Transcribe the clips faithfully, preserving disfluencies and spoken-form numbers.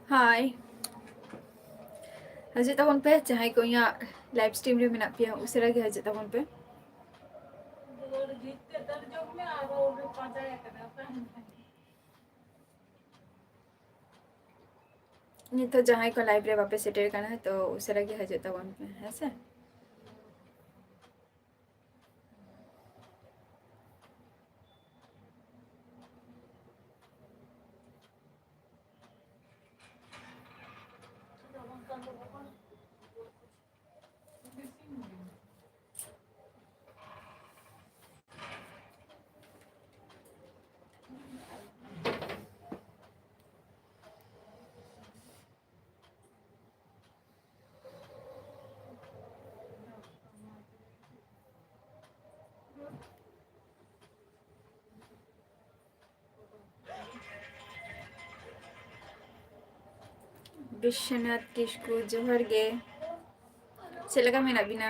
ᱦᱟᱭ, ᱦᱤᱡᱩᱜ ᱛᱟᱵᱚᱱ ᱯᱮ᱾ ᱡᱟᱦᱟᱸᱭ ᱠᱚ ᱤᱧᱟᱹᱜ ᱞᱟᱭᱤᱵᱷ ᱥᱴᱨᱤᱢ ᱨᱮ ᱢᱮᱱᱟᱜ ᱯᱮᱭᱟ, ᱩᱥᱟᱹᱨᱟ ᱜᱮ ᱦᱤᱡᱩᱜ ᱛᱟᱵᱚᱱ ᱯᱮ᱾ ᱱᱤᱛᱚᱜ ᱡᱟᱦᱟᱸᱭ ᱠᱚ ᱞᱟᱭᱤᱵᱷ ᱨᱮ ᱵᱟᱯᱮ ᱥᱮᱴᱮᱨ ᱠᱟᱱᱟ, ᱛᱚ ᱩᱥᱟᱹᱨᱟ ᱜᱮ ᱦᱤᱡᱩᱜ ᱛᱟᱵᱚᱱ ᱯᱮ, ᱦᱮᱸ ᱥᱮ? ᱵᱤᱥᱥᱚᱱᱟᱛᱷ ᱠᱤᱥᱠᱩ, ᱡᱚᱦᱟᱨ ᱜᱮ᱾ ᱪᱮᱫ ᱞᱮᱠᱟ ᱢᱮᱱᱟᱜ ᱵᱤᱱᱟ?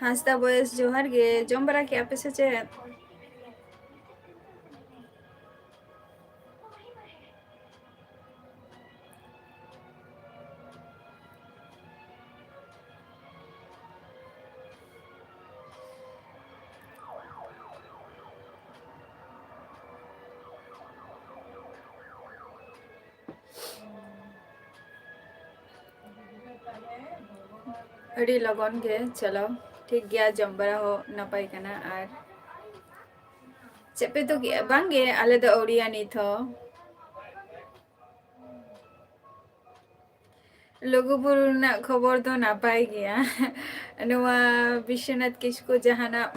ᱦᱟᱸᱥᱫᱟ ᱵᱚᱭᱮᱥ, ᱡᱚᱦᱟᱨ ᱜᱮ᱾ ᱡᱚᱢ ᱵᱟᱲᱟ ᱠᱮᱜᱼᱟ ᱯᱮ ᱥᱮ ᱪᱮᱫ? ᱟᱹᱰᱤ ᱞᱚᱜᱚᱱ ᱜᱮ, ᱪᱚᱞᱚ ᱴᱷᱤᱠ ᱜᱮᱭᱟ, ᱡᱚᱢ ᱵᱟᱲᱟ ᱦᱚᱸ ᱱᱟᱯᱟᱭ ᱠᱟᱱᱟ᱾ ᱟᱨ ᱪᱮᱫ ᱯᱮ ᱩᱛᱩ ᱠᱮᱜᱼᱟ? ᱵᱟᱝᱜᱮ, ᱟᱞᱮ ᱫᱚ ᱟᱹᱣᱨᱤᱭᱟ ᱱᱤᱛ ᱦᱚᱸ᱾ ᱞᱩᱜᱩᱵᱩᱨᱩ ᱨᱮᱱᱟᱜ ᱠᱷᱚᱵᱚᱨ ᱫᱚ ᱱᱟᱯᱟᱭ ᱜᱮᱭᱟ᱾ ᱱᱚᱣᱟ ᱵᱤᱥᱥᱚᱱᱟᱛᱷ ᱠᱤᱥᱠᱩ ᱡᱟᱦᱟᱱᱟᱜ,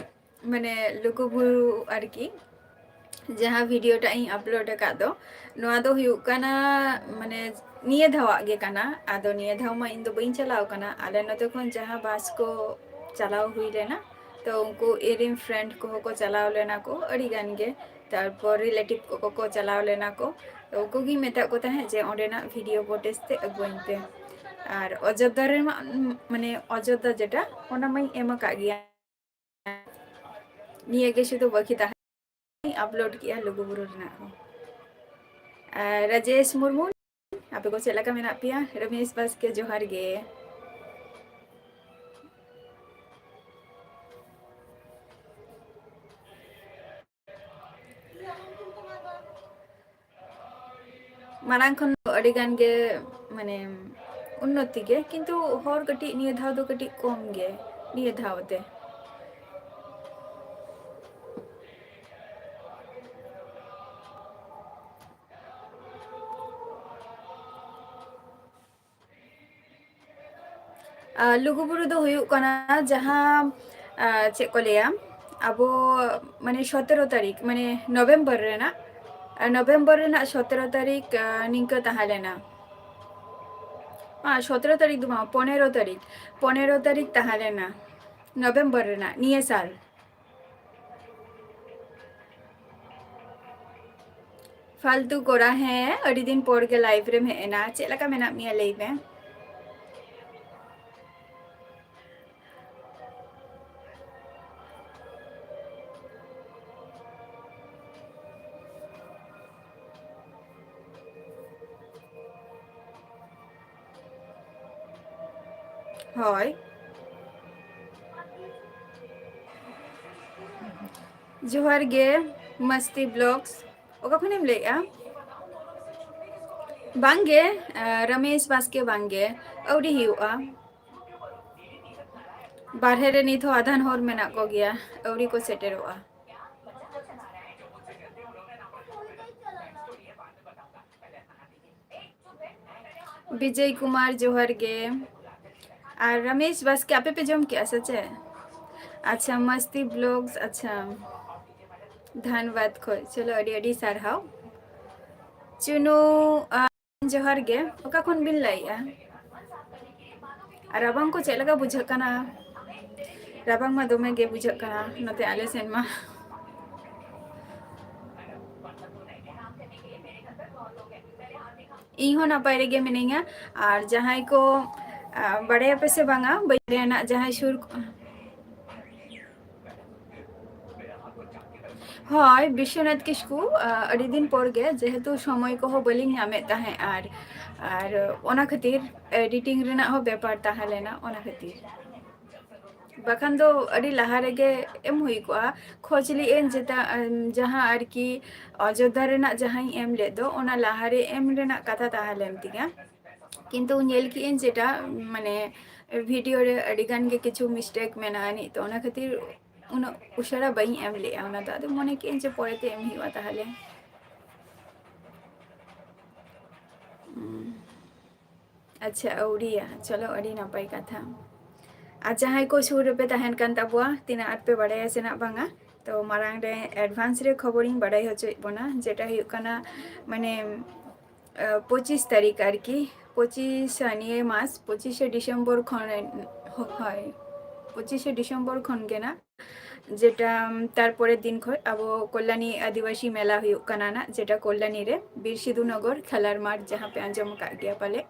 ᱢᱟᱱᱮ, ᱞᱩᱜᱩᱵᱩᱨᱩ ᱟᱨᱠᱤ, ᱡᱟᱦᱟᱸ ᱵᱷᱤᱰᱤᱭᱳ ᱴᱟᱜ ᱤᱧ ᱟᱯᱞᱳᱰ ᱟᱠᱟᱫ ᱫᱚ, ᱱᱚᱣᱟ ᱫᱚ ᱦᱩᱭᱩᱜ ᱠᱟᱱᱟ, ᱢᱟᱱᱮ, ᱱᱤᱭᱟᱹ ᱫᱷᱟᱣᱟᱜ ᱜᱮ ᱠᱟᱱᱟ᱾ ᱟᱫᱚ ᱱᱤᱭᱟᱹ ᱫᱷᱟᱣ ᱢᱟ ᱤᱧ ᱫᱚ ᱵᱟᱹᱧ ᱪᱟᱞᱟᱣ ᱠᱟᱱᱟ᱾ ᱟᱞᱮ ᱱᱚᱛᱮ ᱠᱷᱚᱱ ᱡᱟᱦᱟᱸ ᱵᱟᱥ ᱠᱚ ᱪᱟᱞᱟᱣ ᱦᱩᱭ ᱞᱮᱱᱟ, ᱛᱚ ᱩᱱᱠᱩ ᱤᱧᱨᱮᱱ friend ᱠᱚᱦᱚᱸ ᱠᱚ ᱪᱟᱞᱟᱣ ᱞᱮᱱᱟ ᱠᱚ ᱟᱹᱰᱤ ᱜᱟᱱ ᱜᱮ, ᱛᱟᱨᱯᱚᱨ relative ᱠᱚᱠᱚ ᱠᱚ ᱪᱟᱞᱟᱣ ᱞᱮᱱᱟ ᱠᱚ᱾ ᱛᱚ ᱩᱱᱠᱩ ᱜᱤᱧ ᱢᱮᱛᱟᱫ ᱠᱚ ᱛᱟᱦᱮᱸᱫ ᱡᱮ ᱚᱸᱰᱮᱱᱟᱜ video footage ᱛᱮ ᱟᱹᱜᱩᱣᱟᱹᱧ ᱯᱮ᱾ ᱟᱨ ᱚᱡᱳᱫᱽᱫᱷᱟ ᱨᱮᱢᱟ, ᱢᱟᱱᱮ ᱚᱡᱳᱫᱽᱫᱷᱟ ᱡᱮᱴᱟ, ᱚᱱᱟ ᱢᱟᱧ ᱮᱢ ᱟᱠᱟᱫ ᱜᱮᱭᱟ᱾ ᱱᱤᱭᱟᱹ ᱜᱮ ᱥᱩᱫᱷᱩ ᱵᱟᱹᱠᱤ ᱛᱟᱦᱮᱸ, upload ᱠᱮᱜᱼᱟ ᱞᱩᱜᱩᱵᱩᱨᱩ ᱨᱮᱱᱟᱜ ᱦᱚᱸ᱾ ᱟᱨ ᱨᱟᱡᱮᱥ ᱢᱩᱨᱢᱩ, ᱟᱯᱮ ᱠᱚ ᱪᱮᱫ ᱞᱮᱠᱟ ᱢᱮᱱᱟᱜ ᱯᱮᱭᱟ? ᱨᱚᱢᱮᱥ ᱵᱟᱥᱠᱮ, ᱡᱚᱦᱟᱨ ᱜᱮ᱾ ᱢᱟᱲᱟᱝ ᱠᱷᱚᱱ ᱫᱚ ᱟᱹᱰᱤ ᱜᱟᱱ ᱜᱮ, ᱢᱟᱱᱮ, ᱩᱱᱱᱚᱛᱤ ᱜᱮ, ᱠᱤᱱᱛᱩ ᱦᱚᱲ ᱠᱟᱹᱴᱤᱡ ᱱᱤᱭᱟᱹ ᱫᱷᱟᱣ ᱫᱚ ᱠᱟᱹᱴᱤᱡ ᱠᱚᱢ ᱜᱮ, ᱱᱤᱭᱟᱹ ᱫᱷᱟᱣ ᱛᱮ᱾ ᱟᱨ ᱞᱩᱜᱩᱵᱩᱨᱩ ᱫᱚ ᱦᱩᱭᱩᱜ ᱠᱟᱱᱟ ᱡᱟᱦᱟᱸ, ᱟᱨ, ᱪᱮᱫ ᱠᱚ ᱞᱟᱹᱭᱟ, ᱟᱵᱚ, ᱢᱟᱱᱮ, ᱥᱚᱛᱮᱨᱚ ᱛᱟᱹᱨᱤᱠᱷ, ᱢᱟᱱᱮ, ᱱᱚᱵᱷᱮᱢᱵᱚᱨ ᱨᱮᱱᱟᱜ, ᱟᱨ ᱱᱚᱵᱷᱮᱢᱵᱚᱨ ᱨᱮᱱᱟᱜ ᱥᱚᱛᱮᱨᱚ ᱛᱟᱹᱨᱤᱠᱷ, ᱟᱨ, ᱱᱤᱝᱠᱟᱹ ᱛᱟᱦᱮᱸ ᱞᱮᱱᱟ᱾ ᱟᱨ ᱥᱚᱛᱮᱨᱚ ᱛᱟᱹᱨᱤᱠᱷ ᱫᱚ ᱵᱟᱝ, ᱯᱚᱱᱮᱨᱚ ᱛᱟᱹᱨᱤᱠᱷ, ᱯᱚᱱᱮᱨᱚ ᱛᱟᱹᱨᱤᱠᱷ ᱛᱟᱦᱮᱸ ᱞᱮᱱᱟ ᱱᱚᱵᱷᱮᱢᱵᱚᱨ ᱨᱮᱱᱟᱜ ᱱᱤᱭᱟᱹ ᱥᱟᱞ᱾ ᱯᱷᱟᱞᱛᱩ ᱠᱚᱲᱟ, ᱦᱮᱸ, ᱟᱹᱰᱤ ᱫᱤᱱ ᱯᱚᱨ ᱜᱮ live ᱨᱮᱢ ᱦᱮᱡ ᱮᱱᱟ᱾ ᱪᱮᱫ ᱞᱮᱠᱟ ᱢᱮᱱᱟᱜ ᱢᱮᱭᱟ, ᱞᱟᱹᱭ ᱢᱮ? ᱦᱳᱭ, ᱡᱚᱦᱟᱨ ᱜᱮ, ᱢᱟᱥᱛᱤ Vlogs᱾ ᱚᱠᱟ ᱠᱷᱚᱱᱮᱢ ᱞᱟᱹᱭᱮᱜᱼᱟ? ᱵᱟᱝᱜᱮ, ᱟᱸ, ᱨᱚᱢᱮᱥ ᱵᱟᱥᱠᱮ, ᱵᱟᱝᱜᱮ, ᱟᱹᱣᱨᱤ ᱦᱩᱭᱩᱜᱼᱟ᱾ ᱵᱟᱨᱦᱮ ᱨᱮ ᱱᱤᱛ ᱦᱚᱸ ᱟᱫᱷᱟᱱ ᱦᱚᱲ ᱢᱮᱱᱟᱜ ᱠᱚᱜᱮᱭᱟ, ᱟᱹᱣᱨᱤ ᱠᱚ ᱥᱮᱴᱮᱨᱚᱜᱼᱟ᱾ ᱵᱤᱡᱚᱭ ᱠᱩᱢᱟᱨ, ᱡᱚᱦᱟᱨ ᱜᱮ᱾ ᱟᱨ ᱨᱚᱢᱮᱥ ᱵᱟᱥᱠᱮ, ᱟᱯᱮ ᱯᱮ ᱡᱚᱢ ᱠᱮᱜᱼᱟ ᱥᱮ ᱪᱮᱫ? ᱟᱪᱪᱷᱟ, ᱢᱟᱥᱛᱤ Vlogs, ᱟᱪᱪᱷᱟ, ᱫᱷᱟᱱᱵᱟᱫᱽ ᱠᱷᱚᱡ, ᱪᱚᱞᱚ, ᱟᱹᱰᱤ ᱟᱹᱰᱤ ᱥᱟᱨᱦᱟᱣ᱾ ᱪᱩᱱᱩ, ᱟ, ᱡᱚᱦᱟᱨ ᱜᱮ, ᱚᱠᱟ ᱠᱷᱚᱱ ᱵᱤᱱ ᱞᱟᱹᱭᱮᱜᱼᱟ? ᱟᱨ ᱨᱟᱵᱟᱝ ᱠᱚ ᱪᱮᱫ ᱞᱮᱠᱟ ᱵᱩᱡᱷᱟᱹᱜ ᱠᱟᱱᱟ? ᱨᱟᱵᱟᱝ ᱢᱟ ᱫᱚᱢᱮ ᱜᱮ ᱵᱩᱡᱷᱟᱹᱜ ᱠᱟᱱᱟ ᱱᱚᱛᱮ ᱟᱞᱮ ᱥᱮᱱ ᱢᱟ᱾ ᱤᱧ ᱦᱚᱸ ᱱᱟᱯᱟᱭ ᱨᱮᱜᱮ ᱢᱤᱱᱟᱹᱧᱟ᱾ ᱟᱨ ᱡᱟᱦᱟᱸᱭ ᱠᱚ, ᱟ, ᱵᱟᱲᱟᱭᱟᱯᱮ ᱥᱮ ᱵᱟᱝᱟ, ᱵᱟᱹᱧ ᱞᱟᱹᱭᱟ ᱱᱟᱜ, ᱡᱟᱦᱟᱸᱭ ᱥᱩᱨ ᱠᱚ-, ᱦᱳᱭ, ᱵᱤᱥᱥᱚᱱᱟᱛᱷ ᱠᱤᱥᱠᱩ, ᱟ, ᱟᱹᱰᱤ ᱫᱤᱱ ᱯᱚᱨ ᱜᱮ, ᱡᱮᱦᱮᱛᱩ ᱥᱚᱢᱚᱭ ᱠᱚᱦᱚᱸ ᱵᱟᱹᱞᱤᱧ ᱧᱟᱢᱮᱫ ᱛᱟᱦᱮᱸᱫ, ᱟᱨ, ᱟᱨ ᱚᱱᱟ ᱠᱷᱟᱹᱛᱤᱨ editing ᱨᱮᱱᱟᱜ ᱦᱚᱸ ᱵᱮᱯᱟᱨ ᱛᱟᱦᱮᱸ ᱞᱮᱱᱟ, ᱚᱱᱟ ᱠᱷᱟᱹᱛᱤᱨ᱾ ᱵᱟᱠᱷᱟᱱ ᱫᱚ ᱟᱹᱰᱤ ᱞᱟᱦᱟ ᱨᱮᱜᱮ ᱮᱢ ᱦᱩᱭ ᱠᱚᱜᱼᱟ᱾ ᱠᱷᱚᱡᱽ ᱞᱮᱫ ᱟᱹᱧ ᱡᱮᱴᱟ, ᱟᱸ, ᱡᱟᱦᱟᱸ ᱟᱨᱠᱤ ᱚᱡᱳᱫᱽᱫᱷᱟ ᱨᱮᱱᱟᱜ ᱡᱟᱦᱟᱸᱧ ᱮᱢ ᱞᱮᱫ ᱫᱚ, ᱚᱱᱟ ᱞᱟᱦᱟ ᱨᱮ ᱮᱢ ᱨᱮᱱᱟᱜ ᱠᱟᱛᱷᱟ ᱛᱟᱦᱮᱸ ᱞᱮᱱ ᱛᱤᱧᱟ᱾ ᱠᱤᱱᱛᱩ ᱧᱮᱞ ᱠᱮᱫ ᱟᱹᱧ ᱡᱮᱴᱟ, ᱢᱟᱱᱮ, video ᱨᱮ ᱟᱹᱰᱤ ᱜᱟᱱ ᱜᱮ ᱠᱤᱪᱷᱩ mistake ᱢᱮᱱᱟᱜᱼᱟ ᱟᱹᱱᱤᱡ, ᱛᱚ ᱚᱱᱟ ᱠᱷᱟᱹᱛᱤᱨ ᱩᱱᱟᱹᱜ ᱩᱥᱟᱹᱨᱟ ᱵᱟᱹᱧ ᱮᱢ ᱞᱮᱫᱼᱟ ᱚᱱᱟ ᱫᱚ᱾ ᱟᱫᱚ ᱢᱚᱱᱮ ᱠᱮᱫ ᱟᱹᱧ ᱡᱮ ᱯᱚᱨᱮᱛᱮ ᱮᱢ ᱦᱩᱭᱩᱜᱼᱟ ᱛᱟᱦᱚᱞᱮ᱾ ᱩᱸ᱾ ᱟᱪᱪᱷᱟ, ᱟᱹᱣᱲᱤᱭᱟ, ᱪᱚᱞᱚ, ᱟᱹᱰᱤ ᱱᱟᱯᱟᱭ ᱠᱟᱛᱷᱟ᱾ ᱟᱨ ᱡᱟᱦᱟᱸᱭ ᱠᱚ ᱥᱩᱨ ᱨᱮᱯᱮ ᱛᱟᱦᱮᱱ ᱠᱟᱱ ᱛᱟᱵᱚᱣᱟ, ᱛᱤᱱᱟᱹᱜ ᱟᱸᱴ ᱯᱮ ᱵᱟᱲᱟᱭᱟ ᱥᱮ ᱱᱟᱜ ᱵᱟᱝᱟ, ᱛᱚ ᱢᱟᱲᱟᱝ ᱨᱮ advance ᱨᱮ ᱠᱷᱚᱵᱚᱨᱤᱧ ᱵᱟᱲᱟᱭ ᱦᱚᱪᱚᱭᱮᱫ ᱵᱚᱱᱟ, ᱡᱮᱴᱟ ᱦᱩᱭᱩᱜ ᱠᱟᱱᱟ, ᱢᱟᱱᱮ, ᱟᱸ, ᱯᱚᱸᱪᱤᱥ ᱛᱟᱹᱨᱤᱠᱷ ᱟᱨᱠᱤ, ᱯᱚᱸᱪᱤᱥ ᱱᱤᱭᱟᱹ ᱢᱟᱥ, ᱯᱚᱸᱪᱤᱥᱮ ᱰᱤᱥᱮᱢᱵᱚᱨ ᱠᱷᱚᱱ, ᱦᱳᱭ, ᱯᱚᱸᱪᱤᱥᱮ ᱰᱤᱥᱮᱢᱵᱚᱨ ᱠᱷᱚᱱ ᱜᱮ ᱱᱟᱜ, ᱡᱮᱴᱟ, ᱩᱢ, ᱛᱟᱨᱯᱚᱨᱮᱨ ᱫᱤᱱ ᱠᱷᱚᱱ ᱟᱵᱚ ᱠᱚᱞᱭᱟᱱᱤ ᱟᱹᱫᱤᱵᱟᱹᱥᱤ ᱢᱮᱞᱟ ᱦᱩᱭᱩᱜ ᱠᱟᱱᱟ ᱱᱟᱜ, ᱡᱮᱴᱟ ᱠᱚᱞᱭᱟᱱᱤ ᱨᱮ, ᱵᱤᱨ ᱥᱤᱫᱷᱩ ᱱᱚᱜᱚᱨ ᱠᱷᱮᱞᱟᱨ ᱢᱟᱴᱷ, ᱡᱟᱦᱟᱸ ᱯᱮ ᱟᱸᱡᱚᱢ ᱟᱠᱟᱫ ᱜᱮᱭᱟ ᱯᱟᱞᱮ᱾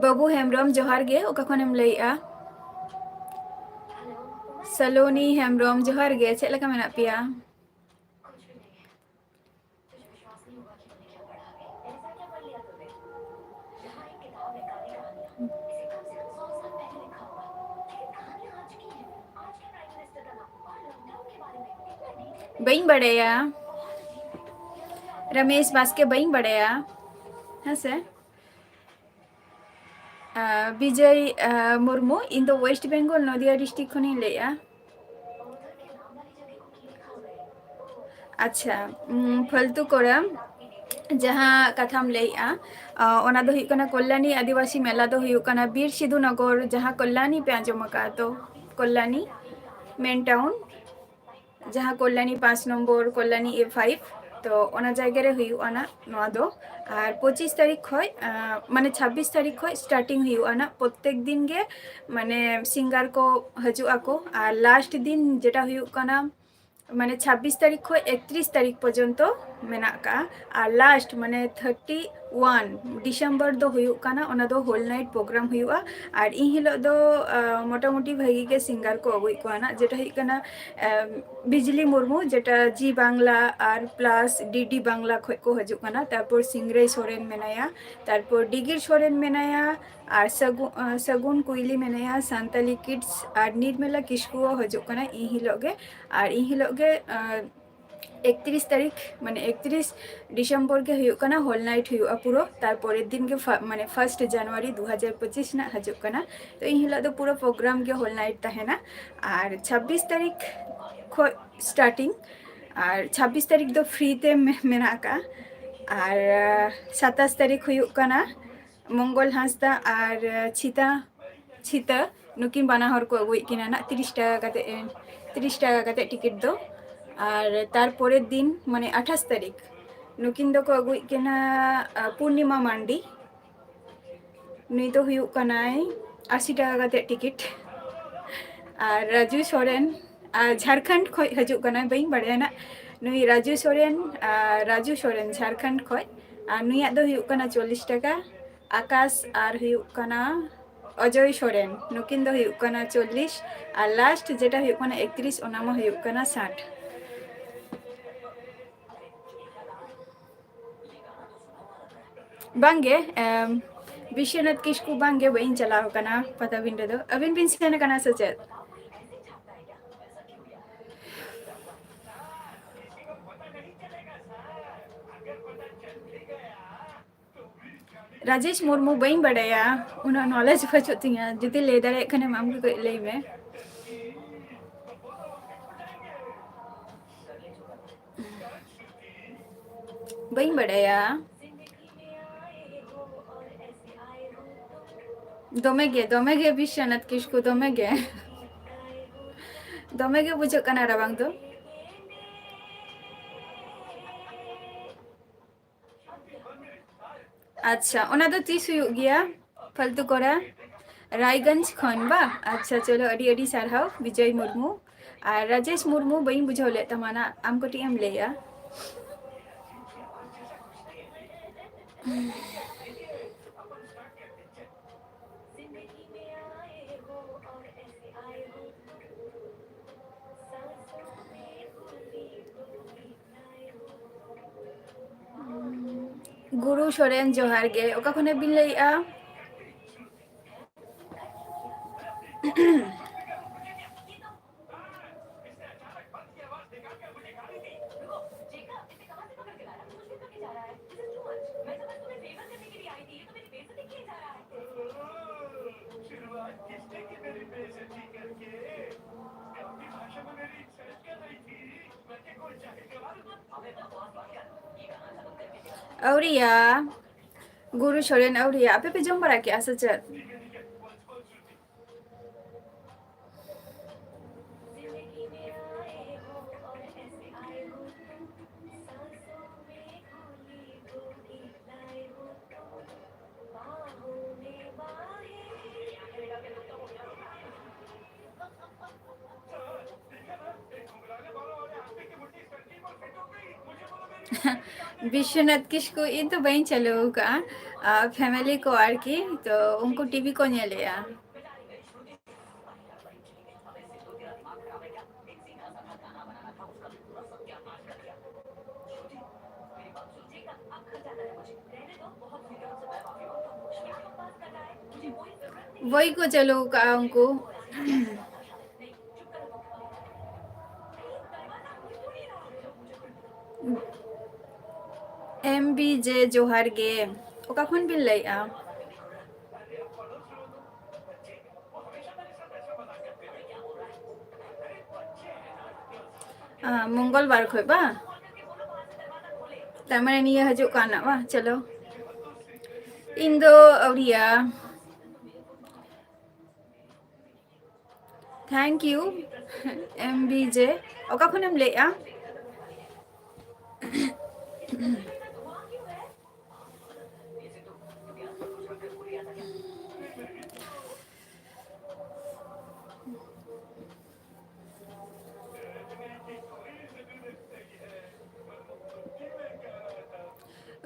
ᱵᱟᱹᱵᱩ ᱦᱮᱢᱵᱨᱚᱢ, ᱡᱚᱦᱟᱨ ᱜᱮ, ᱚᱠᱟ ᱠᱷᱚᱱᱮᱢ ᱞᱟᱹᱭᱮᱜᱼᱟ? ᱥᱟᱞᱳᱱᱤ ᱦᱮᱢᱵᱨᱚᱢ, ᱡᱚᱦᱟᱨ ᱜᱮ, ᱪᱮᱫ ᱞᱮᱠᱟ ᱢᱮᱱᱟᱜ ᱯᱮᱭᱟ? ᱵᱟᱹᱧ ᱵᱟᱲᱟᱭᱟ᱾ ᱨᱚᱢᱮᱥ ᱵᱟᱥᱠᱮ, ᱵᱟᱹᱧ ᱵᱟᱲᱟᱭᱟ᱾ ᱦᱮᱸ ᱥᱮ? ᱟᱸ, ᱵᱤᱡᱚᱭ, ᱟᱸ, ᱢᱩᱨᱢᱩ, ᱤᱧ ᱫᱚ West Bengal, ᱱᱚᱫᱤᱭᱟ district ᱠᱷᱚᱱᱤᱧ ᱞᱟᱹᱭᱮᱜᱼᱟ᱾ ᱟᱪᱪᱷᱟ, ᱩᱢ, ᱯᱷᱟᱞᱛᱩ ᱠᱚᱨᱟ, ᱡᱟᱦᱟᱸ ᱠᱟᱛᱷᱟᱢ ᱞᱟᱹᱭᱮᱜᱼᱟ, ᱟᱸ, ᱚᱱᱟ ᱫᱚ ᱦᱩᱭᱩᱜ ᱠᱟᱱᱟ ᱠᱚᱞᱭᱟᱱᱤ ᱟᱹᱫᱤᱵᱟᱹᱥᱤ ᱢᱮᱞᱟ ᱫᱚ ᱦᱩᱭᱩᱜ ᱠᱟᱱᱟ ᱵᱤᱨ ᱥᱤᱫᱷᱩ ᱱᱚᱜᱚᱨ, ᱡᱟᱦᱟᱸ ᱠᱚᱞᱭᱟᱱᱤ ᱯᱮ ᱟᱸᱡᱚᱢ ᱟᱠᱟᱫ ᱛᱚ, ᱠᱚᱞᱭᱟᱱᱤ main town, ᱡᱟᱦᱟᱸ ᱠᱚᱞᱭᱟᱱᱤ ᱯᱟᱸᱪ ᱱᱚᱢᱵᱚᱨ, ᱠᱚᱞᱭᱟᱱᱤ A five, ᱛᱚ ᱚᱱᱟ ᱡᱟᱭᱜᱟ ᱨᱮ ᱦᱩᱭᱩᱜᱼᱟ ᱱᱟᱜ ᱱᱚᱣᱟ ᱫᱚ᱾ ᱟᱨ ᱯᱚᱸᱪᱤᱥ ᱛᱟᱹᱨᱤᱠᱷ ᱠᱷᱚᱡ, ᱟᱸ, ᱢᱟᱱᱮ ᱪᱷᱟᱵᱵᱤᱥ ᱛᱟᱹᱨᱤᱠᱷ ᱠᱷᱚᱡ starting ᱦᱩᱭᱩᱜᱼᱟ ᱱᱟᱜ᱾ ᱯᱨᱚᱛᱮᱠ ᱫᱤᱱ ᱜᱮ ᱢᱟᱱᱮ singer ᱠᱚ ᱦᱤᱡᱩᱜ ᱟᱠᱚ᱾ ᱟᱨ last ᱫᱤᱱ ᱡᱮᱴᱟ ᱦᱩᱭᱩᱜ ᱠᱟᱱᱟ, ᱢᱟᱱᱮ ᱪᱷᱟᱵᱵᱤᱥ ᱛᱟᱹᱨᱤᱠᱷ ᱠᱷᱚᱡ ᱮᱠᱛᱨᱤᱥ ᱛᱟᱹᱨᱤᱠᱷ ᱯᱚᱨᱡᱚᱱᱛᱚ ᱢᱮᱱᱟᱜ ᱠᱟᱜᱼᱟ᱾ ᱟᱨ last ᱢᱟᱱᱮ thirty one December ᱫᱚ ᱦᱩᱭᱩᱜ ᱠᱟᱱᱟ, ᱚᱱᱟ ᱫᱚ whole night program ᱦᱩᱭᱩᱜᱼᱟ᱾ ᱟᱨ ᱤᱱ ᱦᱤᱞᱳᱜ ᱫᱚ, ᱟᱸ, ᱢᱚᱴᱟᱢᱩᱴᱤ ᱵᱷᱟᱹᱜᱤ ᱜᱮ singer ᱠᱚ ᱟᱹᱜᱩᱭᱮᱫ ᱠᱚᱣᱟ ᱱᱟᱜ, ᱡᱮᱴᱟ ᱦᱩᱭᱩᱜ ᱠᱟᱱᱟ, ᱟᱸ, ᱵᱤᱡᱽᱞᱤ ᱢᱩᱨᱢᱩ, ᱡᱮᱴᱟ ᱡᱤ ᱵᱟᱝᱞᱟ ᱟᱨ plus ᱰᱤ ᱰᱤ ᱵᱟᱝᱞᱟ ᱠᱷᱚᱡ ᱠᱚ ᱦᱤᱡᱩᱜ ᱠᱟᱱᱟ᱾ ᱛᱟᱨᱯᱚᱨ ᱥᱤᱝᱨᱟᱹᱭ ᱥᱚᱨᱮᱱ ᱢᱮᱱᱟᱭᱟ, ᱛᱟᱨᱯᱚᱨ ᱰᱤᱜᱤᱨ ᱥᱚᱨᱮᱱ ᱢᱮᱱᱟᱭᱟ, ᱟᱨ ᱥᱟᱹᱜᱩ-, ᱟᱸ, ᱥᱟᱹᱜᱩᱱ ᱠᱩᱭᱞᱤ ᱢᱮᱱᱟᱭᱟ, ᱥᱟᱱᱛᱟᱞᱤ Kids, ᱟᱨ ᱱᱤᱨᱢᱚᱞᱟ ᱠᱤᱥᱠᱩ ᱦᱚᱸ ᱦᱤᱡᱩᱜ ᱠᱟᱱᱟ ᱤᱱ ᱦᱤᱞᱳᱜ ᱜᱮ᱾ ᱟᱨ ᱤᱱ ᱦᱤᱞᱳᱜ ᱜᱮ, ᱟᱸ, ᱮᱠᱛᱨᱤᱥ ᱛᱟᱹᱨᱤᱠᱷ, ᱢᱟᱱᱮ ᱮᱠᱛᱨᱤᱥ December ᱜᱮ ᱦᱩᱭᱩᱜ ᱠᱟᱱᱟ, whole night ᱦᱩᱭᱩᱜᱼᱟ ᱯᱩᱨᱟᱹ᱾ ᱛᱟᱨᱯᱚᱨᱮᱨ ᱫᱤᱱ ᱜᱮ ᱯᱷᱟ-, ᱢᱟᱱᱮ first January ᱫᱩ ᱦᱟᱡᱟᱨ ᱯᱚᱸᱪᱤᱥ ᱨᱮᱱᱟᱜ ᱦᱤᱡᱩᱜ ᱠᱟᱱᱟ᱾ ᱛᱚ ᱤᱱ ᱦᱤᱞᱳᱜ ᱫᱚ ᱯᱩᱨᱟᱹ program ᱜᱮ whole night ᱛᱟᱦᱮᱱᱟ᱾ ᱟᱨ ᱪᱷᱟᱵᱵᱤᱥ ᱛᱟᱹᱨᱤᱠᱷ ᱠᱷᱚᱡ starting, ᱟᱨ ᱪᱷᱟᱵᱵᱤᱥ ᱛᱟᱹᱨᱤᱠᱷ ᱫᱚ free ᱛᱮ ᱢᱮ-, ᱢᱮᱱᱟᱜ ᱟᱠᱟᱫᱼᱟ᱾ ᱟᱨ, ᱟᱸ, ᱥᱟᱛᱟᱥ ᱛᱟᱹᱨᱤᱠᱷ ᱦᱩᱭᱩᱜ ᱠᱟᱱᱟ ᱢᱚᱝᱜᱚᱞ ᱦᱟᱸᱥᱫᱟ ᱟᱨ, ᱟᱸ, ᱪᱷᱤᱛᱟ ᱪᱷᱤᱛᱟᱹ, ᱱᱩᱠᱤᱱ ᱵᱟᱱᱟ ᱦᱚᱲ ᱠᱚ ᱟᱹᱜᱩᱭᱮᱫ ᱠᱤᱱᱟ ᱱᱟᱜ, ᱛᱤᱨᱤᱥ ᱴᱟᱠᱟ ᱠᱟᱛᱮ, ᱮ, ᱛᱤᱨᱤᱥ ᱴᱟᱠᱟ ᱠᱟᱛᱮ ᱴᱤᱠᱤᱴ ᱫᱚ᱾ ᱟᱨ ᱛᱟᱨᱯᱚᱨᱮᱨ ᱫᱤᱱ, ᱢᱟᱱᱮ ᱟᱴᱷᱟᱥ ᱛᱟᱹᱨᱤᱠᱷ, ᱱᱩᱠᱤᱱ ᱫᱚᱠᱚ ᱟᱹᱜᱩᱭᱮᱫ ᱠᱤᱱᱟ, ᱟ, ᱯᱩᱨᱱᱤᱢᱟ ᱢᱟᱱᱰᱤ᱾ ᱱᱩᱭ ᱫᱚ ᱦᱩᱭᱩᱜ ᱠᱟᱱᱟᱭ ᱟᱥᱤ ᱴᱟᱠᱟ ᱠᱟᱛᱮ ᱴᱤᱠᱤᱴ᱾ ᱟᱨ ᱨᱟᱡᱩ ᱥᱚᱨᱮᱱ, ᱟᱨ ᱡᱷᱟᱲᱠᱷᱚᱸᱰ ᱠᱷᱚᱡ ᱦᱤᱡᱩᱜ ᱠᱟᱱᱟᱭ, ᱵᱟᱹᱧ ᱵᱟᱲᱟᱭᱟ ᱱᱟᱜ᱾ ᱱᱩᱭ ᱨᱟᱡᱩ ᱥᱚᱨᱮᱱ, ᱟᱨ ᱨᱟᱡᱩ ᱥᱚᱨᱮᱱ ᱡᱷᱟᱲᱠᱷᱚᱸᱰ ᱠᱷᱚᱡ, ᱟᱨ ᱱᱩᱭᱟᱜ ᱫᱚ ᱦᱩᱭᱩᱜ ᱠᱟᱱᱟ ᱪᱚᱞᱞᱤᱥ ᱴᱟᱠᱟ᱾ ᱟᱠᱟᱥ ᱟᱨ ᱦᱩᱭᱩᱜ ᱠᱟᱱᱟ ᱚᱡᱚᱭ ᱥᱚᱨᱮᱱ, ᱱᱩᱠᱤᱱ ᱫᱚ ᱦᱩᱭᱩᱜ ᱠᱟᱱᱟ ᱪᱚᱞᱞᱤᱥ, ᱟᱨ last ᱡᱮᱴᱟ ᱦᱩᱭᱩᱜ ᱠᱟᱱᱟ ᱮᱠᱛᱨᱤᱥ, ᱚᱱᱟ ᱢᱟ ᱦᱩᱭᱩᱜ ᱠᱟᱱᱟ ᱥᱟᱴ᱾ ᱵᱟᱝᱜᱮ, ᱮᱢ, ᱵᱤᱥᱥᱚᱱᱟᱛᱷ ᱠᱤᱥᱠᱩ, ᱵᱟᱝᱜᱮ, ᱵᱟᱹᱧ ᱪᱟᱞᱟᱣ ᱟᱠᱟᱱᱟ ᱯᱟᱴᱟᱵᱤᱸᱫᱷᱟᱹ ᱫᱚ᱾ ᱟᱹᱵᱤᱱ ᱵᱤᱱ ᱥᱮᱱ ᱟᱠᱟᱱᱟ ᱥᱮ ᱪᱮᱫ? ᱨᱟᱡᱮᱥ ᱢᱩᱨᱢᱩ, ᱵᱟᱹᱧ ᱵᱟᱰᱟᱭᱟ, ᱩᱱᱟᱹᱜ knowledge ᱵᱟᱹᱪᱩᱜ ᱛᱤᱧᱟᱹ᱾ ᱡᱩᱫᱤ ᱞᱟᱹᱭ ᱫᱟᱲᱮᱭᱟᱜ ᱠᱷᱟᱱᱮᱢ, ᱟᱢ ᱜᱮ ᱠᱟᱹᱡ ᱞᱟᱹᱭ ᱢᱮ᱾ ᱵᱟᱹᱧ ᱵᱟᱰᱟᱭᱟ᱾ ᱫᱚᱢᱮ ᱜᱮ, ᱫᱚᱢᱮ ᱜᱮ ᱵᱤᱥᱥᱚᱱᱟᱛᱷ ᱠᱤᱥᱠᱩ, ᱫᱚᱢᱮ ᱜᱮ᱾ ᱫᱚᱢᱮ ᱜᱮ ᱵᱩᱡᱷᱟᱹᱜ ᱠᱟᱱᱟ ᱨᱟᱵᱟᱝ ᱫᱚ᱾ ᱟᱪᱪᱷᱟ, ᱚᱱᱟ ᱫᱚ ᱛᱤᱥ ᱦᱩᱭᱩᱜ ᱜᱮᱭᱟ? ᱯᱷᱟᱞᱛᱩ ᱠᱚᱨᱟ, ᱨᱟᱭᱜᱚᱸᱡᱽ ᱠᱷᱚᱱ ᱵᱟ? ᱟᱪᱪᱷᱟ, ᱪᱚᱞᱚ, ᱟᱹᱰᱤ ᱟᱹᱰᱤ ᱥᱟᱨᱦᱟᱣ ᱵᱤᱡᱚᱭ ᱢᱩᱨᱢᱩ᱾ ᱟᱨ ᱨᱟᱡᱮᱥ ᱢᱩᱨᱢᱩ, ᱵᱟᱹᱧ ᱵᱩᱡᱷᱟᱹᱣ ᱞᱮᱫ ᱛᱟᱢᱟ ᱱᱟ, ᱟᱢ ᱠᱟᱹᱴᱤᱡ ᱮᱢ ᱞᱟᱹᱭᱟ? ᱜᱩᱨᱩ ᱥᱚᱨᱮᱱ, ᱡᱚᱦᱟᱨ ᱜᱮ᱾ ᱚᱠᱟ ᱠᱷᱚᱱᱟᱜ ᱵᱤᱱ ᱞᱟᱹᱭᱮᱜᱼᱟ? ᱟᱹᱣᱨᱤᱭᱟ᱾ ᱜᱩᱨᱩ ᱥᱚᱨᱮᱱ, ᱟᱹᱣᱨᱤᱭᱟ᱾ ᱟᱯᱮ ᱯᱮ ᱡᱚᱢ ᱵᱟᱲᱟ ᱠᱮᱜᱼᱟ ᱥᱮ ᱪᱮᱫ? ᱵᱤᱥᱥᱚᱱᱟᱛᱷ ᱠᱤᱥᱠᱩ, ᱤᱧ ᱫᱚ ᱵᱟᱹᱧ ᱪᱟᱹᱞᱩ ᱟᱠᱟᱫᱼᱟ᱾ ᱟᱨ family ᱠᱚ ᱟᱨᱠᱤ, ᱛᱚ ᱩᱱᱠᱩ ᱴᱤᱵᱷᱤ ᱠᱚ ᱧᱮᱞᱮᱜᱼᱟ᱾ ᱵᱳᱭ ᱠᱚ ᱪᱟᱹᱞᱩ ᱟᱠᱟᱫᱼᱟ ᱩᱱᱠᱩ᱾ ᱮᱢ ᱵᱤ ᱡᱮ, ᱡᱚᱦᱟᱨ ᱜᱮ᱾ ᱚᱠᱟ ᱠᱷᱚᱱ ᱵᱤᱱ ᱞᱟᱹᱭᱮᱫᱼᱟ? ᱟᱸ, ᱢᱚᱝᱜᱚᱞ ᱵᱟᱨ ᱠᱷᱚᱡ ᱵᱟᱝ? ᱛᱟᱨ ᱢᱟᱱᱮ ᱱᱤᱭᱟᱹ ᱦᱤᱡᱩᱜ ᱠᱟᱱ ᱵᱟᱝ? ᱪᱚᱞᱚ, ᱤᱧ ᱫᱚ ᱟᱹᱣᱨᱤᱭᱟ᱾ Thank you, M B J. ᱚᱠᱟ ᱠᱷᱚᱱᱮᱢ ᱞᱟᱹᱭᱮᱫᱼᱟ?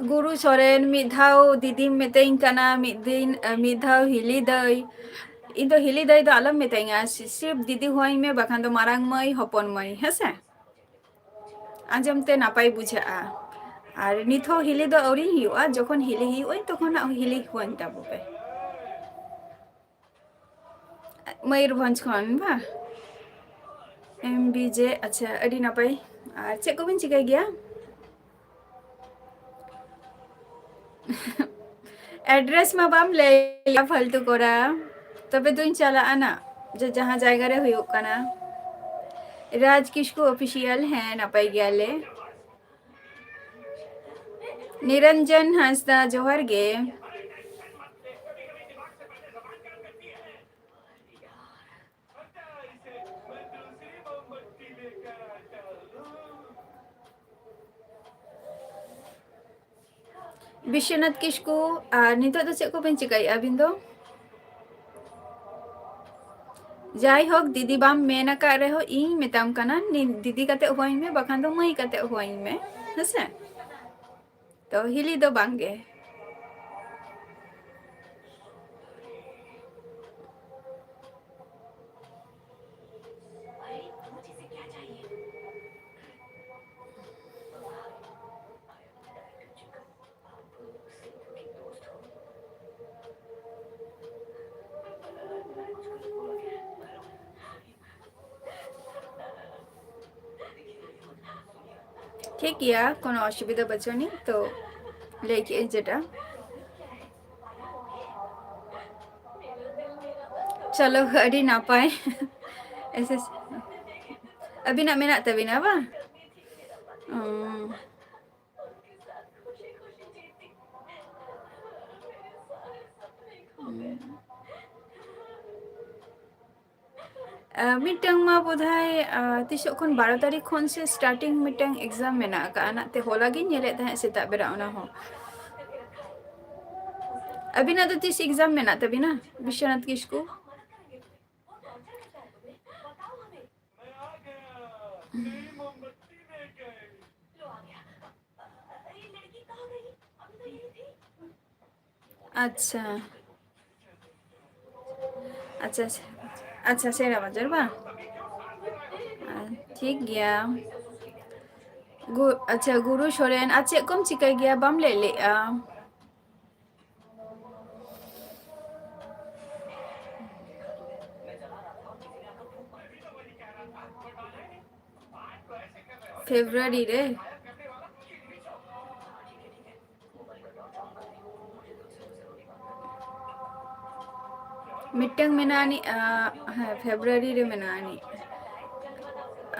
ᱜᱩᱨᱩ ᱥᱚᱨᱮᱱ, ᱢᱤᱫ ᱫᱷᱟᱣ ᱫᱤᱫᱤᱢ ᱢᱤᱛᱟᱹᱧ ᱠᱟᱱᱟ, ᱢᱤᱫ ᱫᱤᱱ, ᱢᱤᱫ ᱫᱷᱟᱣ ᱦᱤᱞᱤ ᱫᱟᱹᱭ᱾ ᱤᱧ ᱫᱚ ᱦᱤᱞᱤ ᱫᱟᱹᱭ ᱫᱚ ᱟᱞᱚᱢ ᱢᱤᱛᱟᱹᱧᱟ, ᱥᱤᱨᱯ ᱫᱤᱫᱤ ᱦᱩᱭᱟᱹᱧ ᱢᱮ, ᱵᱟᱠᱷᱟᱱ ᱫᱚ ᱢᱟᱨᱟᱝ ᱢᱟᱹᱭ, ᱦᱚᱯᱚᱱ ᱢᱟᱹᱭ, ᱦᱮᱸᱥᱮ? ᱟᱸᱡᱚᱢ ᱛᱮ ᱱᱟᱯᱟᱭ ᱵᱩᱡᱷᱟᱹᱜᱼᱟ᱾ ᱟᱨ ᱱᱤᱛ ᱦᱚᱸ ᱦᱤᱞᱤ ᱫᱚ ᱟᱹᱣᱨᱤᱧ ᱦᱩᱭᱩᱜᱼᱟ, ᱡᱚᱠᱷᱚᱱ ᱦᱤᱞᱤ ᱦᱩᱭᱩᱜᱼᱟᱹᱧ ᱛᱚᱠᱷᱚᱱ ᱦᱟᱸᱜ ᱦᱤᱞᱤ ᱦᱩᱭᱟᱹᱧ ᱛᱟᱵᱚ ᱯᱮ᱾ ᱢᱚᱭᱩᱨᱵᱷᱚᱸᱡᱽ ᱠᱷᱚᱱ ᱵᱟ? ᱮᱢ ᱵᱤ ᱡᱮ, ᱟᱪᱪᱷᱟ, ᱟᱹᱰᱤ ᱱᱟᱯᱟᱭ᱾ ᱟᱨ ᱪᱮᱫ ᱠᱚᱵᱤᱱ ᱪᱤᱠᱟᱹᱭ ᱜᱮᱭᱟ? ᱮᱰᱨᱮᱥ ᱢᱟ ᱵᱟᱢ ᱞᱟᱹᱭᱟ, ᱯᱷᱟᱞᱛᱩ ᱠᱚᱨᱟ᱾ ᱛᱚᱵᱮ ᱫᱩᱧ ᱪᱟᱞᱟᱜᱼᱟ ᱱᱟ, ᱡᱮ ᱡᱟᱦᱟᱸ ᱡᱟᱭᱜᱟ ᱨᱮ ᱦᱩᱭᱩᱜ ᱠᱟᱱᱟ᱾ ᱨᱟᱡᱽ ᱠᱤᱥᱠᱩ ᱚᱯᱷᱤᱥᱤᱭᱟᱞ, ᱦᱮᱸ, ᱱᱟᱯᱟᱭ ᱜᱮᱭᱟᱞᱮ᱾ ᱱᱤᱨᱚᱧᱡᱚᱱ ᱦᱟᱸᱥᱫᱟ, ᱡᱚᱦᱟᱨ ᱜᱮ᱾ ᱵᱤᱥᱣᱚᱱᱟᱛᱷ ᱠᱤᱥᱠᱩ, ᱟᱨ ᱱᱤᱛᱚᱜ ᱫᱚ ᱪᱮᱫ ᱠᱚᱵᱮᱱ ᱪᱤᱠᱟᱹᱭᱮᱫᱼᱟ ᱟᱹᱵᱤᱱ ᱫᱚ? ᱡᱟᱭᱦᱳᱠ, ᱫᱤᱫᱤ ᱵᱟᱢ ᱢᱮᱱ ᱟᱠᱟᱫ ᱨᱮᱦᱚᱸ ᱤᱧ ᱢᱮᱛᱟᱢ ᱠᱟᱱᱟ, ᱱᱤ-, ᱫᱤᱫᱤ ᱠᱟᱛᱮ ᱦᱚᱦᱚᱧ ᱢᱮ, ᱵᱟᱠᱷᱟᱱ ᱫᱚ ᱢᱟᱹᱭ ᱠᱟᱛᱮ ᱦᱚᱦᱚᱧ ᱢᱮ, ᱦᱮᱸᱥᱮ? ᱛᱚ ᱦᱤᱞᱤ ᱫᱚ ᱵᱟᱝ ᱜᱮ᱾ ᱴᱷᱤᱠ ᱜᱮᱭᱟ, ᱠᱳᱱᱳ ᱚᱥᱩᱵᱤᱫᱷᱟ ᱵᱟᱹᱪᱩᱜ ᱟᱹᱱᱤᱡ᱾ ᱛᱚ ᱞᱟᱹᱭ ᱠᱮᱜᱼᱟᱹᱧ ᱡᱮᱴᱟ᱾ ᱪᱚᱞᱚ, ᱟᱹᱰᱤ ᱱᱟᱯᱟᱭ᱾ ᱮᱥ ᱮᱥ, ᱟᱹᱵᱤᱱᱟᱜ ᱢᱮᱱᱟᱜ ᱛᱟᱹᱵᱤᱱᱟ ᱵᱟᱝ? ᱩᱸ᱾ ᱩᱸ᱾ ᱟᱨ ᱢᱤᱫᱴᱟᱝ ᱢᱟ ᱵᱳᱫᱷᱚᱭ, ᱟᱨ ᱛᱤᱥᱚᱜ ᱠᱷᱚᱱ, ᱵᱟᱨᱚ ᱛᱟᱹᱨᱤᱠᱷ ᱠᱷᱚᱱ ᱥᱮ starting ᱢᱤᱫᱴᱟᱝ exam ᱢᱮᱱᱟᱜ ᱟᱠᱟᱫᱼᱟ, ᱚᱱᱟᱛᱮ ᱦᱚᱞᱟ ᱜᱤᱧ ᱧᱮᱞᱮᱫ ᱛᱟᱦᱮᱸᱫ ᱥᱮᱛᱟᱜ ᱵᱮᱲᱟ ᱚᱱᱟ ᱦᱚᱸ᱾ ᱟᱹᱵᱤᱱᱟᱜ ᱫᱚ ᱛᱤᱥ exam ᱢᱮᱱᱟᱜ ᱛᱟᱹᱵᱤᱱᱟ, ᱵᱤᱥᱣᱚᱱᱟᱛᱷ ᱠᱤᱥᱠᱩ? ᱦᱩᱸ᱾ ᱞᱟᱹᱭ ᱢᱮ, ᱢᱳᱢᱵᱟᱛᱤ ᱞᱟᱹᱭ ᱠᱟᱹᱧ᱾ ᱞᱚ ᱟ ᱜᱮᱭᱟ᱾ ᱮᱭ, ᱞᱟᱲᱠᱤ ᱠᱟᱦᱟᱸ ᱜᱟᱭ? ᱟᱪᱪᱷᱟ᱾ ᱟᱪᱪᱷᱟ, ᱟᱪᱪᱷᱟ, ᱥᱮᱬᱟ ᱵᱟᱡᱟᱨ ᱵᱟᱝ? ᱟᱨ ᱴᱷᱤᱠ ᱜᱮᱭᱟ᱾ ᱜᱩ-, ᱟᱪᱪᱷᱟ, ᱜᱩᱨᱩ ᱥᱚᱨᱮᱱ, ᱟᱨ ᱪᱮᱫ ᱠᱚᱢ ᱪᱤᱠᱟᱹᱭ ᱜᱮᱭᱟ? ᱵᱟᱢ ᱞᱟᱹᱭ ᱞᱮᱜᱼᱟ᱾ ᱯᱷᱮᱵᱽᱨᱩᱣᱟᱨᱤ ᱨᱮ᱾ ᱢᱤᱫᱴᱟᱝ ᱢᱮᱱᱟᱜᱼᱟ ᱟᱹᱱᱤᱡ, ᱟ, ᱦᱮᱸ, ᱯᱷᱮᱵᱽᱨᱩᱣᱟᱨᱤ ᱨᱮ ᱢᱮᱱᱟᱜᱼᱟ ᱟᱹᱱᱤᱡ᱾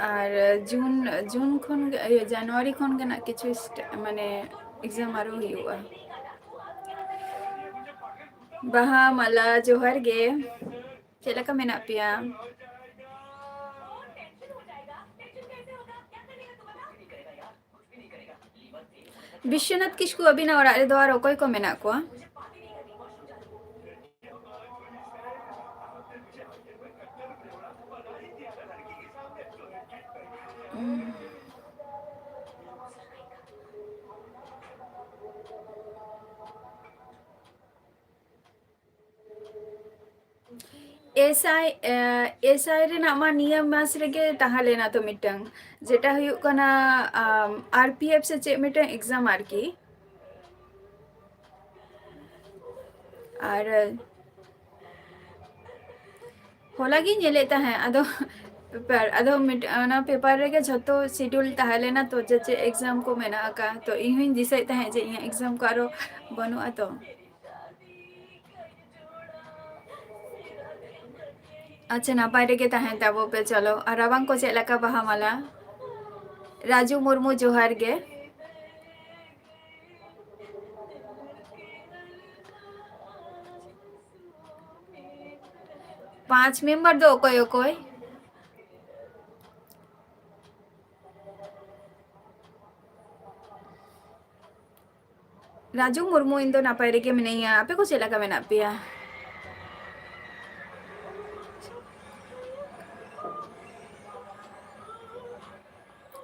ᱟᱨ ᱡᱩᱱ, ᱡᱩᱱ ᱠᱷᱚᱱ ᱜᱮ, ᱤᱭᱟᱹ, ᱡᱟᱱᱩᱣᱟᱨᱤ ᱠᱷᱚᱱ ᱜᱮ ᱱᱟᱜ ᱠᱤᱪᱷᱩ ᱥᱴ-, ᱢᱟᱱᱮ, ᱮᱠᱡᱟᱢ ᱟᱨᱚ ᱦᱩᱭᱩᱜᱼᱟ᱾ ᱵᱟᱦᱟ ᱢᱟᱞᱟ, ᱡᱚᱦᱟᱨ ᱜᱮ᱾ ᱪᱮᱫ ᱞᱮᱠᱟ ᱢᱮᱱᱟᱜ ᱯᱮᱭᱟ? ᱵᱤᱥᱥᱚᱱᱟᱛᱷ ᱠᱤᱥᱠᱩ, ᱟᱹᱵᱤᱱᱟᱜ ᱚᱲᱟᱜ ᱨᱮᱫᱚ ᱟᱨ ᱚᱠᱚᱭ ᱠᱚ ᱢᱮᱱᱟᱜ ᱠᱚᱣᱟ? S I, A, S I ᱨᱮᱱᱟᱜ ᱢᱟ ᱱᱤᱭᱟᱹ ᱢᱟᱥ ᱨᱮᱜᱮ ᱛᱟᱦᱮᱸ ᱞᱮᱱᱟ ᱛᱚ ᱢᱤᱫᱴᱟᱝ, ᱡᱮᱴᱟ ᱦᱩᱭᱩᱜ ᱠᱟᱱᱟ, ᱟᱢ, ᱟᱨ ᱯᱤ ᱮᱯᱷ ᱥᱮ ᱪᱮᱫ ᱢᱤᱫᱴᱟᱝ ᱮᱠᱡᱟᱢ ᱟᱨᱠᱤ᱾ ᱟᱨ ᱦᱚᱞᱟ ᱜᱤᱧ ᱧᱮᱞᱮᱫ ᱛᱟᱦᱮᱸᱫ, ᱟᱫᱚ ᱯᱮᱯᱟᱨ, ᱟᱫᱚ ᱢᱤᱫ, ᱚᱱᱟ ᱯᱮᱯᱟᱨ ᱨᱮᱜᱮ ᱡᱷᱚᱛᱚ ᱥᱤᱰᱩᱞ ᱛᱟᱦᱮᱸ ᱞᱮᱱᱟ ᱛᱚ, ᱡᱮ ᱪᱮᱫ ᱮᱠᱡᱟᱢ ᱠᱚ ᱢᱮᱱᱟᱜ ᱟᱠᱟᱫ, ᱛᱚ ᱤᱧ ᱦᱚᱧ ᱫᱤᱥᱟᱹᱭᱮᱫ ᱛᱟᱦᱮᱸᱫ ᱡᱮ ᱤᱧᱟᱹᱜ ᱮᱠᱡᱟᱢ ᱠᱚ ᱟᱨᱚ ᱵᱟᱹᱱᱩᱜᱼᱟ ᱛᱚ᱾ ᱟᱪᱪᱷᱟ, ᱱᱟᱯᱟᱭ ᱨᱮᱜᱮ ᱛᱟᱦᱮᱱ ᱛᱟᱵᱚ ᱯᱮ᱾ ᱪᱚᱞᱚ, ᱟᱨ ᱨᱟᱵᱟᱝ ᱠᱚ ᱪᱮᱫ ᱞᱮᱠᱟ ᱵᱟᱦᱟ ᱢᱟᱞᱟ? ᱨᱟᱡᱩ ᱢᱩᱨᱢᱩ, ᱡᱚᱦᱟᱨ ᱜᱮ᱾ ᱯᱟᱸᱪ ᱢᱮᱢᱵᱟᱨ ᱫᱚ ᱚᱠᱚᱭ ᱚᱠᱚᱭ? ᱨᱟᱡᱩ ᱢᱩᱨᱢᱩ, ᱤᱧ ᱫᱚ ᱱᱟᱯᱟᱭ ᱨᱮᱜᱮ ᱢᱤᱱᱟᱹᱧᱟ᱾ ᱟᱯᱮ ᱠᱚ ᱪᱮᱫ ᱞᱮᱠᱟ ᱢᱮᱱᱟᱜ ᱯᱮᱭᱟ?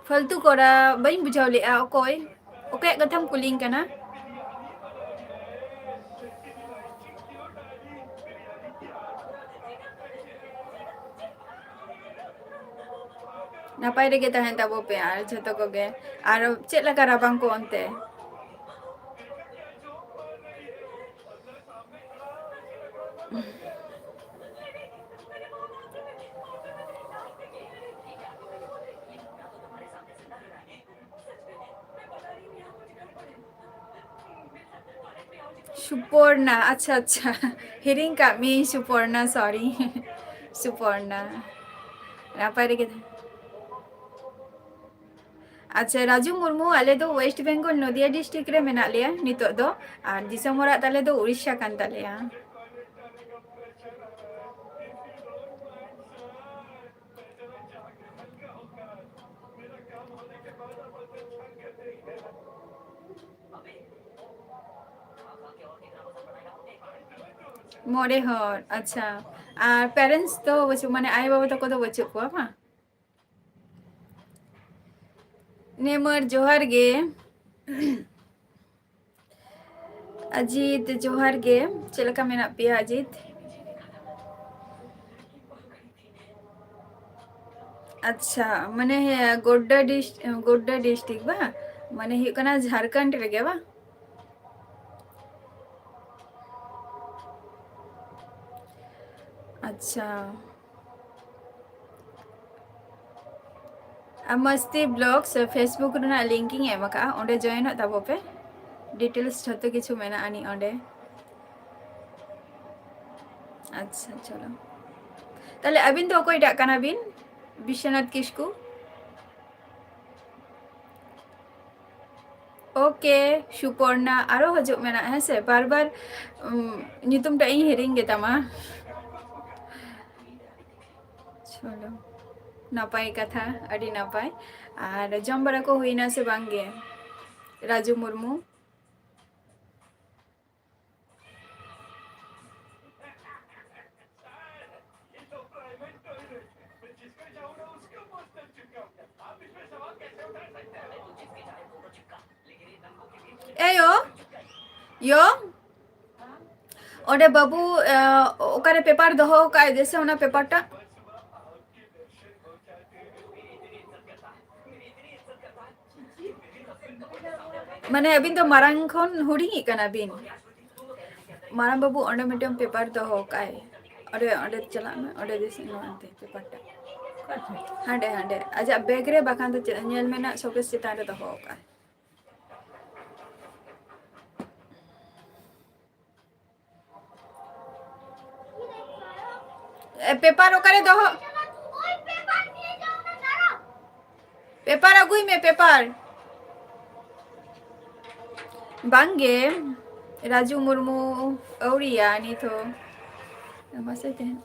ᱯᱷᱟᱞᱛᱩ ᱠᱚᱲᱟ, ᱵᱟᱹᱧ ᱵᱩᱡᱷᱟᱹᱣ ᱞᱮᱜᱼᱟ, ᱚᱠᱚᱭ, ᱚᱠᱚᱭᱟᱜ ᱠᱟᱛᱷᱟᱢ ᱠᱩᱞᱤᱧ ᱠᱟᱱᱟ? ᱱᱟᱯᱟᱭ ᱨᱮᱜᱮ ᱛᱟᱦᱮᱱ ᱛᱟᱵᱚ ᱯᱮ ᱟᱨ ᱡᱷᱚᱛᱚ ᱠᱚᱜᱮ᱾ ᱟᱨ ᱪᱮᱫ ᱞᱮᱠᱟ ᱨᱟᱵᱟᱝ ᱠᱚ ᱚᱱᱛᱮ? ᱥᱩᱯᱚᱨᱱᱟ, ᱟᱪᱪᱷᱟ, ᱟᱪᱪᱷᱟ᱾ ᱦᱤᱲᱤᱧ ᱠᱟᱜ ᱢᱤᱭᱟᱹᱧ ᱥᱩᱯᱚᱨᱱᱟ, sorry᱾ ᱥᱩᱯᱚᱨᱱᱟ᱾ ᱱᱟᱯᱟᱭ ᱨᱮᱜᱮ᱾ ᱟᱪᱪᱷᱟ, ᱨᱟᱡᱩ ᱢᱩᱨᱢᱩ, ᱟᱞᱮ ᱫᱚ West Bengal, ᱱᱚᱫᱤᱭᱟ district ᱨᱮ ᱢᱮᱱᱟᱜ ᱞᱮᱭᱟ ᱱᱤᱛᱚᱜ ᱫᱚ, ᱟᱨ ᱫᱤᱥᱚᱢ ᱚᱲᱟᱜ ᱛᱟᱞᱮ ᱫᱚ ᱩᱲᱤᱥᱥᱟ ᱠᱟᱱ ᱛᱟᱞᱮᱭᱟ᱾ ᱢᱚᱬᱮ ᱦᱚᱲ, ᱟᱪᱪᱷᱟ᱾ ᱟᱨ parents ᱫᱚ ᱵᱟᱹᱪᱩᱜ, ᱢᱟᱱᱮ ᱟᱭᱳ ᱵᱟᱵᱟ ᱛᱟᱠᱚ ᱫᱚ ᱵᱟᱹᱪᱩᱜ ᱠᱚᱣᱟ ᱵᱟᱝ? ᱱᱮᱢᱟᱨ ᱡᱚᱦᱟᱨ ᱜᱮ᱾ ᱟᱡᱤᱛ, ᱡᱚᱦᱟᱨ ᱜᱮ᱾ ᱪᱮᱫ ᱞᱮᱠᱟ ᱢᱮᱱᱟᱜ ᱯᱮᱭᱟ, ᱟᱡᱤᱛ? ᱟᱪᱪᱷᱟ, ᱢᱟᱱᱮ, ᱦᱮᱸ, ᱜᱳᱰᱰᱟ ᱰᱤᱥ-, ᱜᱳᱰᱰᱟ district ᱵᱟᱝ? ᱢᱟᱱᱮ ᱦᱩᱭᱩᱜ ᱠᱟᱱᱟ ᱡᱷᱟᱲᱠᱷᱚᱸᱰ ᱨᱮᱜᱮ ᱵᱟᱝ? ᱟᱪᱪᱷᱟ᱾ ᱟᱨ ᱢᱟᱥᱛᱤ Vlogs Facebook ᱨᱮᱱᱟᱜ link ᱤᱧ ᱮᱢ ᱟᱠᱟᱫᱼᱟ, ᱚᱸᱰᱮ join ᱚᱜ ᱛᱟᱵᱚ ᱯᱮ᱾ Details ᱡᱷᱚᱛᱚ ᱠᱤᱪᱷᱩ ᱢᱮᱱᱟᱜ ᱟᱹᱱᱤᱡ ᱚᱸᱰᱮ᱾ ᱟᱪᱪᱷᱟ, ᱪᱚᱞᱚ᱾ ᱛᱟᱦᱞᱮ ᱟᱹᱵᱤᱱ ᱫᱚ ᱚᱠᱚᱭᱴᱟᱜ ᱠᱟᱱᱟ ᱵᱤᱱ? ᱵᱤᱥᱥᱚᱱᱟᱛᱷ ᱠᱤᱥᱠᱩ? OK, ᱥᱩᱯᱚᱨᱱᱟ, ᱟᱨᱚ ᱦᱤᱡᱩᱜ ᱢᱮᱱᱟᱜ, ᱦᱮᱸ ᱥᱮ? ᱵᱟᱨ ᱵᱟᱨ, ᱩᱢ, ᱧᱩᱛᱩᱢ ᱴᱟᱜ ᱤᱧ ᱦᱤᱲᱤᱧ ᱜᱮᱛᱟᱢᱟ᱾ ᱪᱚᱞᱚ, ᱱᱟᱯᱟᱭ ᱠᱟᱛᱷᱟ, ᱟᱹᱰᱤ ᱱᱟᱯᱟᱭ᱾ ᱟᱨ ᱡᱚᱢ ᱵᱟᱲᱟ ᱠᱚ ᱦᱩᱭᱱᱟ ᱥᱮ ᱵᱟᱝ ᱜᱮ, ᱨᱟᱡᱩ ᱢᱩᱨᱢᱩ? ᱮᱭᱳ, ᱭᱳ, ᱚᱸᱰᱮ ᱵᱟᱹᱵᱩ, ᱮ, ᱚᱠᱟᱨᱮ paper ᱫᱚᱦᱚ ᱟᱠᱟᱫ ᱟᱭ, ᱫᱮᱥᱮ ᱚᱱᱟ paper ᱴᱟᱜ᱾ ᱢᱟᱱᱮ ᱟᱹᱵᱤᱱ ᱫᱚ ᱢᱟᱨᱟᱝ ᱠᱷᱚᱱ ᱦᱩᱰᱤᱧᱤᱡ ᱠᱟᱱᱟ ᱵᱤᱱ? ᱢᱟᱨᱟᱝ ᱵᱟᱹᱵᱩ ᱚᱸᱰᱮ ᱢᱤᱫᱴᱟᱝ ᱯᱮᱯᱟᱨ ᱫᱚᱦᱚ ᱠᱟᱜᱼᱟᱭ, ᱚᱸᱰᱮ, ᱚᱸᱰᱮ ᱪᱟᱞᱟᱜ ᱢᱮ, ᱚᱸᱰᱮ ᱫᱮᱥ ᱱᱚᱣᱟ ᱮᱱᱛᱮ ᱯᱮᱯᱟᱨ ᱴᱟᱜ᱾ ᱦᱟᱸᱰᱮ, ᱦᱟᱸᱰᱮ ᱟᱡᱟᱜ ᱵᱮᱜᱽ ᱨᱮ, ᱵᱟᱠᱷᱟᱱ ᱫᱚ ᱪᱮᱫ ᱧᱮᱞ ᱢᱮ ᱱᱟᱜ, ᱥᱳᱠᱮᱥ ᱪᱮᱛᱟᱱ ᱨᱮ ᱫᱚᱦᱚ ᱠᱟᱜᱼᱟᱭ᱾ ᱮ, ᱯᱮᱯᱟᱨ ᱚᱠᱟᱨᱮ ᱫᱚᱦᱚ? ᱯᱮᱯᱟᱨ ᱟᱹᱜᱩᱭ ᱢᱮ, ᱯᱮᱯᱟᱨ᱾ ᱵᱟᱝᱜᱮ, ᱨᱟᱡᱩ ᱢᱩᱨᱢᱩ ᱟᱹᱣᱨᱤᱭᱟ ᱱᱤᱛ ᱦᱚᱸ᱾ ᱢᱟᱥᱮ ᱛᱟᱦᱮᱱ᱾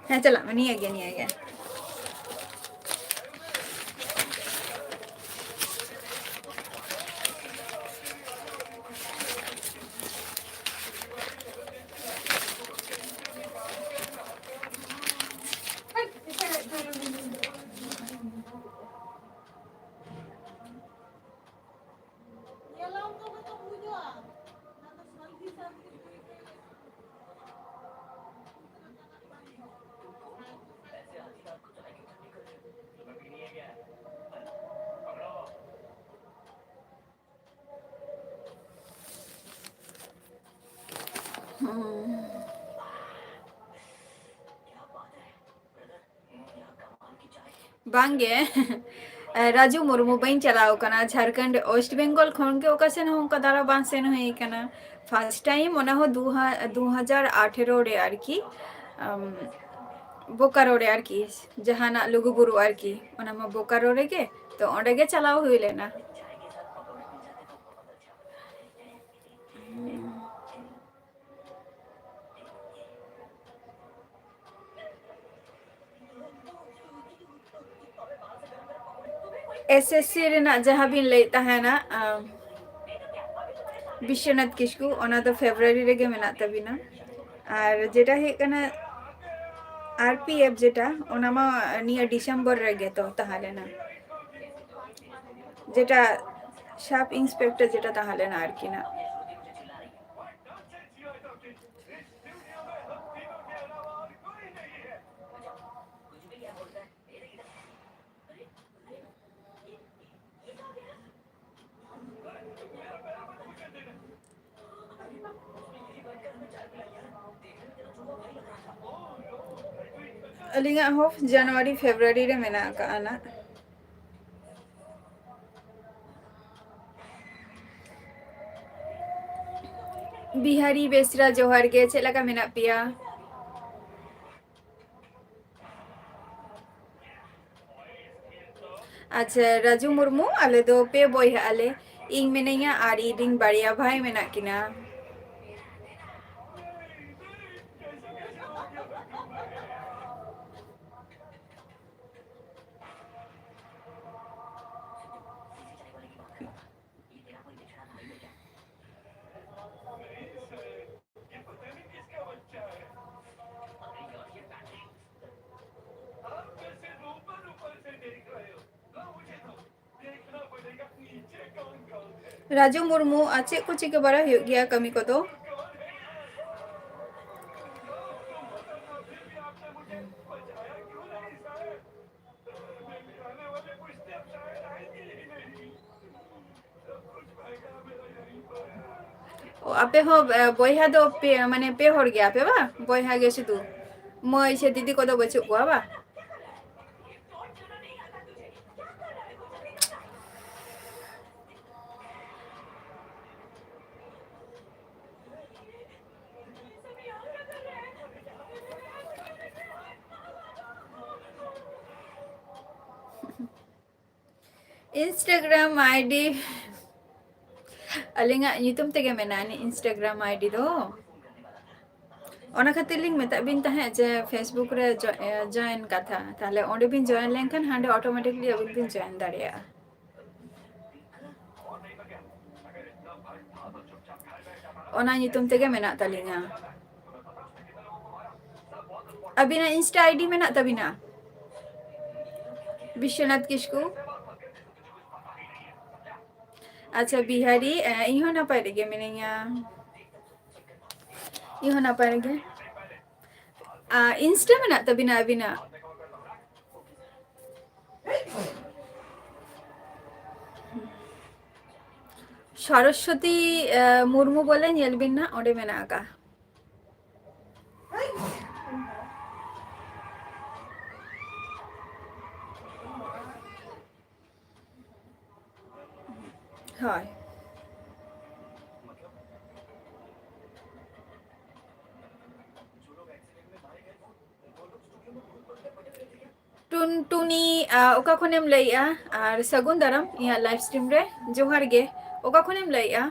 ᱦᱮᱸ, ᱪᱟᱞᱟᱜ ᱢᱮ, ᱱᱤᱭᱟᱹ ᱜᱮ, ᱱᱤᱭᱟᱹ ᱜᱮ᱾ ᱦᱩᱸ᱾ ᱵᱟᱝᱜᱮ᱾ ᱨᱟᱡᱩ ᱢᱩᱨᱢᱩ, ᱵᱟᱹᱧ ᱪᱟᱞᱟᱣ ᱠᱟᱱᱟ ᱡᱷᱟᱲᱠᱷᱚᱸᱰ, ᱳᱭᱮᱥᱴ ᱵᱮᱝᱜᱚᱞ ᱠᱷᱚᱱ ᱜᱮ ᱚᱠᱟ ᱥᱮᱱ ᱦᱚᱸ ᱚᱱᱠᱟ ᱫᱟᱬᱟ ᱵᱟᱝ ᱥᱮᱱ ᱦᱩᱭ ᱠᱟᱱᱟ᱾ ᱯᱷᱟᱥᱴ ᱴᱟᱭᱤᱢ ᱚᱱᱟ ᱦᱚᱸ ᱫᱩ ᱦᱟ-, ᱫᱩ ᱦᱟᱡᱟᱨ ᱟᱴᱷᱮᱨᱚ ᱨᱮ ᱟᱨᱠᱤ, ᱟᱢ, ᱵᱳᱠᱟᱨᱳ ᱨᱮ ᱟᱨᱠᱤ, ᱡᱟᱦᱟᱱᱟᱜ ᱞᱩᱜᱩᱵᱩᱨᱩ ᱟᱨᱠᱤ, ᱚᱱᱟ ᱢᱟ ᱵᱳᱠᱟᱨᱳ ᱨᱮᱜᱮ, ᱛᱚ ᱚᱸᱰᱮ ᱜᱮ ᱪᱟᱞᱟᱣ ᱦᱩᱭ ᱞᱮᱱᱟ᱾ ᱮᱥ ᱮᱥ ᱥᱤ ᱨᱮᱱᱟᱜ ᱡᱟᱦᱟᱸ ᱵᱤᱱ ᱞᱟᱹᱭᱮᱫ ᱛᱟᱦᱮᱱᱟ, ᱟᱢ, ᱵᱤᱥᱥᱚᱱᱟᱛᱷ ᱠᱤᱥᱠᱩ, ᱚᱱᱟ ᱫᱚ ᱯᱷᱮᱵᱽᱨᱩᱣᱟᱨᱤ ᱨᱮᱜᱮ ᱢᱮᱱᱟᱜ ᱛᱟᱵᱤᱱᱟ᱾ ᱟᱨ ᱡᱮᱴᱟ ᱦᱩᱭᱩᱜ ᱠᱟᱱᱟ ᱟᱨ ᱯᱤ ᱮᱯᱷ, ᱡᱮᱴᱟ, ᱚᱱᱟ ᱢᱟ ᱱᱤᱭᱟᱹ ᱰᱤᱥᱮᱢᱵᱚᱨ ᱨᱮᱜᱮ ᱛᱚ ᱛᱟᱦᱮᱸ ᱞᱮᱱᱟ, ᱡᱮᱴᱟ ᱥᱟᱵ ᱤᱱᱥᱯᱮᱠᱴᱚᱨ ᱡᱮᱴᱟ ᱛᱟᱦᱮᱸ ᱞᱮᱱᱟ ᱟᱨᱠᱤ ᱱᱟᱜ᱾ ᱟᱹᱞᱤᱧᱟᱜ ᱦᱚᱸ ᱡᱟᱱᱩᱣᱟᱨᱤ ᱯᱷᱮᱵᱽᱨᱩᱣᱟᱨᱤ ᱨᱮ ᱢᱮᱱᱟᱜ ᱟᱠᱟᱫᱼᱟ ᱱᱟᱜ᱾ ᱵᱤᱦᱟᱨᱤ ᱵᱮᱥᱨᱟ, ᱡᱚᱦᱟᱨ ᱜᱮ, ᱪᱮᱫ ᱞᱮᱠᱟ ᱢᱮᱱᱟᱜ ᱯᱮᱭᱟ? ᱟᱪᱪᱷᱟ, ᱨᱟᱡᱩ ᱢᱩᱨᱢᱩ, ᱟᱞᱮ ᱫᱚ ᱯᱮ ᱵᱚᱭᱦᱟᱜ ᱟᱞᱮ᱾ ᱤᱧ ᱢᱤᱱᱟᱹᱧᱟ ᱟᱨ ᱤᱧ ᱨᱤᱱ ᱵᱟᱨᱭᱟ ᱵᱷᱟᱭ ᱢᱮᱱᱟᱜ ᱠᱤᱱᱟ᱾ ᱨᱟᱡᱩ ᱢᱩᱨᱢᱩ, ᱟᱨ ᱪᱮᱫ ᱠᱚ ᱪᱤᱠᱟᱹ ᱵᱟᱲᱟ ᱦᱩᱭᱩᱜ ᱜᱮᱭᱟ ᱠᱟᱹᱢᱤ ᱠᱚᱫᱚ? ᱚ, ᱟᱯᱮ ᱦᱚᱸ, ᱮ, ᱵᱚᱭᱦᱟ ᱫᱚ ᱯᱮ, ᱢᱟᱱᱮ ᱯᱮ ᱦᱚᱲ ᱜᱮᱭᱟ ᱯᱮ ᱵᱟ? ᱵᱚᱭᱦᱟ ᱜᱮ ᱥᱩᱫᱷᱩ? ᱢᱟᱹᱭ ᱥᱮ ᱫᱤᱫᱤ ᱠᱚᱫᱚ ᱵᱟᱹᱪᱩᱜ ᱠᱚᱣᱟ ᱵᱟ? Instagram ID, ᱟᱹᱞᱤᱧᱟᱜ ᱧᱩᱛᱩᱢ ᱛᱮᱜᱮ ᱢᱮᱱᱟᱜᱼᱟ ᱱᱤ-, Instagram ID ᱫᱚ᱾ ᱚᱱᱟ ᱠᱷᱟᱹᱛᱤᱨ ᱞᱤᱧ ᱢᱮᱛᱟᱫ ᱵᱤᱱ ᱛᱟᱦᱮᱸᱫ ᱡᱮ Facebook ᱨᱮ ᱡᱚ-, ᱮ, join ᱠᱟᱛᱷᱟ᱾ ᱛᱟᱦᱞᱮ ᱚᱸᱰᱮ ᱵᱤᱱ join ᱞᱮᱱᱠᱷᱟᱱ ᱦᱟᱸᱰᱮ automatically ᱟᱹᱵᱤᱱ ᱵᱤᱱ join ᱫᱟᱲᱮᱭᱟᱜᱼᱟ᱾ ᱚᱱᱟ ᱧᱩᱛᱩᱢ ᱛᱮᱜᱮ ᱢᱮᱱᱟᱜ ᱛᱟᱹᱞᱤᱧᱟ᱾ ᱟᱹᱵᱤᱱᱟᱜ Insta ID ᱢᱮᱱᱟᱜ ᱛᱟᱹᱵᱤᱱᱟ? ᱵᱤᱥᱥᱚᱱᱟᱛᱷ ᱠᱤᱥᱠᱩ᱾ ᱟᱪᱪᱷᱟ, ᱵᱤᱦᱟᱨᱤ, ᱮ, ᱤᱧ ᱦᱚᱸ ᱱᱟᱯᱟᱭ ᱨᱮᱜᱮ ᱢᱤᱱᱟᱹᱧᱟ᱾ ᱤᱧ ᱦᱚᱸ ᱱᱟᱯᱟᱭ ᱨᱮᱜᱮ᱾ ᱟ, Insta ᱢᱮᱱᱟᱜ ᱛᱟᱹᱵᱤᱱᱟ ᱟᱹᱵᱤᱱᱟᱜ? ᱥᱚᱨᱚᱥᱣᱚᱛᱤ, ᱮ, ᱢᱩᱨᱢᱩ ᱵᱚᱞᱮ ᱧᱮᱞ ᱵᱤᱱ ᱱᱟᱜ, ᱚᱸᱰᱮ ᱢᱮᱱᱟᱜ ᱟᱠᱟᱜᱼᱟ᱾ ᱦᱳᱭ᱾ ᱴᱩᱱᱴᱩᱱᱤ, ᱟ, ᱚᱠᱟ ᱠᱷᱚᱱᱮᱢ ᱞᱟᱹᱭᱮᱜᱼᱟ? ᱟᱨ ᱥᱟᱹᱜᱩᱱ ᱫᱟᱨᱟᱢ ᱤᱧᱟᱹᱜ live stream ᱨᱮ᱾ ᱡᱚᱦᱟᱨ ᱜᱮ᱾ ᱚᱠᱟ ᱠᱷᱚᱱᱮᱢ ᱞᱟᱹᱭᱮᱜᱼᱟ?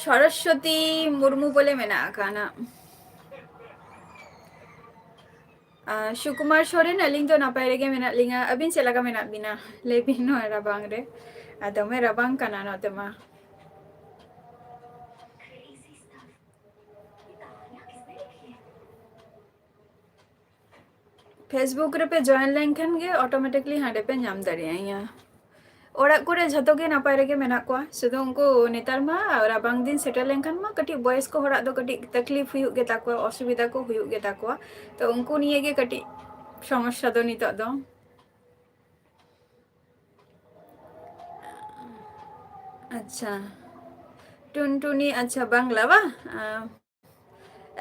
ᱥᱚᱨᱚᱥᱚᱛᱤ ᱢᱩᱨᱢᱩ ᱵᱚᱞᱮ ᱢᱮᱱᱟᱜ ᱟᱠᱟᱱᱟ᱾ ᱟ, ᱥᱩᱠᱩᱢᱟᱨ ᱥᱚᱨᱮᱱ, ᱟᱹᱞᱤᱧ ᱫᱚ ᱱᱟᱯᱟᱭ ᱨᱮᱜᱮ ᱢᱮᱱᱟᱜ ᱞᱤᱧᱟ᱾ ᱟᱹᱵᱤᱱ ᱪᱮᱫ ᱞᱮᱠᱟ ᱢᱮᱱᱟᱜ ᱵᱤᱱᱟ? ᱞᱟᱹᱭ ᱵᱤᱱ ᱱᱚᱣᱟ ᱨᱟᱵᱟᱝ ᱨᱮ᱾ ᱟ, ᱫᱚᱢᱮ ᱨᱟᱵᱟᱝ ᱠᱟᱱᱟ ᱱᱚᱛᱮ ᱢᱟ᱾ Facebook ᱨᱮᱯᱮ join ᱞᱮᱱᱠᱷᱟᱱ ᱜᱮ automatically ᱦᱟᱸᱰᱮ ᱯᱮ ᱧᱟᱢ ᱫᱟᱲᱮᱭᱟᱹᱧᱟ᱾ ᱚᱲᱟᱜ ᱠᱚᱨᱮ ᱡᱷᱚᱛᱚ ᱜᱮ ᱱᱟᱯᱟᱭ ᱨᱮᱜᱮ ᱢᱮᱱᱟᱜ ᱠᱚᱣᱟ, ᱥᱩᱫᱷᱩ ᱩᱱᱠᱩ ᱱᱮᱛᱟᱨ ᱢᱟ ᱨᱟᱵᱟᱝ ᱫᱤᱱ ᱥᱮᱴᱮᱨ ᱞᱮᱱᱠᱷᱟᱱ ᱢᱟ ᱠᱟᱹᱴᱤᱡ ᱵᱚᱭᱮᱥᱠᱚ ᱦᱚᱲᱟᱜ ᱫᱚ ᱠᱟᱹᱴᱤᱡ ᱛᱟᱠᱞᱤᱯ ᱦᱩᱭᱩᱜ ᱜᱮᱛᱟ ᱠᱚᱣᱟ, ᱚᱥᱩᱵᱤᱫᱷᱟ ᱠᱚ ᱦᱩᱭᱩᱜ ᱜᱮᱛᱟ ᱠᱚᱣᱟ᱾ ᱛᱚ ᱩᱱᱠᱩ ᱱᱤᱭᱮ ᱜᱮ ᱠᱟᱹᱴᱤᱡ ᱥᱚᱢᱚᱥᱥᱟ ᱫᱚ ᱱᱤᱛᱚᱜ ᱫᱚ᱾ ᱟᱪᱪᱷᱟ, ᱴᱩᱱᱴᱩᱱᱤ, ᱟᱪᱪᱷᱟ, ᱵᱟᱝᱞᱟ ᱵᱟ? ᱟ,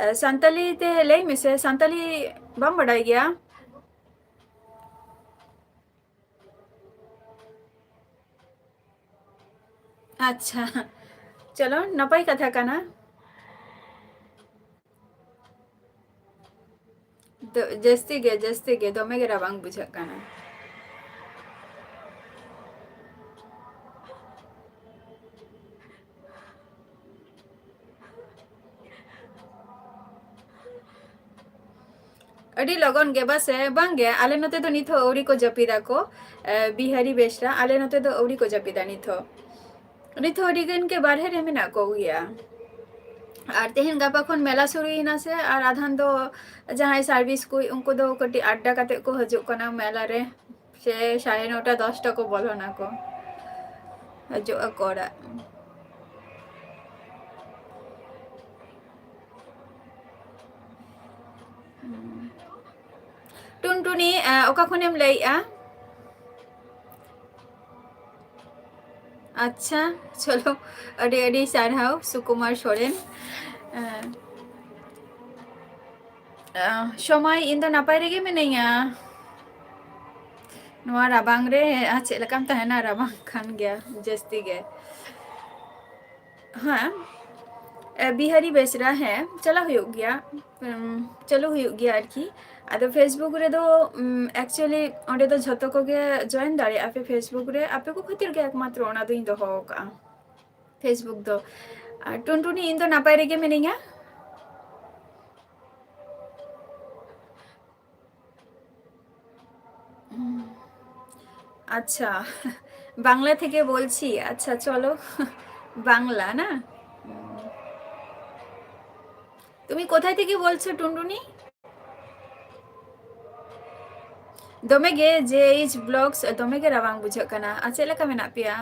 ᱟ, ᱥᱟᱱᱛᱟᱞᱤ ᱛᱮ ᱞᱟᱹᱭ ᱢᱮᱥᱮ, ᱥᱟᱱᱛᱟᱞᱤ ᱵᱟᱢ ᱵᱟᱰᱟᱭ ᱜᱮᱭᱟ? ᱟᱪᱪᱷᱟ, ᱪᱚᱞᱚ, ᱱᱟᱯᱟᱭ ᱠᱟᱛᱷᱟ ᱠᱟᱱᱟ᱾ ᱫᱚ-, ᱡᱟᱹᱥᱛᱤ ᱜᱮ, ᱡᱟᱹᱥᱛᱤ ᱜᱮ, ᱫᱚᱢᱮ ᱜᱮ ᱨᱟᱵᱟᱝ ᱵᱩᱡᱷᱟᱹᱜ ᱠᱟᱱᱟ᱾ ᱟᱹᱰᱤ ᱞᱚᱜᱚᱱ ᱜᱮ ᱵᱟᱥᱮ? ᱵᱟᱝ ᱜᱮ, ᱟᱞᱮ ᱱᱚᱛᱮ ᱫᱚ ᱱᱤᱛ ᱦᱚᱸ ᱟᱹᱣᱨᱤ ᱠᱚ ᱡᱟᱹᱯᱤᱫᱟ ᱠᱚ, ᱮ, ᱵᱤᱦᱟᱨᱤ ᱵᱮᱥᱨᱟ, ᱟᱞᱮ ᱱᱚᱛᱮ ᱫᱚ ᱟᱹᱣᱨᱤ ᱠᱚ ᱡᱟᱹᱯᱤᱫᱟ ᱱᱤᱛ ᱦᱚᱸ᱾ ᱱᱤᱛ ᱦᱚᱸ ᱟᱹᱰᱤ ᱜᱟᱱ ᱜᱮ ᱵᱟᱨᱦᱮ ᱨᱮ ᱢᱮᱱᱟᱜ ᱠᱚ ᱜᱮᱭᱟ᱾ ᱟᱨ ᱛᱮᱦᱮᱧ ᱜᱟᱯᱟ ᱠᱷᱚᱱ ᱢᱮᱞᱟ ᱥᱩᱨᱩᱭᱮᱱᱟ ᱥᱮ, ᱟᱨ ᱟᱫᱷᱟᱱ ᱫᱚ ᱡᱟᱦᱟᱸᱭ service ᱠᱚ, ᱩᱱᱠᱩ ᱫᱚ ᱠᱟᱹᱴᱤᱡ ᱟᱰᱰᱟ ᱠᱟᱛᱮ ᱠᱚ ᱦᱤᱡᱩᱜ ᱠᱟᱱᱟ ᱢᱮᱞᱟ ᱨᱮ, ᱥᱮ ᱥᱟᱲᱮ ᱱᱚᱴᱟ, ᱫᱚᱥᱴᱟ ᱠᱚ ᱵᱚᱞᱚᱱᱟ ᱠᱚ, ᱦᱤᱡᱩᱜ ᱟᱠᱚ ᱚᱲᱟᱜ᱾ ᱴᱩᱱᱴᱩᱱᱤ, ᱮ, ᱚᱠᱟ ᱠᱷᱚᱱᱮᱢ ᱞᱟᱹᱭᱮᱜᱼᱟ? ᱟᱪᱪᱷᱟ, ᱪᱚᱞᱚ, ᱟᱹᱰᱤ ᱟᱹᱰᱤ ᱥᱟᱨᱦᱟᱣ ᱥᱩᱠᱩᱢᱟᱨ ᱥᱚᱨᱮᱱ᱾ ᱮ, ᱮ, ᱥᱚᱢᱟᱭ, ᱤᱧ ᱫᱚ ᱱᱟᱯᱟᱭ ᱨᱮᱜᱮ ᱢᱤᱱᱟᱹᱧᱟ᱾ ᱱᱚᱣᱟ ᱨᱟᱵᱟᱝ ᱨᱮ ᱟᱨ ᱪᱮᱫ ᱞᱮᱠᱟᱢ ᱛᱟᱦᱮᱱᱟ, ᱨᱟᱵᱟᱝ ᱠᱷᱟᱱ ᱜᱮᱭᱟ ᱡᱟᱹᱥᱛᱤ ᱜᱮ᱾ ᱦᱮᱸ, ᱮ, ᱵᱤᱦᱟᱨᱤ ᱵᱮᱥᱨᱟ, ᱦᱮᱸ, ᱪᱟᱞᱟᱣ ᱦᱩᱭᱩᱜ ᱜᱮᱭᱟ᱾ ᱩᱢ, ᱪᱟᱹᱞᱩ ᱦᱩᱭᱩᱜ ᱜᱮᱭᱟ ᱟᱨᱠᱤ᱾ ᱟᱫᱚ Facebook ᱨᱮᱫᱚ, ᱩᱢ, actually ᱚᱸᱰᱮ ᱫᱚ ᱡᱷᱚᱛᱚ ᱠᱚᱜᱮ join ᱫᱟᱲᱮᱭᱟᱜᱼᱟ ᱯᱮ Facebook ᱨᱮ᱾ ᱟᱯᱮ ᱠᱚ ᱠᱷᱟᱹᱛᱤᱨ ᱜᱮ ᱮᱠᱢᱟᱛᱨᱚ ᱚᱱᱟ ᱫᱚᱧ ᱫᱚᱦᱚ ᱟᱠᱟᱫᱼᱟ Facebook ᱫᱚ᱾ ᱟᱨ ᱴᱩᱱᱴᱩᱱᱤ, ᱤᱧ ᱫᱚ ᱱᱟᱯᱟᱭ ᱨᱮᱜᱮ ᱢᱤᱱᱟᱹᱧᱟ᱾ আচ্ছা, বাংলা থেকে বলছি। আচ্ছা, চলো। বাংলা না? তুমি কোথায় থেকে বলছো, টুনটুনি? ᱫᱚᱢᱮ ᱜᱮ, JH Vlogs, ᱫᱚᱢᱮ ᱜᱮ ᱨᱟᱵᱟᱝ ᱵᱩᱡᱷᱟᱹᱜ ᱠᱟᱱᱟ᱾ ᱟᱨ ᱪᱮᱫ ᱞᱮᱠᱟ ᱢᱮᱱᱟᱜ ᱯᱮᱭᱟ?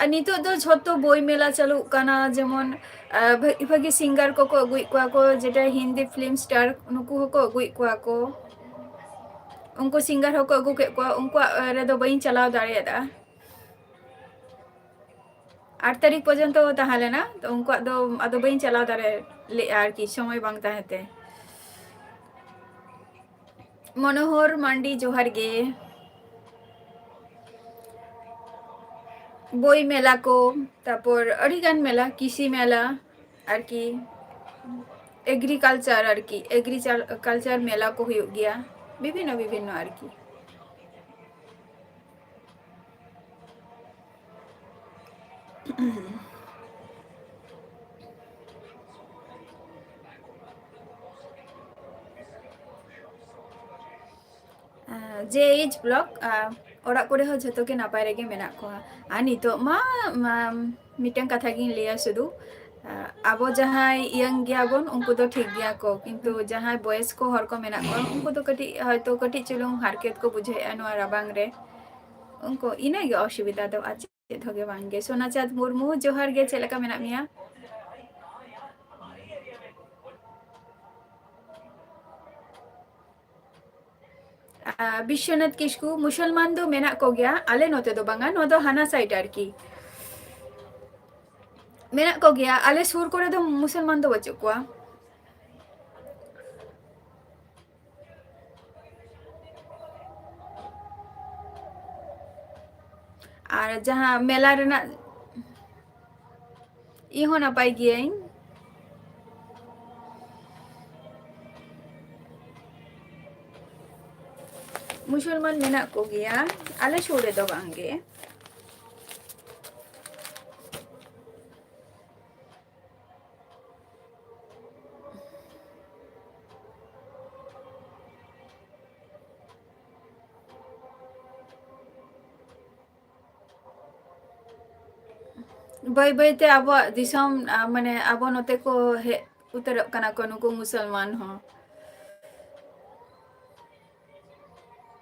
ᱟᱨ ᱱᱤᱛᱚᱜ ᱫᱚ ᱡᱷᱚᱛᱚ ᱵᱳᱭ ᱢᱮᱞᱟ ᱪᱟᱹᱞᱩᱜ ᱠᱟᱱᱟ, ᱡᱮᱢᱚᱱ, ᱟᱨ ᱵᱷᱟᱹᱜᱤ ᱵᱷᱟᱹᱜᱤ singer ᱠᱚᱠᱚ ᱟᱹᱜᱩᱭᱮᱫ ᱠᱚᱣᱟ ᱠᱚ, ᱡᱮᱴᱟ ᱦᱤᱱᱫᱤ film star, ᱱᱩᱠᱩ ᱦᱚᱸᱠᱚ ᱟᱹᱜᱩᱭᱮᱫ ᱠᱚᱣᱟ ᱠᱚ᱾ ᱩᱱᱠᱩ singer ᱦᱚᱸᱠᱚ ᱟᱹᱜᱩ ᱠᱮᱫ ᱠᱚᱣᱟ, ᱩᱱᱠᱩᱣᱟᱜ, ᱟᱨ ᱨᱮᱫᱚ ᱵᱟᱹᱧ ᱪᱟᱞᱟᱣ ᱫᱟᱲᱮᱭᱟᱫᱟ᱾ ᱟᱴ ᱛᱟᱹᱨᱤᱠᱷ ᱯᱚᱨᱡᱚᱱᱛᱚ ᱛᱟᱦᱮᱸ ᱞᱮᱱᱟ, ᱛᱚ ᱩᱱᱠᱩᱣᱟᱜ ᱫᱚ ᱟᱫᱚ ᱵᱟᱹᱧ ᱪᱟᱞᱟᱣ ᱫᱟᱲᱮ ᱞᱮᱫᱼᱟ ᱟᱨᱠᱤ, ᱥᱚᱢᱚᱭ ᱵᱟᱝ ᱛᱟᱦᱮᱸ ᱛᱮ᱾ ᱢᱚᱱᱳᱦᱚᱨ ᱢᱟᱱᱰᱤ, ᱡᱚᱦᱟᱨ ᱜᱮ᱾ ᱵᱳᱭ ᱢᱮᱞᱟ ᱠᱚ, ᱛᱟᱨᱯᱚᱨ ᱟᱹᱰᱤᱜᱟᱱ ᱢᱮᱞᱟ, ᱠᱤᱥᱤ ᱢᱮᱞᱟ ᱟᱨᱠᱤ, agriculture ᱟᱨᱠᱤ, agriculture ᱢᱮᱞᱟ ᱠᱚ ᱦᱩᱭᱩᱜ ᱜᱮᱭᱟ, ᱵᱤᱵᱷᱤᱱᱱᱚ ᱵᱤᱵᱷᱤᱱᱱᱚ ᱟᱨᱠᱤ᱾ JH Vlog, ᱟᱨ ᱚᱲᱟᱜ ᱠᱚᱨᱮ ᱦᱚᱸ ᱡᱷᱚᱛᱚ ᱜᱮ ᱱᱟᱯᱟᱭ ᱨᱮᱜᱮ ᱢᱮᱱᱟᱜ ᱠᱚᱣᱟ᱾ ᱟᱨ ᱱᱤᱛᱚᱜ ᱢᱟ, ᱢᱟ, ᱢᱤᱫᱴᱟᱝ ᱠᱟᱛᱷᱟ ᱜᱤᱧ ᱞᱟᱹᱭᱟ ᱥᱩᱫᱷᱩ, ᱟᱵᱚ ᱡᱟᱦᱟᱸᱭ young ᱜᱮᱭᱟᱵᱚᱱ, ᱩᱱᱠᱩ ᱫᱚ ᱴᱷᱤᱠ ᱜᱮᱭᱟ ᱠᱚ, ᱠᱤᱱᱛᱩ ᱡᱟᱦᱟᱸᱭ ᱵᱚᱭᱮᱥ ᱠᱚ ᱦᱚᱲ ᱠᱚ ᱢᱮᱱᱟᱜ ᱠᱚᱣᱟ, ᱩᱱᱠᱩ ᱫᱚ ᱠᱟᱹᱴᱤᱡ, ᱦᱚᱭᱛᱳ ᱠᱟᱹᱴᱤᱡ ᱪᱩᱞᱩᱝ ᱦᱟᱨᱠᱮᱛ ᱠᱚ ᱵᱩᱡᱷᱟᱹᱣᱮᱫᱼᱟ ᱱᱚᱣᱟ ᱨᱟᱵᱟᱝ ᱨᱮ᱾ ᱩᱱᱠᱩ ᱤᱱᱟᱹᱜᱮ ᱚᱥᱩᱵᱤᱫᱷᱟ ᱫᱚ, ᱟᱨ ᱪᱮᱫ ᱦᱚᱸ ᱜᱮ ᱵᱟᱝ ᱜᱮ᱾ ᱥᱳᱱᱟᱪᱟᱸᱫᱽ ᱢᱩᱨᱢᱩ, ᱡᱚᱦᱟᱨ ᱜᱮ, ᱪᱮᱫ ᱞᱮᱠᱟ ᱢᱮᱱᱟᱜ ᱢᱮᱭᱟ? ᱟᱨ ᱵᱤᱥᱥᱚᱱᱟᱛᱷ ᱠᱤᱥᱠᱩ, ᱢᱩᱥᱚᱞᱢᱟᱱ ᱫᱚ ᱢᱮᱱᱟᱜ ᱠᱚᱜᱮᱭᱟ, ᱟᱞᱮ ᱱᱚᱛᱮ ᱫᱚ ᱵᱟᱝᱟ, ᱱᱚᱣᱟ ᱫᱚ ᱦᱟᱱᱟ side ᱟᱨᱠᱤ᱾ ᱢᱮᱱᱟᱜ ᱠᱚᱜᱮᱭᱟ, ᱟᱞᱮ ᱥᱩᱨ ᱠᱚᱨᱮ ᱫᱚ ᱢᱩᱥᱚᱞᱢᱟᱱ ᱫᱚ ᱵᱟᱹᱪᱩᱜ ᱠᱚᱣᱟ᱾ ᱟᱨ ᱡᱟᱦᱟᱸ ᱢᱮᱞᱟ ᱨᱮᱱᱟᱜ, ᱤᱧ ᱦᱚᱸ ᱱᱟᱯᱟᱭ ᱜᱤᱭᱟᱹᱧ᱾ ᱢᱩᱥᱚᱞᱢᱟᱱ ᱢᱮᱱᱟᱜ ᱠᱚᱜᱮᱭᱟ ᱟᱞᱮ ᱥᱩᱨ ᱨᱮᱫᱚ ᱵᱟᱝᱜᱮ᱾ ᱵᱟᱹᱭ ᱵᱟᱹᱭᱛᱮ ᱟᱵᱚᱣᱟᱜ ᱫᱤᱥᱚᱢ, ᱟ, ᱢᱟᱱᱮ ᱟᱵᱚ ᱱᱚᱛᱮ ᱠᱚ ᱦᱮᱡ ᱩᱛᱟᱹᱨᱚᱜ ᱠᱟᱱᱟ ᱠᱚ ᱱᱩᱠᱩ ᱢᱩᱥᱚᱞᱢᱟᱱ ᱦᱚᱸ᱾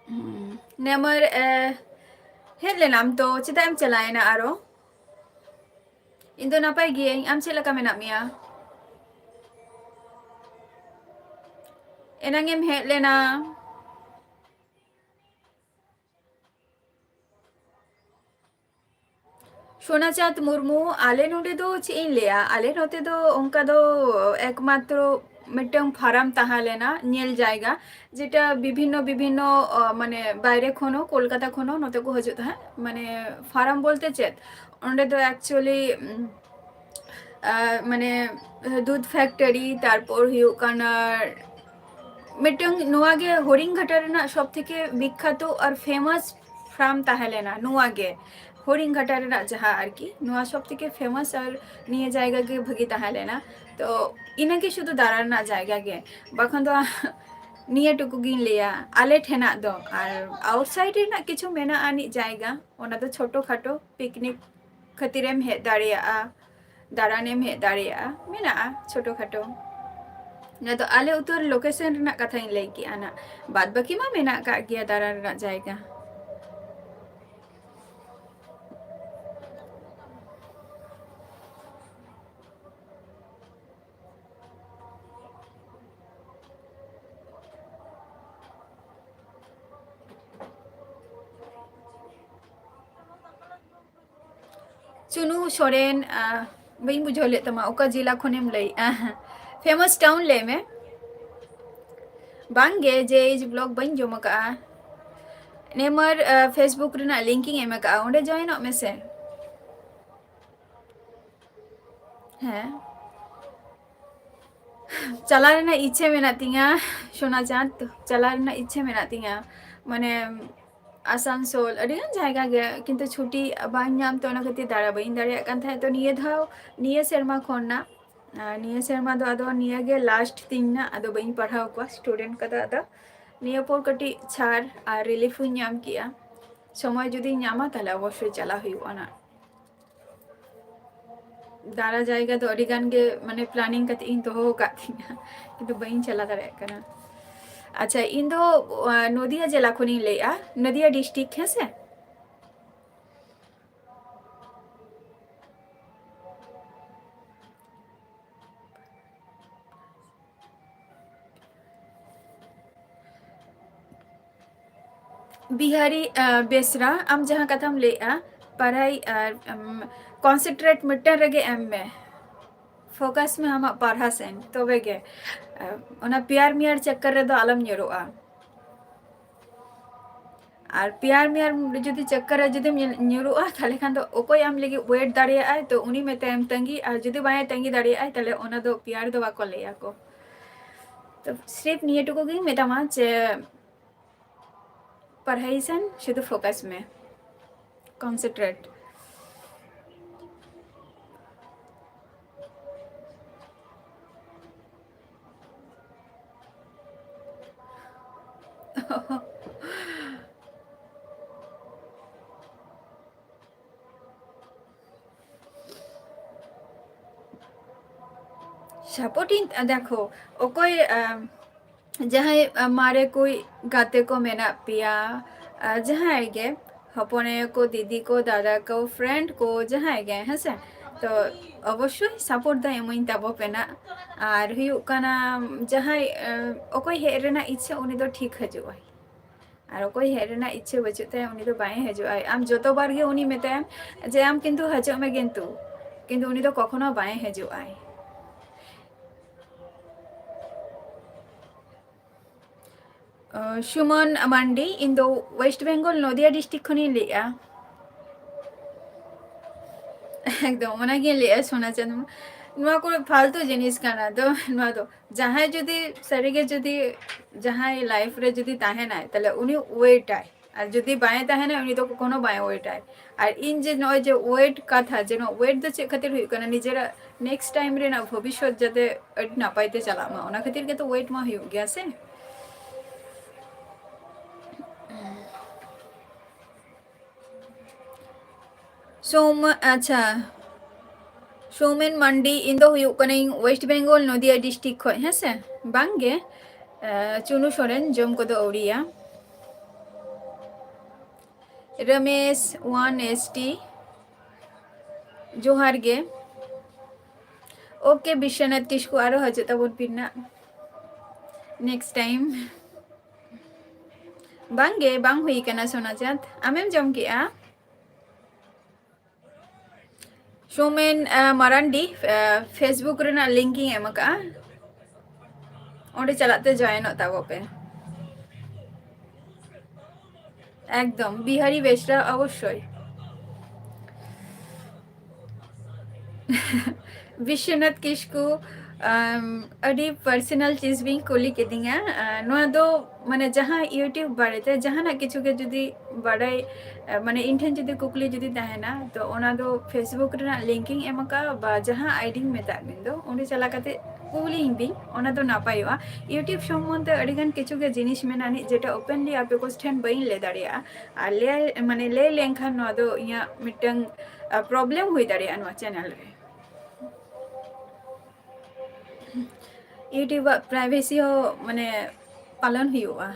ᱦᱩᱸ᱾ ᱱᱮᱢᱟᱨ, ᱮ, ᱦᱮᱡ ᱞᱮᱱᱟᱢ ᱛᱚ, ᱪᱮᱫᱟᱜ ᱮᱢ ᱪᱟᱞᱟᱣᱮᱱᱟ ᱟᱨᱚ? ᱤᱧ ᱫᱚ ᱱᱟᱯᱟᱭ ᱜᱤᱭᱟᱹᱧ, ᱟᱢ ᱪᱮᱫ ᱞᱮᱠᱟ ᱢᱮᱱᱟᱜ ᱢᱮᱭᱟ? ᱮᱱᱟᱝ ᱮᱢ ᱦᱮᱡ ᱞᱮᱱᱟ᱾ ᱥᱳᱱᱟᱪᱟᱸᱫᱽ ᱢᱩᱨᱢᱩ, ᱟᱞᱮ ᱱᱚᱰᱮ ᱫᱚ ᱪᱮᱫ ᱤᱧ ᱞᱟᱹᱭᱟ, ᱟᱞᱮ ᱱᱚᱛᱮ ᱫᱚ ᱚᱱᱠᱟ ᱫᱚ ᱮᱠᱢᱟᱛᱨᱚ ᱢᱤᱫᱴᱟᱝ ᱯᱷᱟᱨᱟᱢ ᱛᱟᱦᱮᱸ ᱞᱮᱱᱟ, ᱧᱮᱞ ᱡᱟᱭᱜᱟ, ᱡᱮᱴᱟ ᱵᱤᱵᱷᱤᱱᱱᱚ ᱵᱤᱵᱷᱤᱱᱱᱚ, ᱚ, ᱢᱟᱱᱮ ᱵᱟᱭᱨᱮ ᱠᱷᱚᱱ ᱦᱚᱸ, ᱠᱳᱞᱠᱟᱛᱟ ᱠᱷᱚᱱ ᱦᱚᱸ ᱱᱚᱛᱮ ᱠᱚ ᱦᱤᱡᱩᱜ ᱛᱟᱦᱮᱸᱫ᱾ ᱢᱟᱱᱮ ᱯᱷᱟᱨᱟᱢ ᱵᱚᱞᱛᱮ ᱪᱮᱫ, ᱚᱸᱰᱮ ᱫᱚ actually, ᱩᱢ, ᱟ, ᱢᱟᱱᱮ ᱫᱩᱫᱷ factory, ᱛᱟᱨᱯᱚᱨ ᱦᱩᱭᱩᱜ ᱠᱟᱱᱟ ᱢᱤᱫᱴᱟᱝ ᱱᱚᱣᱟ ᱜᱮ ᱦᱚᱨᱤᱝᱜᱷᱟᱴᱟ ᱨᱮᱱᱟᱜ ᱥᱚᱵ ᱛᱷᱮᱠᱮ ᱵᱤᱠᱠᱷᱟᱛᱚ ᱟᱨ famous farm ᱛᱟᱦᱮᱸ ᱞᱮᱱᱟ ᱱᱚᱣᱟ ᱜᱮ, ᱦᱚᱨᱤᱝᱜᱷᱟᱴᱟ ᱨᱮᱱᱟᱜ ᱡᱟᱦᱟᱸ ᱟᱨᱠᱤ, ᱱᱚᱣᱟ ᱥᱚᱵ ᱛᱷᱮᱠᱮ famous ᱟᱨ ᱱᱤᱭᱟᱹ ᱡᱟᱭᱜᱟ ᱜᱮ ᱵᱷᱟᱹᱜᱤ ᱛᱟᱦᱮᱸ ᱞᱮᱱᱟ᱾ ᱛᱚ ᱤᱱᱟᱹᱜᱮ ᱥᱩᱫᱷᱩ ᱫᱟᱬᱟ ᱨᱮᱱᱟᱜ ᱡᱟᱭᱜᱟ ᱜᱮ, ᱵᱟᱠᱷᱟᱱ ᱫᱚ ᱱᱤᱭᱟᱹ ᱴᱩᱠᱩ ᱜᱤᱧ ᱞᱟᱹᱭᱟ ᱟᱞᱮ ᱴᱷᱮᱱᱟᱜ ᱫᱚ᱾ ᱟᱨ outside ᱨᱮᱱᱟᱜ ᱠᱤᱪᱷᱩ ᱢᱮᱱᱟᱜ ᱟᱹᱱᱤᱡ ᱡᱟᱭᱜᱟ, ᱚᱱᱟ ᱫᱚ ᱪᱷᱳᱴᱳ ᱠᱷᱟᱴᱳ picnic ᱠᱷᱟᱹᱛᱤᱨᱮᱢ ᱦᱮᱡ ᱫᱟᱲᱮᱭᱟᱜᱼᱟ, ᱫᱟᱬᱟᱱᱮᱢ ᱦᱮᱡ ᱫᱟᱲᱮᱭᱟᱜᱼᱟ, ᱢᱮᱱᱟᱜᱼᱟ ᱪᱷᱳᱴᱳ ᱠᱷᱟᱴᱳ᱾ ᱚᱱᱟ ᱫᱚ ᱟᱞᱮ ᱩᱛᱟᱹᱨ location ᱨᱮᱱᱟᱜ ᱠᱟᱛᱷᱟᱧ ᱞᱟᱹᱭ ᱠᱮᱜᱼᱟ ᱱᱟᱜ, ᱵᱟᱫ ᱵᱟᱹᱠᱤ ᱢᱟ ᱢᱮᱱᱟᱜ ᱠᱟᱜ ᱜᱮᱭᱟ ᱫᱟᱬᱟᱱ ᱨᱮᱱᱟᱜ ᱡᱟᱭᱜᱟ᱾ ᱪᱩᱱᱩ ᱥᱚᱨᱮᱱ, ᱟ, ᱵᱟᱹᱧ ᱵᱩᱡᱷᱟᱹᱣ ᱞᱮᱫ ᱛᱟᱢᱟ, ᱚᱠᱟ ᱡᱮᱞᱟ ᱠᱷᱚᱱᱮᱢ ᱞᱟᱹᱭᱮᱜᱼᱟ? Famous town ᱞᱟᱹᱭ ᱢᱮ᱾ ᱵᱟᱝᱜᱮ, ᱡᱮ ᱮᱭᱤᱪ vlog ᱵᱟᱹᱧ ᱡᱚᱢ ᱟᱠᱟᱜᱼᱟ᱾ ᱱᱮᱢᱟᱨ ᱯᱷᱮᱥᱵᱩᱠ ᱨᱮᱱᱟᱜ ᱞᱤᱝᱠ ᱤᱧ ᱮᱢ ᱟᱠᱟᱫᱼᱟ, ᱚᱸᱰᱮ ᱡᱚᱭᱮᱱᱚᱜ ᱢᱮᱥᱮ᱾ ᱦᱮᱸ, ᱪᱟᱞᱟᱣ ᱨᱮᱱᱟᱜ ᱤᱪᱪᱷᱟᱹ ᱢᱮᱱᱟᱜ ᱛᱤᱧᱟᱹ ᱥᱳᱱᱟ ᱪᱟᱸᱫ, ᱪᱟᱞᱟᱣ ᱨᱮᱱᱟᱜ ᱤᱪᱪᱷᱟᱹ ᱢᱮᱱᱟᱜ ᱛᱤᱧᱟᱹ, ᱢᱟᱱᱮ ᱟᱥᱟᱱᱥᱳᱞ, ᱟᱹᱰᱤ ᱜᱟᱱ ᱡᱟᱭᱜᱟ ᱜᱮ, ᱠᱤᱱᱛᱩ ᱪᱷᱩᱴᱤ ᱵᱟᱝ ᱧᱟᱢ ᱛᱮ ᱚᱱᱟ ᱠᱷᱟᱹᱛᱤᱨ ᱫᱟᱬᱟ ᱵᱟᱹᱧ ᱫᱟᱲᱮᱭᱟᱜ ᱠᱟᱱ ᱛᱟᱦᱮᱸᱫ᱾ ᱛᱚ ᱱᱤᱭᱟᱹ ᱫᱷᱟᱣ, ᱱᱤᱭᱟᱹ ᱥᱮᱨᱢᱟ ᱠᱷᱚᱱ ᱱᱟᱜ, ᱟᱨ ᱱᱤᱭᱟᱹ ᱥᱮᱨᱢᱟ ᱫᱚ ᱟᱫᱚ ᱱᱤᱭᱟᱹ ᱜᱮ ᱞᱟᱥᱴ ᱛᱤᱧ ᱱᱟᱜ, ᱟᱫᱚ ᱵᱟᱹᱧ ᱯᱟᱲᱦᱟᱣ ᱠᱚᱣᱟ ᱥᱴᱩᱰᱮᱱᱴ ᱠᱚᱫᱚ᱾ ᱟᱫᱚ ᱱᱤᱭᱟᱹ ᱯᱚᱨ ᱠᱟᱹᱴᱤᱡ ᱪᱷᱟᱲ ᱟᱨ ᱨᱤᱞᱤᱯᱷ ᱦᱚᱸᱧ ᱧᱟᱢ ᱠᱮᱜᱼᱟ᱾ ᱥᱚᱢᱚᱭ ᱡᱩᱫᱤᱧ ᱧᱟᱢᱟ, ᱛᱟᱦᱞᱮ ᱚᱵᱚᱥᱥᱳᱭ ᱪᱟᱞᱟᱣ ᱦᱩᱭᱩᱜᱼᱟ ᱱᱟᱜ᱾ ᱫᱟᱬᱟ ᱡᱟᱭᱜᱟ ᱫᱚ ᱟᱹᱰᱤ ᱜᱟᱱ ᱜᱮ, ᱢᱟᱱᱮ, ᱯᱞᱟᱱᱤᱝ ᱠᱟᱛᱮ ᱤᱧ ᱫᱚᱦᱚ ᱟᱠᱟᱫ ᱛᱤᱧᱟ, ᱠᱤᱱᱛᱩ ᱵᱟᱹᱧ ᱪᱟᱞᱟᱣ ᱫᱟᱲᱮᱭᱟᱜ ᱠᱟᱱᱟ᱾ ᱟᱪᱪᱷᱟ, ᱤᱧ ᱫᱚ, ᱟᱸ, ᱱᱚᱫᱤᱭᱟ ᱡᱮᱞᱟ ᱠᱷᱚᱱᱤᱧ ᱞᱟᱹᱭᱮᱫᱼᱟ, ᱱᱚᱫᱤᱭᱟ ᱰᱤᱥᱴᱨᱤᱠᱴ, ᱦᱮᱸ ᱥᱮ᱾ ᱵᱤᱦᱟᱨᱤ, ᱟᱸ, ᱵᱮᱥᱨᱟ, ᱟᱢ ᱡᱟᱦᱟᱸ ᱠᱟᱛᱷᱟᱢ ᱞᱟᱹᱭᱮᱫᱼᱟ, ᱯᱟᱲᱦᱟᱭ ᱟᱨ, ᱟᱢ, ᱠᱚᱱᱥᱮᱱᱴᱨᱮᱴ ᱢᱤᱫᱴᱮᱱ ᱨᱮᱜᱮ ᱮᱢ ᱢᱮ, ᱯᱷᱳᱠᱟᱥ ᱢᱮ ᱟᱢᱟᱜ ᱯᱟᱲᱦᱟᱣ ᱥᱮᱱ, ᱛᱚᱵᱮ ᱜᱮ, ᱟᱸ, ᱚᱱᱟ ᱯᱮᱭᱟᱨ ᱢᱮᱭᱟᱨ ᱪᱟᱠᱠᱟᱨ ᱨᱮᱫᱚ ᱟᱞᱚᱢ ᱧᱩᱨᱩᱜᱼᱟ᱾ ᱟᱨ ᱯᱮᱭᱟᱨ ᱢᱮᱭᱟᱨ ᱡᱩᱫᱤ ᱪᱟᱠᱠᱟᱨ ᱨᱮ ᱡᱩᱫᱤᱢ ᱧᱩ-, ᱧᱩᱨᱩᱜᱼᱟ, ᱛᱟᱦᱞᱮ ᱠᱷᱟᱱ ᱫᱚ ᱚᱠᱚᱭ ᱟᱢ ᱞᱟᱹᱜᱤᱫ ᱣᱮᱴ ᱫᱟᱲᱮᱭᱟᱜᱼᱟᱭ, ᱛᱚ ᱩᱱᱤ ᱢᱮᱛᱟᱭᱟᱢ ᱛᱟᱺᱜᱤ, ᱟᱨ ᱡᱩᱫᱤ ᱵᱟᱭ ᱛᱟᱺᱜᱤ ᱫᱟᱲᱮᱭᱟᱜᱼᱟᱭ, ᱛᱟᱦᱞᱮ ᱚᱱᱟ ᱫᱚ ᱯᱮᱭᱟᱨ ᱫᱚ ᱵᱟᱠᱚ ᱞᱟᱹᱭᱟ ᱠᱚ᱾ ᱛᱚ ᱥᱨᱤᱯ ᱱᱤᱭᱟᱹ ᱴᱩᱠᱩ ᱜᱤᱧ ᱢᱮᱛᱟᱢᱟ ᱡᱮ ᱯᱟᱲᱦᱟᱭ ᱥᱮᱱ ᱥᱩᱫᱷᱩ ᱯᱷᱳᱠᱟᱥ ᱢᱮ, ᱠᱚᱱᱥᱮᱱᱴᱨᱮᱴ᱾ ᱥᱟᱯᱳᱨᱴ ᱤᱧ, ᱫᱮᱠᱷᱚ, ᱚᱠᱚᱭ, ᱟᱢ, ᱡᱟᱦᱟᱸᱭ, ᱟᱢ, ᱢᱟᱨᱮ ᱠᱚ ᱜᱟᱛᱮ ᱠᱚ ᱢᱮᱱᱟᱜ ᱯᱮᱭᱟ, ᱟᱨ ᱡᱟᱦᱟᱸᱭ ᱜᱮ, ᱦᱚᱯᱚᱱ ᱟᱭᱳ ᱠᱚ, ᱫᱤᱫᱤ ᱠᱚ, ᱫᱟᱫᱟ ᱠᱚ, ᱯᱷᱨᱮᱱᱰ ᱠᱚ, ᱡᱟᱦᱟᱸᱭ ᱜᱮ, ᱦᱮᱸ ᱥᱮ? ᱛᱚ ᱚᱵᱚᱥᱥᱳᱭ ᱥᱟᱯᱳᱨᱴ ᱫᱚ ᱮᱢᱟᱹᱧ ᱛᱟᱵᱚ ᱯᱮ ᱱᱟᱜ᱾ ᱟᱨ ᱦᱩᱭᱩᱜ ᱠᱟᱱᱟ, ᱡᱟᱦᱟᱸᱭ, ᱟᱢ, ᱚᱠᱚᱭ ᱦᱮᱡ ᱨᱮᱱᱟᱜ ᱤᱪᱪᱷᱟᱹ, ᱩᱱᱤ ᱫᱚ ᱴᱷᱤᱠ ᱦᱤᱡᱩᱜ ᱟᱭ᱾ ᱟᱨ ᱚᱠᱚᱭ ᱦᱮᱡ ᱨᱮᱱᱟᱜ ᱤᱪᱪᱷᱟᱹ ᱵᱟᱹᱪᱩᱜ ᱛᱟᱭᱟ, ᱩᱱᱤ ᱫᱚ ᱵᱟᱭ ᱦᱤᱡᱩᱜ ᱟᱭ᱾ ᱟᱢ ᱡᱚᱛᱚ ᱵᱟᱨ ᱜᱮ ᱩᱱᱤ ᱢᱮᱛᱟᱭᱟᱢ ᱡᱮ, "ᱟᱢ ᱠᱤᱱᱛᱩ ᱦᱤᱡᱩᱜ ᱢᱮ ᱠᱤᱱᱛᱩ", ᱠᱤᱱᱛᱩ ᱩᱱᱤ ᱫᱚ ᱠᱚᱠᱷᱚᱱᱳ ᱵᱟᱭ ᱦᱤᱡᱩᱜ ᱟᱭ᱾ ᱥᱩᱢᱚᱱ ᱢᱟᱱᱰᱤ, ᱤᱧ ᱫᱚ ᱳᱭᱮᱥᱴ ᱵᱮᱝᱜᱚᱞ ᱱᱚᱫᱤᱭᱟ ᱰᱤᱥᱴᱨᱤᱠᱴ ᱠᱷᱚᱱᱤᱧ ᱞᱟᱹᱭᱮᱜᱼᱟ᱾ ᱮᱠᱫᱚᱢ, ᱚᱱᱟᱜᱤᱧ ᱞᱟᱹᱭᱮᱜᱼᱟ ᱥᱳᱱᱟ ᱪᱟᱸᱫᱽ ᱢᱟ᱾ ᱱᱚᱣᱟ ᱠᱚᱨᱮ ᱯᱷᱟᱞᱛᱩ ᱡᱤᱱᱤᱥ ᱠᱟᱱᱟ᱾ ᱫᱚ ᱱᱚᱣᱟ ᱫᱚ ᱡᱟᱦᱟᱸᱭ ᱡᱩᱫᱤ ᱥᱟᱹᱨᱤᱜᱮ ᱡᱩᱫᱤ ᱡᱟᱦᱟᱸᱭ ᱞᱟᱭᱤᱯᱷ ᱨᱮ ᱡᱩᱫᱤ ᱛᱟᱦᱮᱱᱟᱭ, ᱛᱟᱦᱞᱮ ᱩᱱᱤ ᱳᱭᱮᱴᱟᱭ, ᱟᱨ ᱡᱩᱫᱤ ᱵᱟᱭ ᱛᱟᱦᱮᱱᱟ, ᱩᱱᱤ ᱫᱚ ᱠᱳᱱᱳ ᱵᱟᱭ ᱳᱭᱮᱴᱟᱭ᱾ ᱟᱨ ᱤᱧ ᱡᱮ ᱱᱚᱜᱼᱚᱭ ᱡᱮ ᱳᱭᱮᱴ ᱠᱟᱛᱷᱟ, ᱡᱮ ᱱᱚᱣᱟ ᱳᱭᱮᱴ ᱫᱚ ᱪᱮᱫ ᱠᱷᱟᱹᱛᱤᱨ ᱦᱩᱭᱩᱜ ᱠᱟᱱᱟ? ᱱᱤᱡᱮᱨᱟᱜ ᱱᱮᱠᱥᱴ ᱴᱟᱭᱤᱢ ᱨᱮᱱᱟᱜ ᱵᱷᱚᱵᱤᱥᱥᱚᱛ ᱡᱟᱛᱮ ᱟᱹᱰᱤ ᱱᱟᱯᱟᱭ ᱛᱮ ᱪᱟᱞᱟᱜ ᱢᱟ, ᱚᱱᱟ ᱠᱷᱟᱹᱛᱤᱨ ᱜᱮᱛᱚ ᱳᱭᱮᱴ ᱢᱟ ᱦᱩᱭᱩᱜ ᱜᱮᱭᱟ ᱥᱮ᱾ ᱥᱳᱢ, ᱟᱪᱪᱷᱟ, ᱥᱳᱢᱮᱱ ᱢᱟᱱᱰᱤ, ᱤᱧ ᱫᱚ ᱦᱩᱭᱩᱜ ᱠᱟᱹᱱᱟᱹᱧ ᱳᱭᱮᱥᱴ ᱵᱮᱝᱜᱚᱞ ᱱᱚᱫᱤᱭᱟ ᱰᱤᱥᱴᱨᱤᱠᱴ ᱠᱷᱚᱱ, ᱦᱮᱸ ᱥᱮ? ᱵᱟᱝ ᱜᱮ, ᱮ, ᱪᱩᱱᱩ ᱥᱚᱨᱮᱱ, ᱡᱚᱢ ᱠᱚᱫᱚ ᱟᱹᱣᱨᱤᱭᱟ᱾ ᱨᱚᱢᱮᱥ ᱳᱣᱟᱱ ᱮᱥ ᱴᱤ, ᱡᱚᱦᱟᱨ ᱜᱮ᱾ ᱳᱠᱮ, ᱵᱤᱥᱥᱚᱱᱟᱛᱷ ᱠᱤᱥᱠᱩ, ᱟᱨᱚ ᱦᱤᱡᱩᱜ ᱛᱟᱵᱚᱱ ᱯᱮ ᱱᱟᱜ ᱱᱮᱠᱥᱴ ᱴᱟᱭᱤᱢ᱾ ᱵᱟᱝ ᱜᱮ, ᱵᱟᱝ ᱦᱩᱭ ᱠᱟᱱᱟ ᱥᱳᱱᱟ ᱪᱟᱸᱫᱽ᱾ ᱟᱢᱮᱢ ᱡᱚᱢ ᱠᱮᱜᱼᱟ? ᱥᱳᱢᱮᱱ, ᱟᱸ, ᱢᱟᱨᱟᱱᱰᱤ, ᱟᱸ, Facebook ᱨᱮᱱᱟᱜ ᱞᱤᱝᱠ ᱤᱧ ᱮᱢ ᱟᱠᱟᱜᱼᱟ, ᱚᱸᱰᱮ ᱪᱟᱞᱟᱜ ᱛᱮ ᱡᱚᱭᱮᱱᱚᱜ ᱛᱟᱵᱚ ᱯᱮ᱾ ᱮᱠᱫᱚᱢ, ᱵᱤᱦᱟᱨᱤ ᱵᱮᱥᱨᱟ ᱚᱵᱚᱥᱥᱳᱭ᱾ ᱵᱤᱥᱥᱚᱱᱟᱛᱷ ᱠᱤᱥᱠᱩ, ᱟᱢ, ᱟᱹᱰᱤ ᱯᱟᱨᱥᱚᱱᱟᱞ ᱪᱤᱡᱽ ᱵᱤᱱ ᱠᱩᱞᱤ ᱠᱤᱫᱤᱧᱟ᱾ ᱟᱸ, ᱱᱚᱣᱟ ᱫᱚ ᱢᱟᱱᱮ ᱡᱟᱦᱟᱸ YouTube ᱵᱟᱨᱮᱛᱮ ᱡᱟᱦᱟᱱᱟᱜ ᱠᱤᱪᱷᱩ ᱜᱮ ᱡᱩᱫᱤ ᱵᱟᱰᱟᱭ, ᱟᱸ, ᱢᱟᱱᱮ ᱤᱧ ᱴᱷᱮᱱ ᱡᱩᱫᱤ ᱠᱩᱠᱞᱤ ᱡᱩᱫᱤ ᱛᱟᱦᱮᱱᱟ, ᱛᱚ ᱚᱱᱟ ᱫᱚ Facebook ᱨᱮᱱᱟᱜ ᱞᱤᱝᱠ ᱤᱧ ᱮᱢ ᱟᱠᱟᱫᱼᱟ, ᱵᱟ ᱡᱟᱦᱟᱸ ᱟᱭᱰᱤᱧ ᱢᱮᱛᱟᱜ ᱵᱤᱱ ᱫᱚ, ᱚᱸᱰᱮ ᱪᱟᱞᱟᱣ ᱠᱟᱛᱮ ᱠᱩᱞᱤᱧ ᱵᱤᱱ, ᱚᱱᱟ ᱫᱚ ᱱᱟᱯᱟᱭᱚᱜᱼᱟ᱾ YouTube ᱥᱚᱢᱵᱚᱱᱫᱷᱮ ᱟᱹᱰᱤ ᱜᱟᱱ ᱠᱤᱪᱷᱩ ᱜᱮ ᱡᱤᱱᱤᱥ ᱢᱮᱱᱟᱜᱼᱟ ᱱᱤᱡ, ᱡᱮᱴᱟ ᱳᱯᱮᱱᱞᱤ ᱟᱯᱮ ᱠᱚ ᱴᱷᱮᱱ ᱵᱟᱹᱧ ᱞᱟᱹᱭ ᱫᱟᱲᱮᱭᱟᱜᱼᱟ᱾ ᱟᱨ ᱞᱟᱹᱭ, ᱢᱟᱱᱮ ᱞᱟᱹᱭ ᱞᱮᱱᱠᱷᱟᱱ ᱱᱚᱣᱟ ᱫᱚ ᱤᱧᱟᱹᱜ ᱢᱤᱫᱴᱟᱝ, ᱟᱸ, ᱯᱨᱚᱵᱞᱮᱢ ᱦᱩᱭ ᱫᱟᱲᱮᱭᱟᱜᱼᱟ ᱱᱚᱣᱟ ᱪᱮᱱᱮᱞ ᱨᱮ᱾ YouTube ᱟᱜ ᱯᱨᱟᱭᱵᱷᱮᱥᱤ ᱦᱚᱸ ᱢᱟᱱᱮ ᱯᱟᱞᱚᱱ ᱦᱩᱭᱩᱜᱼᱟ᱾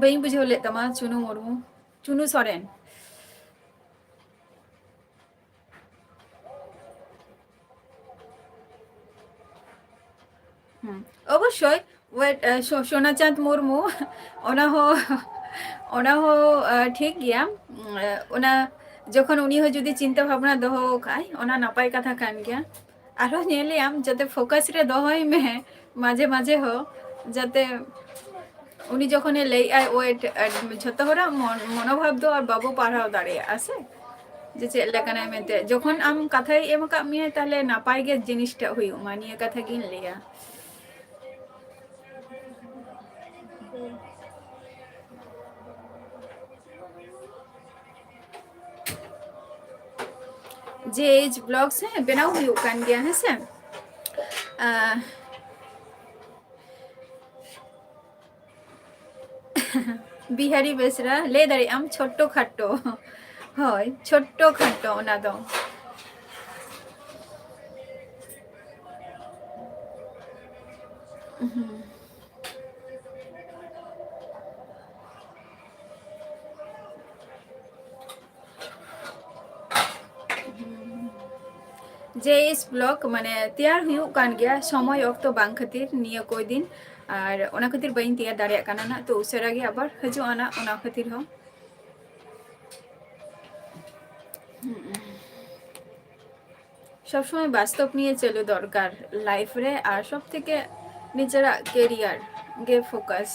ᱵᱟᱹᱧ ᱵᱩᱡᱷᱟᱹᱣ ᱞᱮᱫ ᱛᱟᱢᱟ ᱪᱩᱱᱩ ᱢᱩᱨᱢᱩ, ᱪᱩᱱᱩ ᱥᱚᱨᱮᱱ᱾ ᱦᱩᱸ, ᱚᱵᱚᱥᱥᱳᱭ ᱳᱭᱮᱴ, ᱥᱳ-, ᱥᱳᱱᱟ ᱪᱟᱸᱫᱽ ᱢᱩᱨᱢᱩ, ᱚᱱᱟ ᱦᱚᱸ, ᱚᱱᱟ ᱦᱚᱸ, ᱟᱸ, ᱴᱷᱤᱠ ᱜᱮᱭᱟ᱾ ᱩᱸ, ᱚᱱᱟ ᱡᱚᱠᱷᱚᱱ ᱩᱱᱤ ᱦᱚᱸ ᱡᱩᱫᱤ ᱪᱤᱱᱛᱟᱹ ᱵᱷᱟᱵᱽᱱᱟ ᱫᱚᱦᱚ ᱠᱟᱜᱼᱟᱭ, ᱚᱱᱟ ᱱᱟᱯᱟᱭ ᱠᱟᱛᱷᱟ ᱠᱟᱱ ᱜᱮᱭᱟ᱾ ᱟᱨᱦᱚᱸ ᱧᱮᱞᱮᱭᱟᱢ, ᱡᱟᱛᱮ focus ᱨᱮ ᱫᱚᱦᱚᱭ ᱢᱮ ᱢᱟᱡᱷᱮ ᱢᱟᱡᱷᱮ ᱦᱚᱸ, ᱡᱟᱛᱮ ᱩᱱᱤ ᱡᱚᱠᱷᱚᱱᱮ ᱞᱟᱹᱭᱮᱜᱼᱟᱭ, ᱳᱭᱮᱴ, ᱡᱷᱚᱛᱚ ᱦᱚᱲᱟᱜ ᱢᱚᱱ-, ᱢᱚᱱᱳᱵᱷᱟᱵ ᱫᱚ ᱟᱨ ᱵᱟᱵᱚ ᱯᱟᱲᱦᱟᱣ ᱫᱟᱲᱮᱭᱟᱜᱼᱟ ᱥᱮ, ᱡᱮ ᱪᱮᱫ ᱞᱮᱠᱟᱱᱟᱭ ᱢᱮᱱᱛᱮ᱾ ᱡᱚᱠᱷᱚᱱ ᱟᱢ ᱠᱟᱛᱷᱟᱭ ᱮᱢ ᱟᱠᱟᱫ ᱢᱮᱭᱟ, ᱛᱟᱦᱞᱮ ᱱᱟᱯᱟᱭ ᱜᱮ ᱡᱤᱱᱤᱥᱴᱟᱜ ᱦᱩᱭᱩᱜ ᱢᱟ, ᱱᱤᱭᱟᱹ ᱠᱟᱛᱷᱟ ᱜᱤᱧ ᱞᱟᱹᱭᱟ᱾ ᱡᱮ ᱮᱭᱤᱪ ᱵᱞᱚᱜᱥ, ᱦᱮᱸ, ᱵᱮᱱᱟᱣ ᱦᱩᱭᱩᱜ ᱠᱟᱱ ᱜᱮᱭᱟ, ᱦᱮᱸ ᱥᱮ? ᱟᱸ, ᱵᱤᱦᱟᱨᱤ ᱵᱮᱥᱨᱟ, ᱞᱟᱹᱭ ᱫᱟᱲᱮᱭᱟᱜ ᱟᱢ, ᱪᱷᱳᱴᱴᱳ ᱠᱷᱟᱴᱴᱳ᱾ ᱦᱳᱭ, ᱪᱷᱳᱴᱴᱳ ᱠᱷᱟᱴᱴᱳ ᱚᱱᱟ ᱫᱚ᱾ ᱦᱩᱸ᱾ ᱡᱮ ᱮᱭᱤᱪ ᱵᱞᱚᱜ, ᱢᱟᱱᱮ, ᱛᱮᱭᱟᱨ ᱦᱩᱭᱩᱜ ᱠᱟᱱ ᱜᱮᱭᱟ, ᱥᱚᱢᱚᱭ ᱚᱠᱛᱚ ᱵᱟᱝ ᱠᱷᱟᱹᱛᱤᱨ ᱱᱤᱭᱟᱹ ᱠᱚᱭ ᱫᱤᱱ, ᱟᱨ ᱚᱱᱟ ᱠᱷᱟᱹᱛᱤᱨ ᱵᱟᱹᱧ ᱛᱮᱭᱟᱨ ᱫᱟᱲᱮᱭᱟᱜ ᱠᱟᱱᱟ ᱱᱟᱜ, ᱛᱚ ᱩᱥᱟᱹᱨᱟ ᱜᱮ ᱟᱵᱟᱨ ᱦᱤᱡᱩᱜᱼᱟ ᱱᱟᱜ, ᱚᱱᱟ ᱠᱷᱟᱹᱛᱤᱨ ᱦᱚᱸ᱾ ᱦᱩᱸ᱾ ᱥᱚᱵ ᱥᱚᱢᱚᱭ ᱵᱟᱥᱛᱚᱵ ᱱᱤᱭᱮ ᱪᱟᱹᱞᱩ ᱫᱚᱨᱠᱟᱨ ᱞᱟᱭᱤᱯᱷ ᱨᱮ, ᱟᱨ ᱥᱚᱵ ᱛᱷᱮᱠᱮ ᱱᱤᱡᱮᱨᱟᱜ ᱠᱮᱨᱤᱭᱟᱨ ᱜᱮ ᱯᱷᱳᱠᱟᱥ,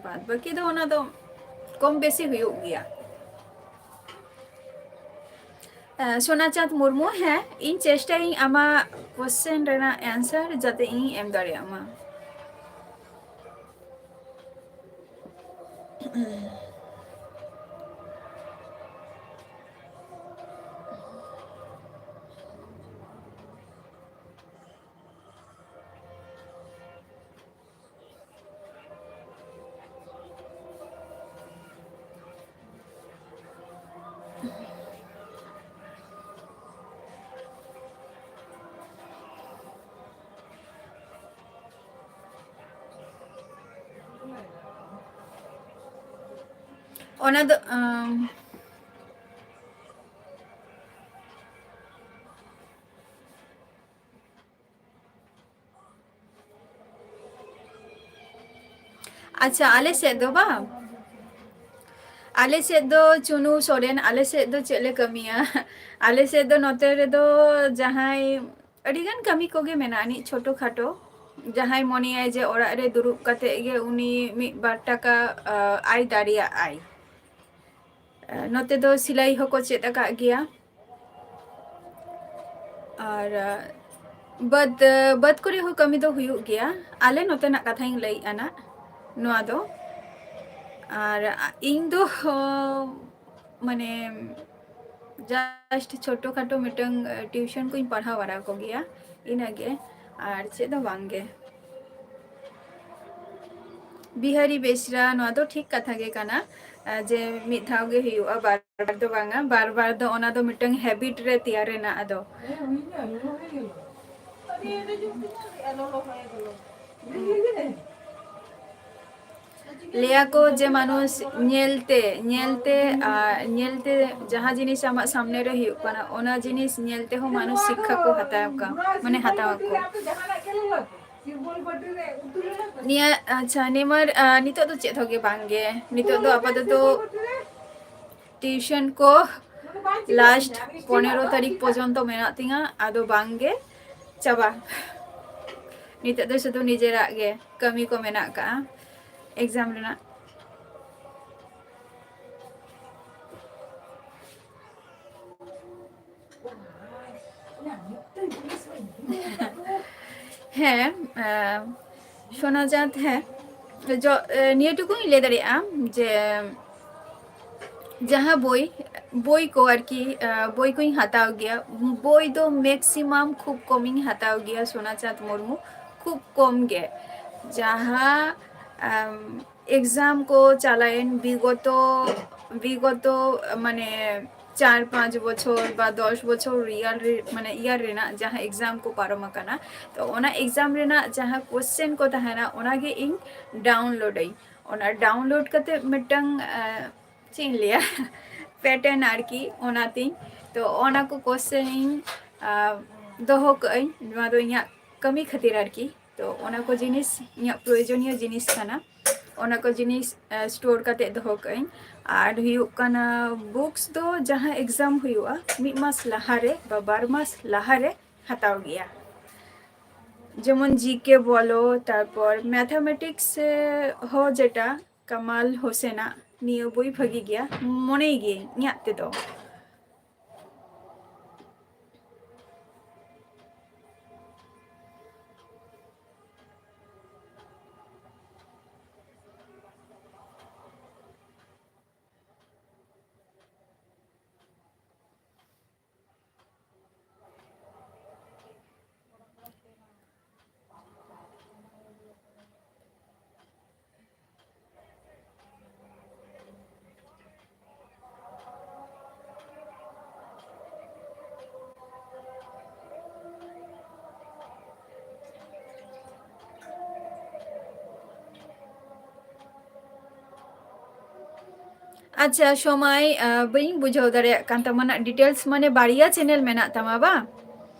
ᱵᱟᱫ ᱵᱟᱹᱠᱤ ᱫᱚ ᱚᱱᱟ ᱫᱚ ᱠᱚᱢ ᱵᱮᱥᱤ ᱦᱩᱭᱩᱜ ᱜᱮᱭᱟ᱾ ᱟᱸ, ᱥᱳᱱᱟ ᱪᱟᱸᱫᱽ ᱢᱩᱨᱢᱩ, ᱦᱮᱸ, ᱤᱧ ᱪᱮᱥᱴᱟᱭᱟᱹᱧ ᱟᱢᱟᱜ ᱠᱚᱥᱪᱮᱱ ᱨᱮᱱᱟᱜ ᱮᱱᱥᱟᱨ ᱡᱟᱛᱮ ᱤᱧ ᱮᱢ ᱫᱟᱲᱮᱭᱟᱜ ᱢᱟ᱾ ᱚᱱᱟ ᱫᱚ, ᱟᱢ, ᱟᱪᱪᱷᱟ, ᱟᱞᱮ ᱥᱮᱫ ᱫᱚ ᱵᱟᱝ, ᱟᱞᱮ ᱥᱮᱫ ᱫᱚ ᱪᱩᱱᱩ ᱥᱚᱨᱮᱱ, ᱟᱞᱮ ᱥᱮᱫ ᱫᱚ ᱪᱮᱫ ᱞᱮ ᱠᱟᱹᱢᱤᱭᱟ? ᱟᱞᱮ ᱥᱮᱫ ᱫᱚ ᱱᱚᱛᱮ ᱨᱮᱫᱚ ᱡᱟᱦᱟᱸᱭ ᱟᱹᱰᱤᱜᱟᱱ ᱠᱟᱹᱢᱤ ᱠᱚᱜᱮ ᱢᱮᱱᱟᱜᱼᱟ, ᱟᱹᱱᱤᱡ ᱪᱷᱳᱴᱳ ᱠᱷᱟᱴᱳ᱾ ᱡᱟᱦᱟᱸᱭ ᱢᱚᱱᱮᱭᱟᱭ ᱡᱮ ᱚᱲᱟᱜ ᱨᱮ ᱫᱩᱲᱩᱵ ᱠᱟᱛᱮ ᱜᱮ ᱩᱱᱤ ᱢᱤᱫ ᱵᱟᱨ ᱴᱟᱠᱟ, ᱟ, ᱟᱭ ᱫᱟᱲᱮᱭᱟᱜᱼᱟᱭ᱾ ᱟ, ᱱᱚᱛᱮ ᱫᱚ ᱥᱤᱞᱟᱹᱭ ᱦᱚᱸᱠᱚ ᱪᱮᱫ ᱟᱠᱟᱫ ᱜᱮᱭᱟ᱾ ᱟᱨ, ᱟ, ᱵᱟᱹᱫᱽ, ᱵᱟᱹᱫᱽ ᱠᱚᱨᱮ ᱦᱚᱸ ᱠᱟᱹᱢᱤ ᱫᱚ ᱦᱩᱭᱩᱜ ᱜᱮᱭᱟ᱾ ᱟᱞᱮ ᱱᱚᱛᱮᱱᱟᱜ ᱠᱟᱛᱷᱟᱧ ᱞᱟᱹᱭᱮᱫᱼᱟ ᱱᱟᱜ ᱱᱚᱣᱟ ᱫᱚ᱾ ᱟᱨ, ᱟ, ᱤᱧ ᱫᱚ, ᱚ, ᱢᱟᱱᱮ, just ᱪᱷᱳᱴᱳ ᱠᱷᱟᱴᱳ ᱢᱤᱫᱴᱟᱝ, ᱟ, tuition ᱠᱚᱧ ᱯᱟᱲᱦᱟᱣ ᱵᱟᱲᱟ ᱠᱚᱜᱮᱭᱟ, ᱤᱱᱟᱹᱜᱮ, ᱟᱨ ᱪᱮᱫ ᱫᱚ ᱵᱟᱝ ᱜᱮ᱾ ᱵᱤᱦᱟᱨᱤ ᱵᱮᱥᱨᱟ, ᱱᱚᱣᱟ ᱫᱚ ᱴᱷᱤᱠ ᱠᱟᱛᱷᱟ ᱜᱮ ᱠᱟᱱᱟ, ᱟ, ᱡᱮ ᱢᱤᱫ ᱫᱷᱟᱣ ᱜᱮ ᱦᱩᱭᱩᱜᱼᱟ, ᱵᱟᱨ ᱵᱟᱨ ᱫᱚ ᱵᱟᱝᱟ, ᱵᱟᱨ ᱵᱟᱨ ᱫᱚ ᱚᱱᱟ ᱫᱚ ᱢᱤᱫᱴᱟᱝ habit ᱨᱮ ᱛᱮᱭᱟᱨ ᱮᱱᱟ ᱟᱫᱚ᱾ ᱞᱟᱹᱭᱟ ᱠᱚ ᱡᱮ ᱢᱟᱱᱩᱥ ᱧᱮᱞᱛᱮ, ᱧᱮᱞᱛᱮ, ᱟᱨ ᱧᱮᱞᱛᱮ ᱡᱟᱦᱟᱸ ᱡᱤᱱᱤᱥ ᱟᱢᱟᱜ ᱥᱟᱢᱱᱮ ᱨᱮ ᱦᱩᱭᱩᱜ ᱠᱟᱱᱟ, ᱚᱱᱟ ᱡᱤᱱᱤᱥ ᱧᱮᱞ ᱛᱮᱦᱚᱸ ᱢᱟᱱᱩᱥ ᱥᱤᱠᱠᱷᱟ ᱠᱚ ᱦᱟᱛᱟᱣ ᱠᱟ-, ᱢᱟᱱᱮ ᱦᱟᱛᱟᱣ ᱟᱠᱚ᱾ ᱱᱤᱭᱟᱹ, ᱟᱪᱪᱷᱟ, ᱱᱤᱢᱟᱨ, ᱟ, ᱱᱤᱛᱚᱜ ᱫᱚ ᱪᱮᱫ ᱦᱚᱸ ᱜᱮ ᱵᱟᱝ ᱜᱮ᱾ ᱱᱤᱛᱚᱜ ᱫᱚ ᱟᱯᱟᱛᱚᱛᱚ tuition ᱠᱚ last ᱯᱚᱱᱮᱨᱚ ᱛᱟᱹᱨᱤᱠᱷ ᱯᱚᱨᱡᱚᱱᱛᱚ ᱢᱮᱱᱟᱜ ᱛᱤᱧᱟ, ᱟᱫᱚ ᱵᱟᱝ ᱜᱮ ᱪᱟᱵᱟ᱾ ᱱᱤᱛᱚᱜ ᱫᱚ ᱥᱩᱫᱷᱩ ᱱᱤᱡᱮᱨᱟᱜ ᱜᱮ ᱠᱟᱹᱢᱤ ᱠᱚ ᱢᱮᱱᱟᱜ ᱠᱟᱜᱼᱟ exam ᱨᱮᱱᱟᱜ᱾ ᱦᱮᱸ, ᱟᱸ, ᱥᱳᱱᱟ ᱪᱟᱸᱫᱽ, ᱦᱮᱸ, ᱡᱚ-, ᱮ, ᱱᱤᱭᱟᱹ ᱴᱩᱠᱩᱧ ᱞᱟᱹᱭ ᱫᱟᱲᱮᱭᱟᱜᱼᱟ ᱡᱮ ᱡᱟᱦᱟᱸ ᱵᱳᱭ, ᱵᱳᱭ ᱠᱚ ᱟᱨᱠᱤ, ᱟᱸ, ᱵᱳᱭ ᱠᱚᱧ ᱦᱟᱛᱟᱣ ᱜᱮᱭᱟ᱾ ᱵᱳᱭ ᱫᱚ maximum ᱠᱷᱩᱵ ᱠᱚᱢᱤᱧ ᱦᱟᱛᱟᱣ ᱜᱮᱭᱟ ᱥᱳᱱᱟ ᱪᱟᱸᱫᱽ ᱢᱩᱨᱢᱩ, ᱠᱷᱩᱵ ᱠᱚᱢ ᱜᱮ᱾ ᱡᱟᱦᱟᱸ, ᱟᱢ, exam ᱠᱚ ᱪᱟᱞᱟᱣᱮᱱ ᱵᱤᱜᱚᱛᱚ, ᱵᱤᱜᱚᱛᱚ, ᱢᱟᱱᱮ, ᱪᱟᱨ ᱯᱟᱸᱪ ᱵᱚᱪᱷᱚᱨ ᱵᱟ ᱫᱚᱥ ᱵᱚᱪᱷᱚᱨ year ᱨᱮ, ᱢᱟᱱᱮ, year ᱨᱮᱱᱟᱜ ᱡᱟᱦᱟᱸ exam ᱠᱚ ᱯᱟᱨᱚᱢ ᱟᱠᱟᱱᱟ, ᱛᱚ ᱚᱱᱟ exam ᱨᱮᱱᱟᱜ ᱡᱟᱦᱟᱸ question ᱠᱚ ᱛᱟᱦᱮᱱᱟ, ᱚᱱᱟᱜᱮ ᱤᱧ download ᱟᱹᱧ᱾ ᱚᱱᱟ download ᱠᱟᱛᱮ ᱢᱤᱫᱴᱟᱝ, ᱮ, ᱪᱮᱫ ᱤᱧ ᱞᱟᱹᱭᱟ, pattern ᱟᱨᱠᱤ, ᱚᱱᱟᱛᱤᱧ, ᱛᱚ ᱚᱱᱟ ᱠᱚ question ᱤᱧ, ᱟ, ᱫᱚᱦᱚ ᱠᱟᱜ ᱟᱹᱧ, ᱱᱚᱣᱟ ᱫᱚ ᱤᱧᱟᱹᱜ ᱠᱟᱹᱢᱤ ᱠᱷᱟᱹᱛᱤᱨ ᱟᱨᱠᱤ᱾ ᱛᱚ ᱚᱱᱟ ᱠᱚ ᱡᱤᱱᱤᱥ ᱤᱧᱟᱹᱜ ᱯᱨᱚᱭᱳᱡᱚᱱᱤᱭᱚ ᱡᱤᱱᱤᱥ ᱠᱟᱱᱟ᱾ ᱚᱱᱟ ᱠᱚ ᱡᱤᱱᱤᱥ ᱥᱴᱳᱨ ᱠᱟᱛᱮ ᱫᱚᱦᱚ ᱠᱟᱜ ᱟᱹᱧ᱾ ᱟᱨ ᱦᱩᱭᱩᱜ ᱠᱟᱱᱟ, ᱵᱩᱠᱥ ᱫᱚ ᱡᱟᱦᱟᱸ ᱮᱠᱡᱟᱢ ᱦᱩᱭᱩᱜᱼᱟ, ᱢᱤᱫ ᱢᱟᱥ ᱞᱟᱦᱟᱨᱮ ᱵᱟ ᱵᱟᱨ ᱢᱟᱥ ᱞᱟᱦᱟᱨᱮ ᱦᱟᱛᱟᱣ ᱜᱮᱭᱟ᱾ ᱡᱮᱢᱚᱱ ᱡᱤᱠᱮ ᱵᱚᱞᱚ, ᱛᱟᱨᱯᱚᱨ ᱢᱮᱛᱷᱟᱢᱮᱴᱤᱠᱥ ᱦᱚᱸ, ᱡᱮᱴᱟ ᱠᱟᱢᱟᱞ ᱦᱳᱥᱮᱱᱟᱜ, ᱱᱤᱭᱟᱹ ᱵᱳᱭ ᱵᱷᱟᱹᱜᱤ ᱜᱮᱭᱟ ᱢᱚᱱᱮᱭ ᱜᱤᱭᱟᱹᱧ ᱤᱧᱟᱹᱜ ᱛᱮᱫᱚ᱾ ᱟᱪᱪᱷᱟ ᱥᱚᱢᱟᱭ, ᱟᱸ, ᱵᱟᱹᱧ ᱵᱩᱡᱷᱟᱹᱣ ᱫᱟᱲᱮᱭᱟᱜ ᱠᱟᱱ ᱛᱟᱢᱟ ᱱᱟᱜ, ᱰᱤᱴᱮᱞᱥ ᱢᱟᱱᱮ ᱵᱟᱨᱭᱟ ᱪᱮᱱᱮᱞ ᱢᱮᱱᱟᱜ ᱛᱟᱢᱟ ᱵᱟᱝ?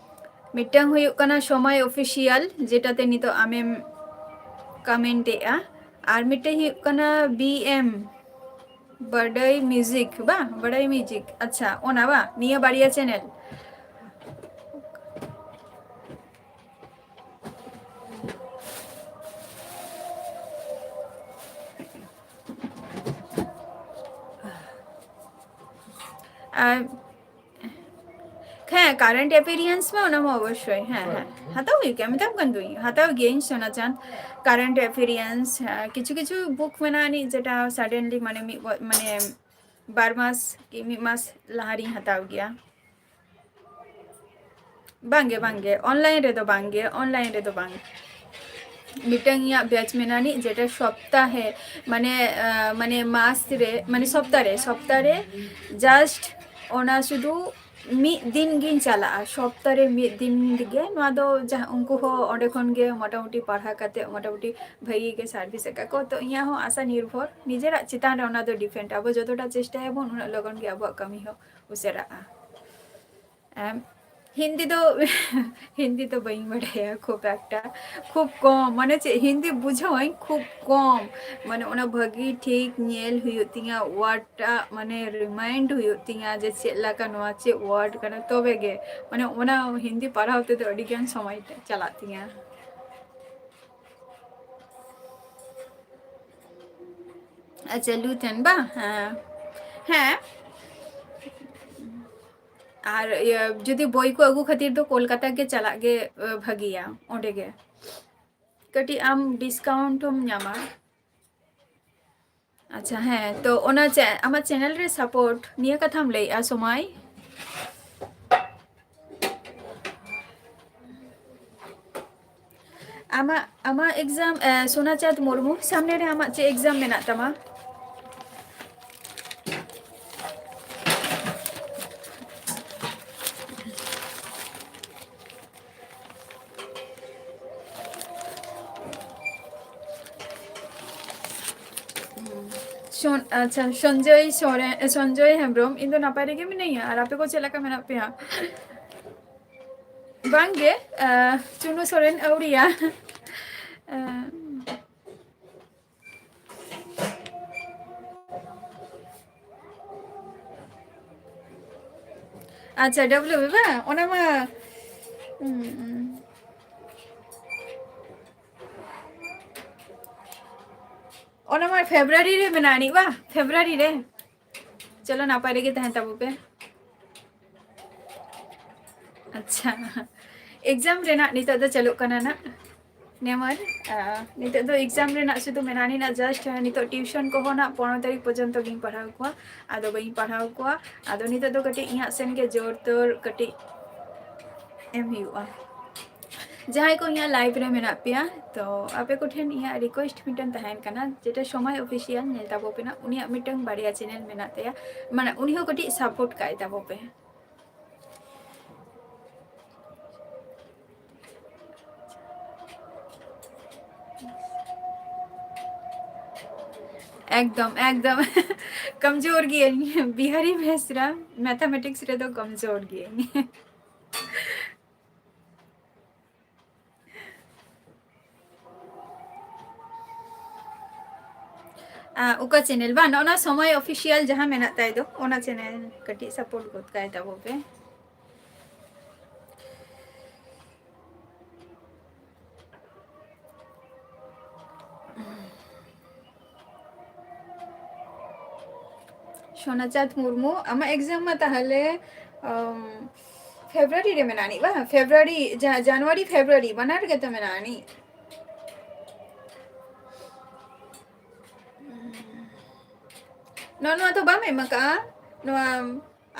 ᱢᱤᱫᱴᱟᱝ ᱦᱩᱭᱩᱜ ᱠᱟᱱᱟ ᱥᱚᱢᱟᱭ ᱚᱯᱷᱤᱥᱤᱭᱟᱞ, ᱡᱮᱴᱟᱛᱮ ᱱᱤᱛᱚᱜ ᱟᱢᱮᱢ ᱠᱚᱢᱮᱱᱴ ᱮᱜᱼᱟ, ᱟᱨ ᱢᱤᱫᱴᱟᱝ ᱦᱩᱭᱩᱜ ᱠᱟᱱᱟ ᱵᱤ ᱮᱢ ᱵᱟᱰᱟᱭ ᱢᱤᱣᱡᱤᱠ ᱵᱟᱝ? ᱵᱟᱰᱟᱭ ᱢᱤᱣᱡᱤᱠ, ᱟᱪᱪᱷᱟ, ᱚᱱᱟ ᱵᱟᱝ? ᱱᱤᱭᱟᱹ ᱵᱟᱨᱭᱟ ᱪᱮᱱᱮᱞ᱾ ᱟᱨ ᱦᱮᱸ, ᱠᱟᱨᱮᱱᱴ ᱮᱯᱷᱮᱭᱟᱨᱥ ᱢᱟ ᱚᱱᱟ ᱢᱟ ᱚᱵᱚᱥᱥᱳᱭ, ᱦᱮᱸ, ᱦᱮᱸ, ᱦᱟᱛᱟᱣ ᱦᱩᱭᱩᱜ ᱜᱮᱭᱟ, ᱢᱮᱛᱟᱢ ᱠᱟᱱ ᱫᱩᱧ, ᱦᱟᱛᱟᱣ ᱜᱤᱭᱟᱹᱧ ᱥᱳᱱᱟ ᱪᱟᱸᱫ᱾ ᱠᱟᱨᱮᱱᱴ ᱮᱯᱷᱮᱭᱟᱨᱥ, ᱦᱮᱸ, ᱠᱤᱪᱷᱩ ᱠᱤᱪᱷᱩ ᱵᱩᱠ ᱢᱮᱱᱟᱜᱼᱟ ᱟᱹᱱᱤᱡ, ᱡᱮᱴᱟ ᱥᱟᱰᱮᱱᱞᱤ, ᱢᱟᱱᱮ, ᱢᱤᱫ ᱵᱚ-, ᱢᱟᱱᱮ, ᱵᱟᱨ ᱢᱟᱥ ᱠᱤ ᱢᱤᱫ ᱢᱟᱥ ᱞᱟᱦᱟ ᱨᱤᱧ ᱦᱟᱛᱟᱣ ᱜᱮᱭᱟ᱾ ᱵᱟᱝᱜᱮ, ᱵᱟᱝᱜᱮ, ᱚᱱᱞᱟᱭᱤᱱ ᱨᱮᱫᱚ ᱵᱟᱝᱜᱮ, ᱚᱱᱞᱟᱭᱤᱱ ᱨᱮᱫᱚ ᱵᱟᱝ᱾ ᱢᱤᱫᱴᱟᱝ ᱤᱧᱟᱹᱜ ᱵᱮᱪ ᱢᱮᱱᱟᱜ ᱟᱹᱱᱤᱡ, ᱡᱮᱴᱟ ᱥᱚᱯᱛᱟᱦᱮ, ᱢᱟᱱᱮ, ᱟᱸ, ᱢᱟᱱᱮ, ᱢᱟᱥ ᱨᱮ, ᱢᱟᱱᱮ, ᱥᱚᱯᱛᱟ ᱨᱮ, ᱥᱚᱯᱛᱟ ᱨᱮ just ᱚᱱᱟ ᱥᱩᱫᱷᱩ ᱢᱤᱫ ᱫᱤᱱ ᱜᱤᱧ ᱪᱟᱞᱟᱜᱼᱟ, ᱥᱚᱯᱛᱟ ᱨᱮ ᱢᱤᱫ ᱫᱤᱱ ᱜᱮ᱾ ᱱᱚᱣᱟ ᱫᱚ ᱡᱟᱦᱟᱸ, ᱩᱱᱠᱩ ᱦᱚᱸ ᱚᱸᱰᱮ ᱠᱷᱚᱱ ᱜᱮ ᱢᱚᱴᱟᱢᱩᱴᱤ ᱯᱟᱲᱦᱟᱣ ᱠᱟᱛᱮ ᱢᱚᱴᱟᱢᱩᱴᱤ ᱵᱷᱟᱹᱜᱤ ᱜᱮ ᱥᱟᱨᱵᱷᱤᱥ ᱟᱠᱟᱫ ᱠᱚ᱾ ᱛᱚ, ᱤᱧᱟᱹᱜ ᱦᱚᱸ ᱟᱥᱟ ᱱᱤᱨᱵᱷᱚᱨ ᱱᱤᱡᱮᱨᱟᱜ ᱪᱮᱛᱟᱱ ᱨᱮ, ᱚᱱᱟ ᱫᱚ ᱰᱤᱯᱮᱱᱰ᱾ ᱟᱵᱚ ᱡᱚᱛᱚᱴᱟ ᱪᱮᱥᱴᱟᱭᱟᱵᱚᱱ, ᱩᱱᱟᱹᱜ ᱞᱚᱜᱚᱱ ᱜᱮ ᱟᱵᱚᱣᱟᱜ ᱠᱟᱹᱢᱤ ᱦᱚᱸ ᱩᱥᱟᱹᱨᱟᱜᱼᱟ᱾ ᱮᱢ, ᱦᱤᱱᱫᱤ ᱫᱚ ᱦᱤᱱᱫᱤ ᱫᱚ ᱵᱟᱹᱧ ᱵᱟᱰᱟᱭᱟ ᱠᱷᱩᱵ ᱮᱠᱴᱟ, ᱠᱷᱩᱵ ᱠᱚᱢ, ᱢᱟᱱᱮ ᱪᱮᱫ, ᱦᱤᱱᱫᱤ ᱵᱩᱡᱷᱟᱹᱣᱟᱹᱧ ᱠᱷᱩᱵ ᱠᱚᱢ, ᱢᱟᱱᱮ ᱚᱱᱟ ᱵᱷᱟᱹᱜᱤ ᱴᱷᱤᱠ ᱧᱮᱞ ᱦᱩᱭᱩᱜ ᱛᱤᱧᱟ, word ᱴᱟᱜ ᱢᱟᱱᱮ remind ᱦᱩᱭᱩᱜ ᱛᱤᱧᱟ ᱡᱮ ᱪᱮᱫ ᱞᱮᱠᱟ, ᱱᱚᱣᱟ ᱪᱮᱫ word ᱠᱟᱱᱟ, ᱛᱚᱵᱮ ᱜᱮ ᱢᱟᱱᱮ ᱚᱱᱟ ᱦᱤᱱᱫᱤ ᱯᱟᱲᱦᱟᱣ ᱛᱮᱫᱚ ᱟᱹᱰᱤ ᱜᱟᱱ ᱥᱚᱢᱚᱭ ᱪᱟᱞᱟᱜ ᱛᱤᱧᱟ᱾ ᱟᱪᱪᱷᱟ, ᱞᱩᱛᱷᱮᱱ ᱵᱟ? ᱦᱮᱸ, ᱦᱮᱸ᱾ ᱟᱨ ᱤᱭᱟᱹ, ᱡᱩᱫᱤ ᱵᱳᱭ ᱠᱚ ᱟᱹᱜᱩ ᱠᱷᱟᱹᱛᱤᱨ ᱫᱚ ᱠᱳᱞᱠᱟᱛᱟ ᱜᱮ ᱪᱟᱞᱟᱜ ᱜᱮ, ᱮ, ᱵᱷᱟᱹᱜᱤᱭᱟ, ᱚᱸᱰᱮ ᱜᱮ ᱠᱟᱹᱴᱤᱡ ᱟᱢ discount ᱦᱚᱸᱢ ᱧᱟᱢᱟ᱾ ᱟᱪᱪᱷᱟ, ᱦᱮᱸ, ᱛᱚ ᱚᱱᱟ ᱪᱮ-, ᱟᱢᱟᱜ channel ᱨᱮ support ᱱᱤᱭᱟᱹ ᱠᱟᱛᱷᱟᱢ ᱞᱟᱹᱭᱮᱜᱼᱟ, ᱥᱚᱢᱟᱭ? ᱟᱢᱟᱜ, ᱟᱢᱟᱜ exam, ᱮ, ᱥᱳᱱᱟ ᱪᱟᱸᱫᱽ ᱢᱩᱨᱢᱩ, ᱥᱟᱢᱱᱮ ᱨᱮ ᱟᱢᱟᱜ ᱪᱮᱫ exam ᱢᱮᱱᱟᱜ ᱛᱟᱢᱟ? ᱥᱚᱱ-, ᱟᱪᱪᱷᱟ, ᱥᱚᱧᱡᱚᱭ ᱥᱚᱨᱮᱱ, ᱥᱚᱧᱡᱚᱭ ᱦᱮᱢᱵᱨᱚᱢ, ᱤᱧ ᱫᱚ ᱱᱟᱯᱟᱭ ᱨᱮᱜᱮ ᱢᱤᱱᱟᱹᱧᱟ, ᱟᱨ ᱟᱯᱮ ᱠᱚ ᱪᱮᱫ ᱞᱮᱠᱟ ᱢᱮᱱᱟᱜ ᱯᱮᱭᱟ? ᱵᱟᱝ ᱜᱮ, ᱟ, ᱪᱩᱱᱩ ᱥᱚᱨᱮᱱ ᱟᱹᱣᱲᱤᱭᱟ᱾ ᱟ, ᱟᱪᱪᱷᱟ, W B ᱵᱟᱝ? ᱚᱱᱟ ᱢᱟ, ᱩᱸ, ᱩᱸ᱾ ᱚᱱᱟ ᱢᱟ February ᱨᱮ ᱢᱮᱱᱟᱜ ᱟᱹᱱᱤᱡ ᱵᱟ? February ᱨᱮ᱾ ᱪᱚᱞᱚ, ᱱᱟᱯᱟᱭ ᱨᱮᱜᱮ ᱛᱟᱦᱮᱱ ᱛᱟᱵᱚ ᱯᱮ᱾ ᱟᱪᱪᱷᱟ, exam ᱨᱮᱱᱟᱜ ᱱᱤᱛᱚᱜ ᱫᱚ ᱪᱟᱹᱞᱩᱜ ᱠᱟᱱᱟ ᱱᱟᱜ᱾ ᱱᱮᱢᱟᱨ, ᱟ, ᱱᱤᱛᱚᱜ ᱫᱚ exam ᱨᱮᱱᱟᱜ ᱥᱩᱫᱷᱩ ᱢᱮᱱᱟᱜ ᱟᱹᱱᱤᱡ, just ᱱᱤᱛᱚᱜ tuition ᱠᱚᱦᱚᱸ ᱱᱟᱜ ᱯᱚᱱᱨᱚ ᱛᱟᱹᱨᱤᱠᱷ ᱯᱚᱨᱡᱚᱱᱛᱚ ᱜᱤᱧ ᱯᱟᱲᱦᱟᱣ ᱠᱚᱣᱟ, ᱟᱫᱚ ᱵᱟᱹᱧ ᱯᱟᱲᱦᱟᱣ ᱠᱚᱣᱟ᱾ ᱟᱫᱚ ᱱᱤᱛᱚᱜ ᱫᱚ ᱠᱟᱹᱴᱤᱡ ᱤᱧᱟᱹᱜ ᱥᱮᱱ ᱜᱮ ᱡᱳᱨ ᱛᱳᱨ ᱠᱟᱹᱴᱤᱡ ᱮᱢ ᱦᱩᱭᱩᱜᱼᱟ᱾ ᱡᱟᱦᱟᱸᱭ ᱠᱚ ᱤᱧᱟᱹᱜ live ᱨᱮ ᱢᱮᱱᱟᱜ ᱯᱮᱭᱟ, ᱛᱚ ᱟᱯᱮ ᱠᱚᱴᱷᱮᱱ ᱤᱧᱟᱹᱜ request ᱢᱤᱫᱴᱮᱱ ᱛᱟᱦᱮᱱ ᱠᱟᱱᱟ, ᱡᱮᱴᱟ ᱥᱚᱢᱟᱭ Official ᱧᱮᱞ ᱛᱟᱵᱚ ᱯᱮ ᱱᱟᱜ, ᱩᱱᱤᱭᱟᱜ ᱢᱤᱫᱴᱟᱝ ᱵᱟᱨᱭᱟ channel ᱢᱮᱱᱟᱜ ᱛᱟᱭᱟ, ᱢᱟᱱᱮ ᱩᱱᱤ ᱦᱚᱸ ᱠᱟᱹᱴᱤᱡ support ᱠᱟᱭ ᱛᱟᱵᱚ ᱯᱮ᱾ ᱮᱠᱫᱚᱢ, ᱮᱠᱫᱚᱢ᱾ ᱠᱚᱢᱡᱳᱨ ᱜᱤᱭᱟᱹᱧ, ᱵᱤᱦᱟᱨᱤ ᱢᱮᱛᱷᱥ ᱨᱮ, mathematics ᱨᱮᱫᱚ ᱠᱚᱢᱡᱳᱨ ᱜᱤᱭᱟᱹᱧ᱾ ᱟᱨ ᱚᱠᱟ ᱪᱮᱱᱮᱞ ᱵᱟᱝ, ᱚᱱᱟ ᱥᱚᱢᱚᱭ ᱚᱯᱷᱤᱥᱤᱭᱟᱞ ᱡᱟᱦᱟᱸ ᱢᱮᱱᱟᱜ ᱛᱟᱭ ᱫᱚ, ᱚᱱᱟ ᱪᱮᱱᱮᱞ ᱠᱟᱹᱴᱤᱡ ᱥᱟᱯᱳᱨᱴ ᱜᱚᱫ ᱠᱟᱭ ᱛᱟᱵᱚ ᱯᱮ᱾ ᱥᱳᱱᱟᱪᱟᱸᱫᱽ ᱢᱩᱨᱢᱩ, ᱟᱢᱟᱜ ᱮᱠᱡᱟᱢ ᱢᱟ ᱛᱟᱦᱚᱞᱮ, ᱟᱢ, ᱯᱷᱮᱵᱽᱨᱩᱣᱟᱨᱤ ᱨᱮ ᱢᱮᱱᱟᱜ ᱟᱹᱱᱤᱡ ᱵᱟᱝ? ᱯᱷᱮᱵᱽᱨᱩᱣᱟᱨᱤ, ᱡᱟ-, ᱡᱟᱱᱩᱣᱟᱨᱤ, ᱯᱷᱮᱵᱽᱨᱩᱣᱟᱨᱤ ᱵᱟᱱᱟᱨ ᱜᱮᱛᱚ ᱢᱮᱱᱟᱜ ᱟᱹᱱᱤᱡ᱾ ᱱᱚᱣᱟ, ᱱᱚᱣᱟ ᱫᱚ ᱵᱟᱢ ᱮᱢ ᱟᱠᱟᱜᱼᱟ? ᱱᱚᱣᱟ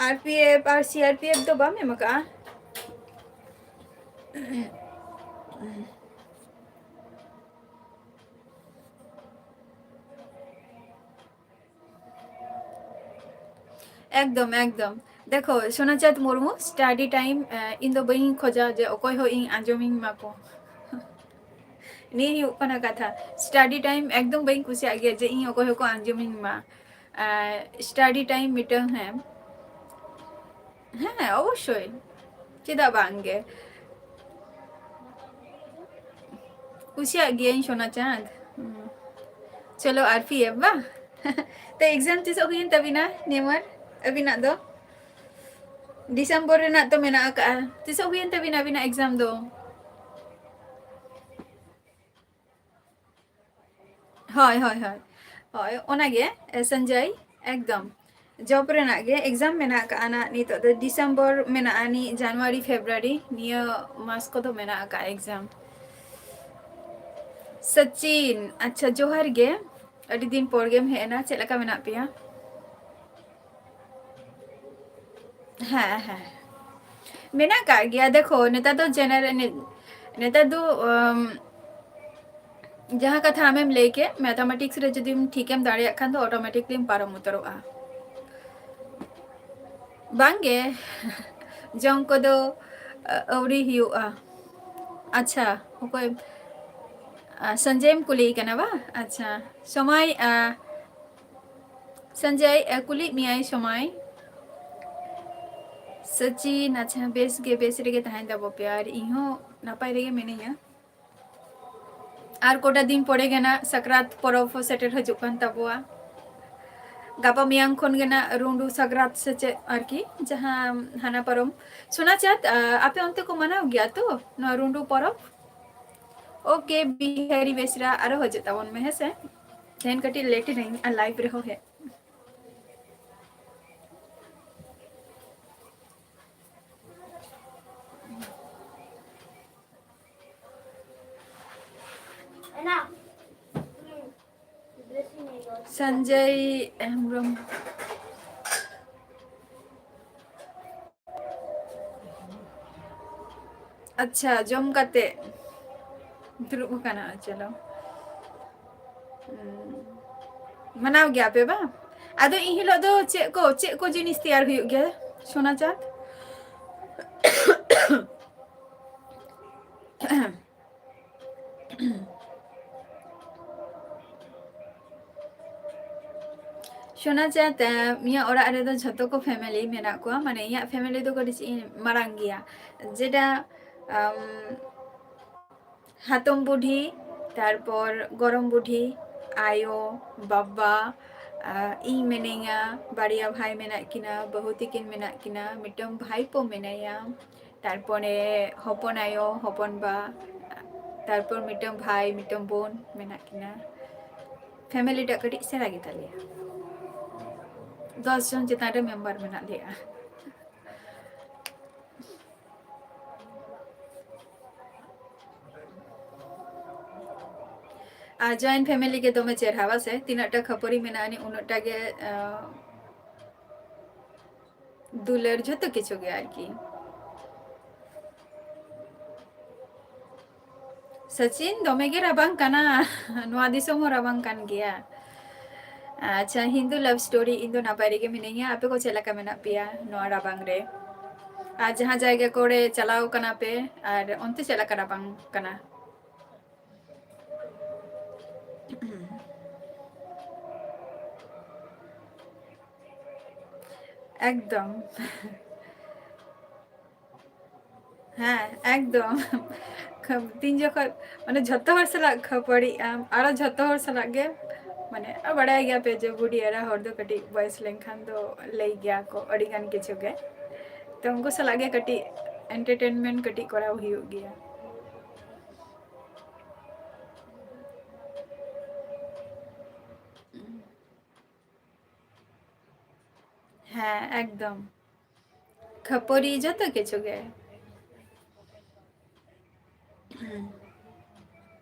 ᱟᱨ ᱯᱤ ᱮᱯᱷ ᱟᱨ ᱥᱤ ᱟᱨ ᱯᱤ ᱮᱯᱷ ᱫᱚ ᱵᱟᱢ ᱮᱢ ᱟᱠᱟᱜᱼᱟ? ᱮᱠᱫᱚᱢ, ᱮᱠᱫᱚᱢ᱾ ᱫᱮᱠᱷᱚ, ᱥᱳᱱᱟᱪᱟᱸᱫᱽ ᱢᱩᱨᱢᱩ, study time, ᱮ, ᱤᱧ ᱫᱚ ᱵᱟᱹᱧ ᱠᱷᱚᱡᱟ ᱡᱮ ᱚᱠᱚᱭ ᱦᱚᱸ ᱤᱧ ᱟᱸᱡᱚᱢᱤᱧ ᱢᱟ ᱠᱚ᱾ ᱱᱤᱭᱟᱹ ᱦᱩᱭᱩᱜ ᱠᱟᱱᱟ ᱠᱟᱛᱷᱟ᱾ Study time ᱮᱠᱫᱚᱢ ᱵᱟᱹᱧ ᱠᱩᱥᱤᱭᱟᱜ ᱜᱮᱭᱟ ᱡᱮ ᱤᱧ ᱚᱠᱚᱭ ᱦᱚᱸᱠᱚ ᱟᱸᱡᱚᱢᱤᱧ ᱢᱟ᱾ ᱮ, study time ᱢᱤᱫᱴᱟᱝ, ᱦᱮᱸ᱾ ᱦᱮᱸ, ᱚᱵᱚᱥᱥᱳᱭ᱾ ᱪᱮᱫᱟᱜ ᱵᱟᱝ ᱜᱮ? ᱠᱩᱥᱤᱭᱟᱜ ᱜᱤᱭᱟᱹᱧ ᱥᱳᱱᱟ ᱪᱟᱸᱫᱽ᱾ ᱦᱩᱸ᱾ ᱪᱚᱞᱚ ᱟᱨ ᱯᱤ ᱮᱯᱷ ᱵᱟᱝ? ᱛᱚ exam ᱛᱤᱥᱚᱜ ᱦᱩᱭᱮᱱ ᱛᱟᱵᱤᱱᱟ ᱱᱮᱢᱟᱨ ᱟᱹᱵᱤᱱᱟᱜ ᱫᱚ? ᱰᱤᱥᱮᱢᱵᱚᱨ ᱨᱮᱱᱟᱜ ᱛᱚ ᱢᱮᱱᱟᱜ ᱟᱠᱟᱜᱼᱟ᱾ ᱛᱤᱥᱚᱜ ᱦᱩᱭᱮᱱ ᱛᱟᱵᱤᱱᱟ ᱟᱹᱵᱤᱱᱟᱜ exam ᱫᱚ? ᱦᱳᱭ, ᱦᱳᱭ, ᱦᱳᱭ᱾ ᱦᱳᱭ, ᱚᱱᱟᱜᱮ, ᱮ, ᱥᱚᱧᱡᱚᱭ, ᱮᱠᱫᱚᱢ᱾ Job ᱨᱮᱱᱟᱜ ᱜᱮ exam ᱢᱮᱱᱟᱜ ᱟᱠᱟᱜᱼᱟ ᱱᱟᱜ᱾ ᱱᱤᱛᱚᱜ ᱫᱚ ᱰᱤᱥᱮᱢᱵᱚᱨ ᱢᱮᱱᱟᱜᱼᱟ ᱱᱤ, ᱡᱟᱱᱩᱣᱟᱨᱤ, ᱯᱷᱮᱵᱽᱨᱩᱣᱟᱨᱤ, ᱱᱤᱭᱟᱹ ᱢᱟᱥ ᱠᱚᱫᱚ ᱢᱮᱱᱟᱜ ᱟᱠᱟᱜᱼᱟ exam᱾ ᱥᱚᱪᱤᱱ, ᱟᱪᱪᱷᱟ, ᱡᱚᱦᱟᱨ ᱜᱮ᱾ ᱟᱹᱰᱤ ᱫᱤᱱ ᱯᱚᱨ ᱜᱮᱢ ᱦᱮᱡ ᱮᱱᱟ, ᱪᱮᱫ ᱞᱮᱠᱟ ᱢᱮᱱᱟᱜ ᱯᱮᱭᱟ? ᱦᱮᱸ, ᱦᱮᱸ᱾ ᱢᱮᱱᱟᱜ ᱠᱟᱜ ᱜᱮᱭᱟ᱾ ᱫᱮᱠᱷᱚ, ᱱᱮᱛᱟᱨ ᱫᱚ general, ᱱᱮ-, ᱱᱮᱛᱟᱨ ᱫᱚ, ᱩᱢ, ᱡᱟᱦᱟᱸ ᱠᱟᱛᱷᱟ ᱟᱢᱮᱢ ᱞᱟᱹᱭ ᱠᱮᱫ, mathematics ᱨᱮ ᱡᱩᱫᱤᱢ ᱴᱷᱤᱠᱮᱢ ᱫᱟᱲᱮᱭᱟᱜ ᱠᱷᱟᱱ ᱫᱚ automatically ᱮᱢ ᱯᱟᱨᱚᱢ ᱩᱛᱟᱹᱨᱚᱜᱼᱟ᱾ ᱵᱟᱝᱜᱮ, ᱡᱚᱢ ᱠᱚᱫᱚ, ᱟ, ᱟᱹᱣᱨᱤ ᱦᱩᱭᱩᱜᱼᱟ᱾ ᱟᱪᱪᱷᱟ, ᱚᱠᱚᱭ, ᱟ, ᱥᱚᱧᱡᱚᱭᱮᱢ ᱠᱩᱞᱤᱭᱮ ᱠᱟᱱᱟ ᱵᱟᱝ? ᱟᱪᱪᱷᱟ, ᱥᱚᱢᱚᱭ, ᱟ, ᱥᱚᱧᱡᱚᱭ, ᱮ, ᱠᱩᱞᱤᱭᱮᱫ ᱢᱮᱭᱟᱭ ᱥᱚᱢᱚᱭ᱾ ᱥᱟᱪᱤᱱ, ᱟᱪᱪᱷᱟ, ᱵᱮᱥ ᱜᱮ, ᱵᱮᱥ ᱨᱮᱜᱮ ᱛᱟᱦᱮᱱ ᱛᱟᱵᱚ ᱯᱮ, ᱟᱨ ᱤᱧ ᱦᱚᱸ ᱱᱟᱯᱟᱭ ᱨᱮᱜᱮ ᱢᱤᱱᱟᱹᱧᱟ᱾ ᱟᱨ ᱠᱚᱴᱟ ᱫᱤᱱ ᱯᱚᱨᱮ ᱜᱮ ᱱᱟᱜ ᱥᱟᱠᱨᱟᱛ ᱯᱚᱨᱚᱵᱽ ᱦᱚᱸ ᱥᱮᱴᱮᱨ ᱦᱤᱡᱩᱜ ᱠᱟᱱ ᱛᱟᱵᱚᱣᱟ᱾ ᱜᱟᱯᱟ ᱢᱮᱭᱟᱝ ᱠᱷᱚᱱ ᱜᱮ ᱱᱟᱜ ᱨᱩᱸᱰᱩ ᱥᱟᱠᱨᱟᱛ ᱥᱮ ᱪᱮᱫ ᱟᱨᱠᱤ, ᱡᱟᱦᱟᱸ ᱦᱟᱱᱟ ᱯᱟᱨᱚᱢ᱾ ᱥᱳᱱᱟ ᱪᱟᱸᱫ, ᱟ, ᱟᱯᱮ ᱚᱱᱛᱮ ᱠᱚ ᱢᱟᱱᱟᱣ ᱜᱮᱭᱟ ᱛᱚ ᱱᱚᱣᱟ ᱨᱩᱸᱰᱩ ᱯᱚᱨᱚᱵᱽ? ᱳᱠᱮ, ᱵᱤᱦᱟᱨᱤ ᱵᱮᱥᱨᱟ, ᱟᱨᱚ ᱦᱤᱡᱩᱜ ᱛᱟᱵᱚᱱ ᱢᱮ, ᱦᱮᱸ ᱥᱮ? ᱛᱮᱦᱮᱧ ᱠᱟᱹᱴᱤᱡ ᱞᱮᱴ ᱮᱱᱟᱹᱧ ᱟᱨ ᱞᱟᱭᱤᱵᱷ ᱨᱮᱦᱚᱸ ᱦᱮᱡ᱾ ᱥᱚᱧᱡᱚᱭ ᱦᱮᱢᱵᱨᱚᱢ᱾ ᱟᱪᱪᱷᱟ, ᱡᱚᱢ ᱠᱟᱛᱮ ᱫᱩᱲᱩᱵ ᱟᱠᱟᱱᱟ, ᱪᱚᱞᱚ᱾ ᱦᱩᱸ᱾ ᱢᱟᱱᱟᱣ ᱜᱮᱭᱟ ᱯᱮ ᱵᱟᱝ? ᱟᱫᱚ ᱤᱱ ᱦᱤᱞᱳᱜ ᱫᱚ ᱪᱮᱫ ᱠᱚ, ᱪᱮᱫ ᱠᱚ ᱡᱤᱱᱤᱥ ᱛᱮᱭᱟᱨ ᱦᱩᱭᱩᱜ ᱜᱮᱭᱟ, ᱥᱳᱱᱟ ᱪᱟᱸᱫ? ᱥᱳᱱᱟ ᱪᱟᱸᱫ, ᱮ, ᱤᱧᱟᱹᱜ ᱚᱲᱟᱜ ᱨᱮᱫᱚ ᱡᱷᱚᱛᱚ ᱠᱚ ᱯᱷᱮᱢᱮᱞᱤ ᱢᱮᱱᱟᱜ ᱠᱚᱣᱟ, ᱢᱟᱱᱮ ᱤᱧᱟᱹᱜ ᱯᱷᱮᱢᱮᱞᱤ ᱫᱚ ᱠᱟᱹᱴᱤᱡ ᱤᱧ ᱢᱟᱨᱟᱝ ᱜᱮᱭᱟ, ᱡᱮᱴᱟ, ᱟᱢ, ᱦᱟᱛᱚᱢ ᱵᱩᱰᱷᱤ, ᱛᱟᱨᱯᱚᱨ ᱜᱚᱨᱚᱢ ᱵᱩᱰᱷᱤ, ᱟᱭᱳ, ᱵᱟᱵᱟ, ᱟ, ᱤᱧ ᱢᱤᱱᱟᱹᱧᱟ, ᱵᱟᱨᱭᱟ ᱵᱷᱟᱭ ᱢᱮᱱᱟᱜ ᱠᱤᱱᱟ, ᱵᱟᱹᱦᱩ ᱛᱤᱠᱤᱱ ᱢᱮᱱᱟᱜ ᱠᱤᱱᱟ, ᱢᱤᱫᱴᱟᱝ ᱵᱷᱟᱭᱯᱳ ᱢᱮᱱᱟᱭᱟ, ᱛᱟᱨᱯᱚᱨᱮ ᱦᱚᱯᱚᱱ ᱟᱭᱳ, ᱦᱚᱯᱚᱱ ᱵᱟ, ᱛᱟᱨᱯᱚᱨ ᱢᱤᱫᱴᱟᱝ ᱵᱷᱟᱭ, ᱢᱤᱫᱴᱟᱝ ᱵᱳᱱ ᱢᱮᱱᱟᱜ ᱠᱤᱱᱟ᱾ ᱯᱷᱮᱢᱮᱞᱤ ᱴᱟᱜ ᱠᱟᱹᱴᱤᱡ ᱥᱮᱬᱟ ᱜᱮᱛᱟᱞᱮᱭᱟ, ᱫᱚᱥ ᱡᱚᱱ ᱪᱮᱛᱟᱱ ᱨᱮ ᱢᱮᱢᱵᱟᱨ ᱢᱮᱱᱟᱜ ᱞᱮᱭᱟ᱾ ᱟᱨ ᱡᱚᱭᱮᱱᱴ ᱯᱷᱮᱢᱮᱞᱤ ᱜᱮ ᱫᱚᱢᱮ ᱪᱮᱨᱦᱟ, ᱵᱟ ᱥᱮ? ᱛᱤᱱᱟᱹᱜ ᱴᱟ ᱠᱷᱟᱹᱯᱟᱹᱨᱤ ᱢᱮᱱᱟᱜ ᱟᱹᱱᱤᱡ, ᱩᱱᱟᱹᱜ ᱴᱟ ᱜᱮ, ᱟᱸ, ᱫᱩᱞᱟᱹᱲ, ᱡᱷᱚᱛᱚ ᱠᱤᱪᱷᱩ ᱜᱮ ᱟᱨᱠᱤ᱾ ᱥᱟᱪᱤᱱ, ᱫᱚᱢᱮ ᱜᱮ ᱨᱟᱵᱟᱝ ᱠᱟᱱᱟ᱾ ᱱᱚᱣᱟ ᱫᱤᱥᱚᱢ ᱦᱚᱸ ᱨᱟᱵᱟᱝ ᱠᱟᱱ ᱜᱮᱭᱟ᱾ ᱟᱪᱪᱷᱟ, ᱦᱤᱱᱫᱩ ᱞᱟᱵᱷ ᱥᱴᱳᱨᱤ, ᱤᱧ ᱫᱚ ᱱᱟᱯᱟᱭ ᱨᱮᱜᱮ ᱢᱤᱱᱟᱹᱧᱟ᱾ ᱟᱯᱮ ᱠᱚ ᱪᱮᱫ ᱞᱮᱠᱟ ᱢᱮᱱᱟᱜ ᱯᱮᱭᱟ ᱱᱚᱣᱟ ᱨᱟᱵᱟᱝ ᱨᱮ? ᱟᱨ ᱡᱟᱦᱟᱸ ᱡᱟᱭᱜᱟ ᱠᱚᱨᱮ ᱪᱟᱞᱟᱣ ᱠᱟᱱᱟ ᱯᱮ, ᱟᱨ ᱚᱱᱛᱮ ᱪᱮᱫ ᱞᱮᱠᱟ ᱨᱟᱵᱟᱝ ᱠᱟᱱᱟ? ᱮᱠᱫᱚᱢ᱾ ᱦᱮᱸ, ᱮᱠᱫᱚᱢ᱾ ᱠᱷᱟᱹᱯ-, ᱛᱤᱱ ᱡᱚᱠᱷᱚᱱ, ᱢᱟᱱᱮ, ᱡᱷᱚᱛᱚ ᱦᱚᱲ ᱥᱟᱞᱟᱜ ᱠᱷᱟᱹᱯᱟᱹᱨᱤᱜ ᱟᱢ, ᱟᱨᱚ ᱡᱷᱚᱛᱚ ᱦᱚᱲ ᱥᱟᱞᱟᱜ ᱜᱮ, ᱢᱟᱱᱮ, ᱵᱟᱲᱟᱭ ᱜᱮᱭᱟ ᱯᱮ ᱡᱮ ᱵᱩᱰᱷᱤ ᱮᱨᱟ ᱦᱚᱲ ᱫᱚ ᱠᱟᱹᱴᱤᱡ ᱵᱚᱭᱮᱥ ᱞᱮᱱᱠᱷᱟᱱ ᱫᱚ ᱞᱟᱹᱭ ᱜᱮᱭᱟ ᱠᱚ ᱟᱹᱰᱤ ᱜᱟᱱ ᱠᱤᱪᱷᱩ ᱜᱮ᱾ ᱛᱚ, ᱩᱱᱠᱩ ᱥᱟᱞᱟᱜ ᱜᱮ ᱠᱟᱹᱴᱤᱡ entertainment ᱠᱟᱹᱴᱤᱡ ᱠᱚᱨᱟᱣ ᱦᱩᱭᱩᱜ ᱜᱮᱭᱟ᱾ ᱦᱮᱸ, ᱮᱠᱫᱚᱢ᱾ ᱠᱷᱟᱹᱯᱟᱹᱨᱤ ᱡᱚᱛᱚ ᱠᱤᱪᱷᱩ ᱜᱮ᱾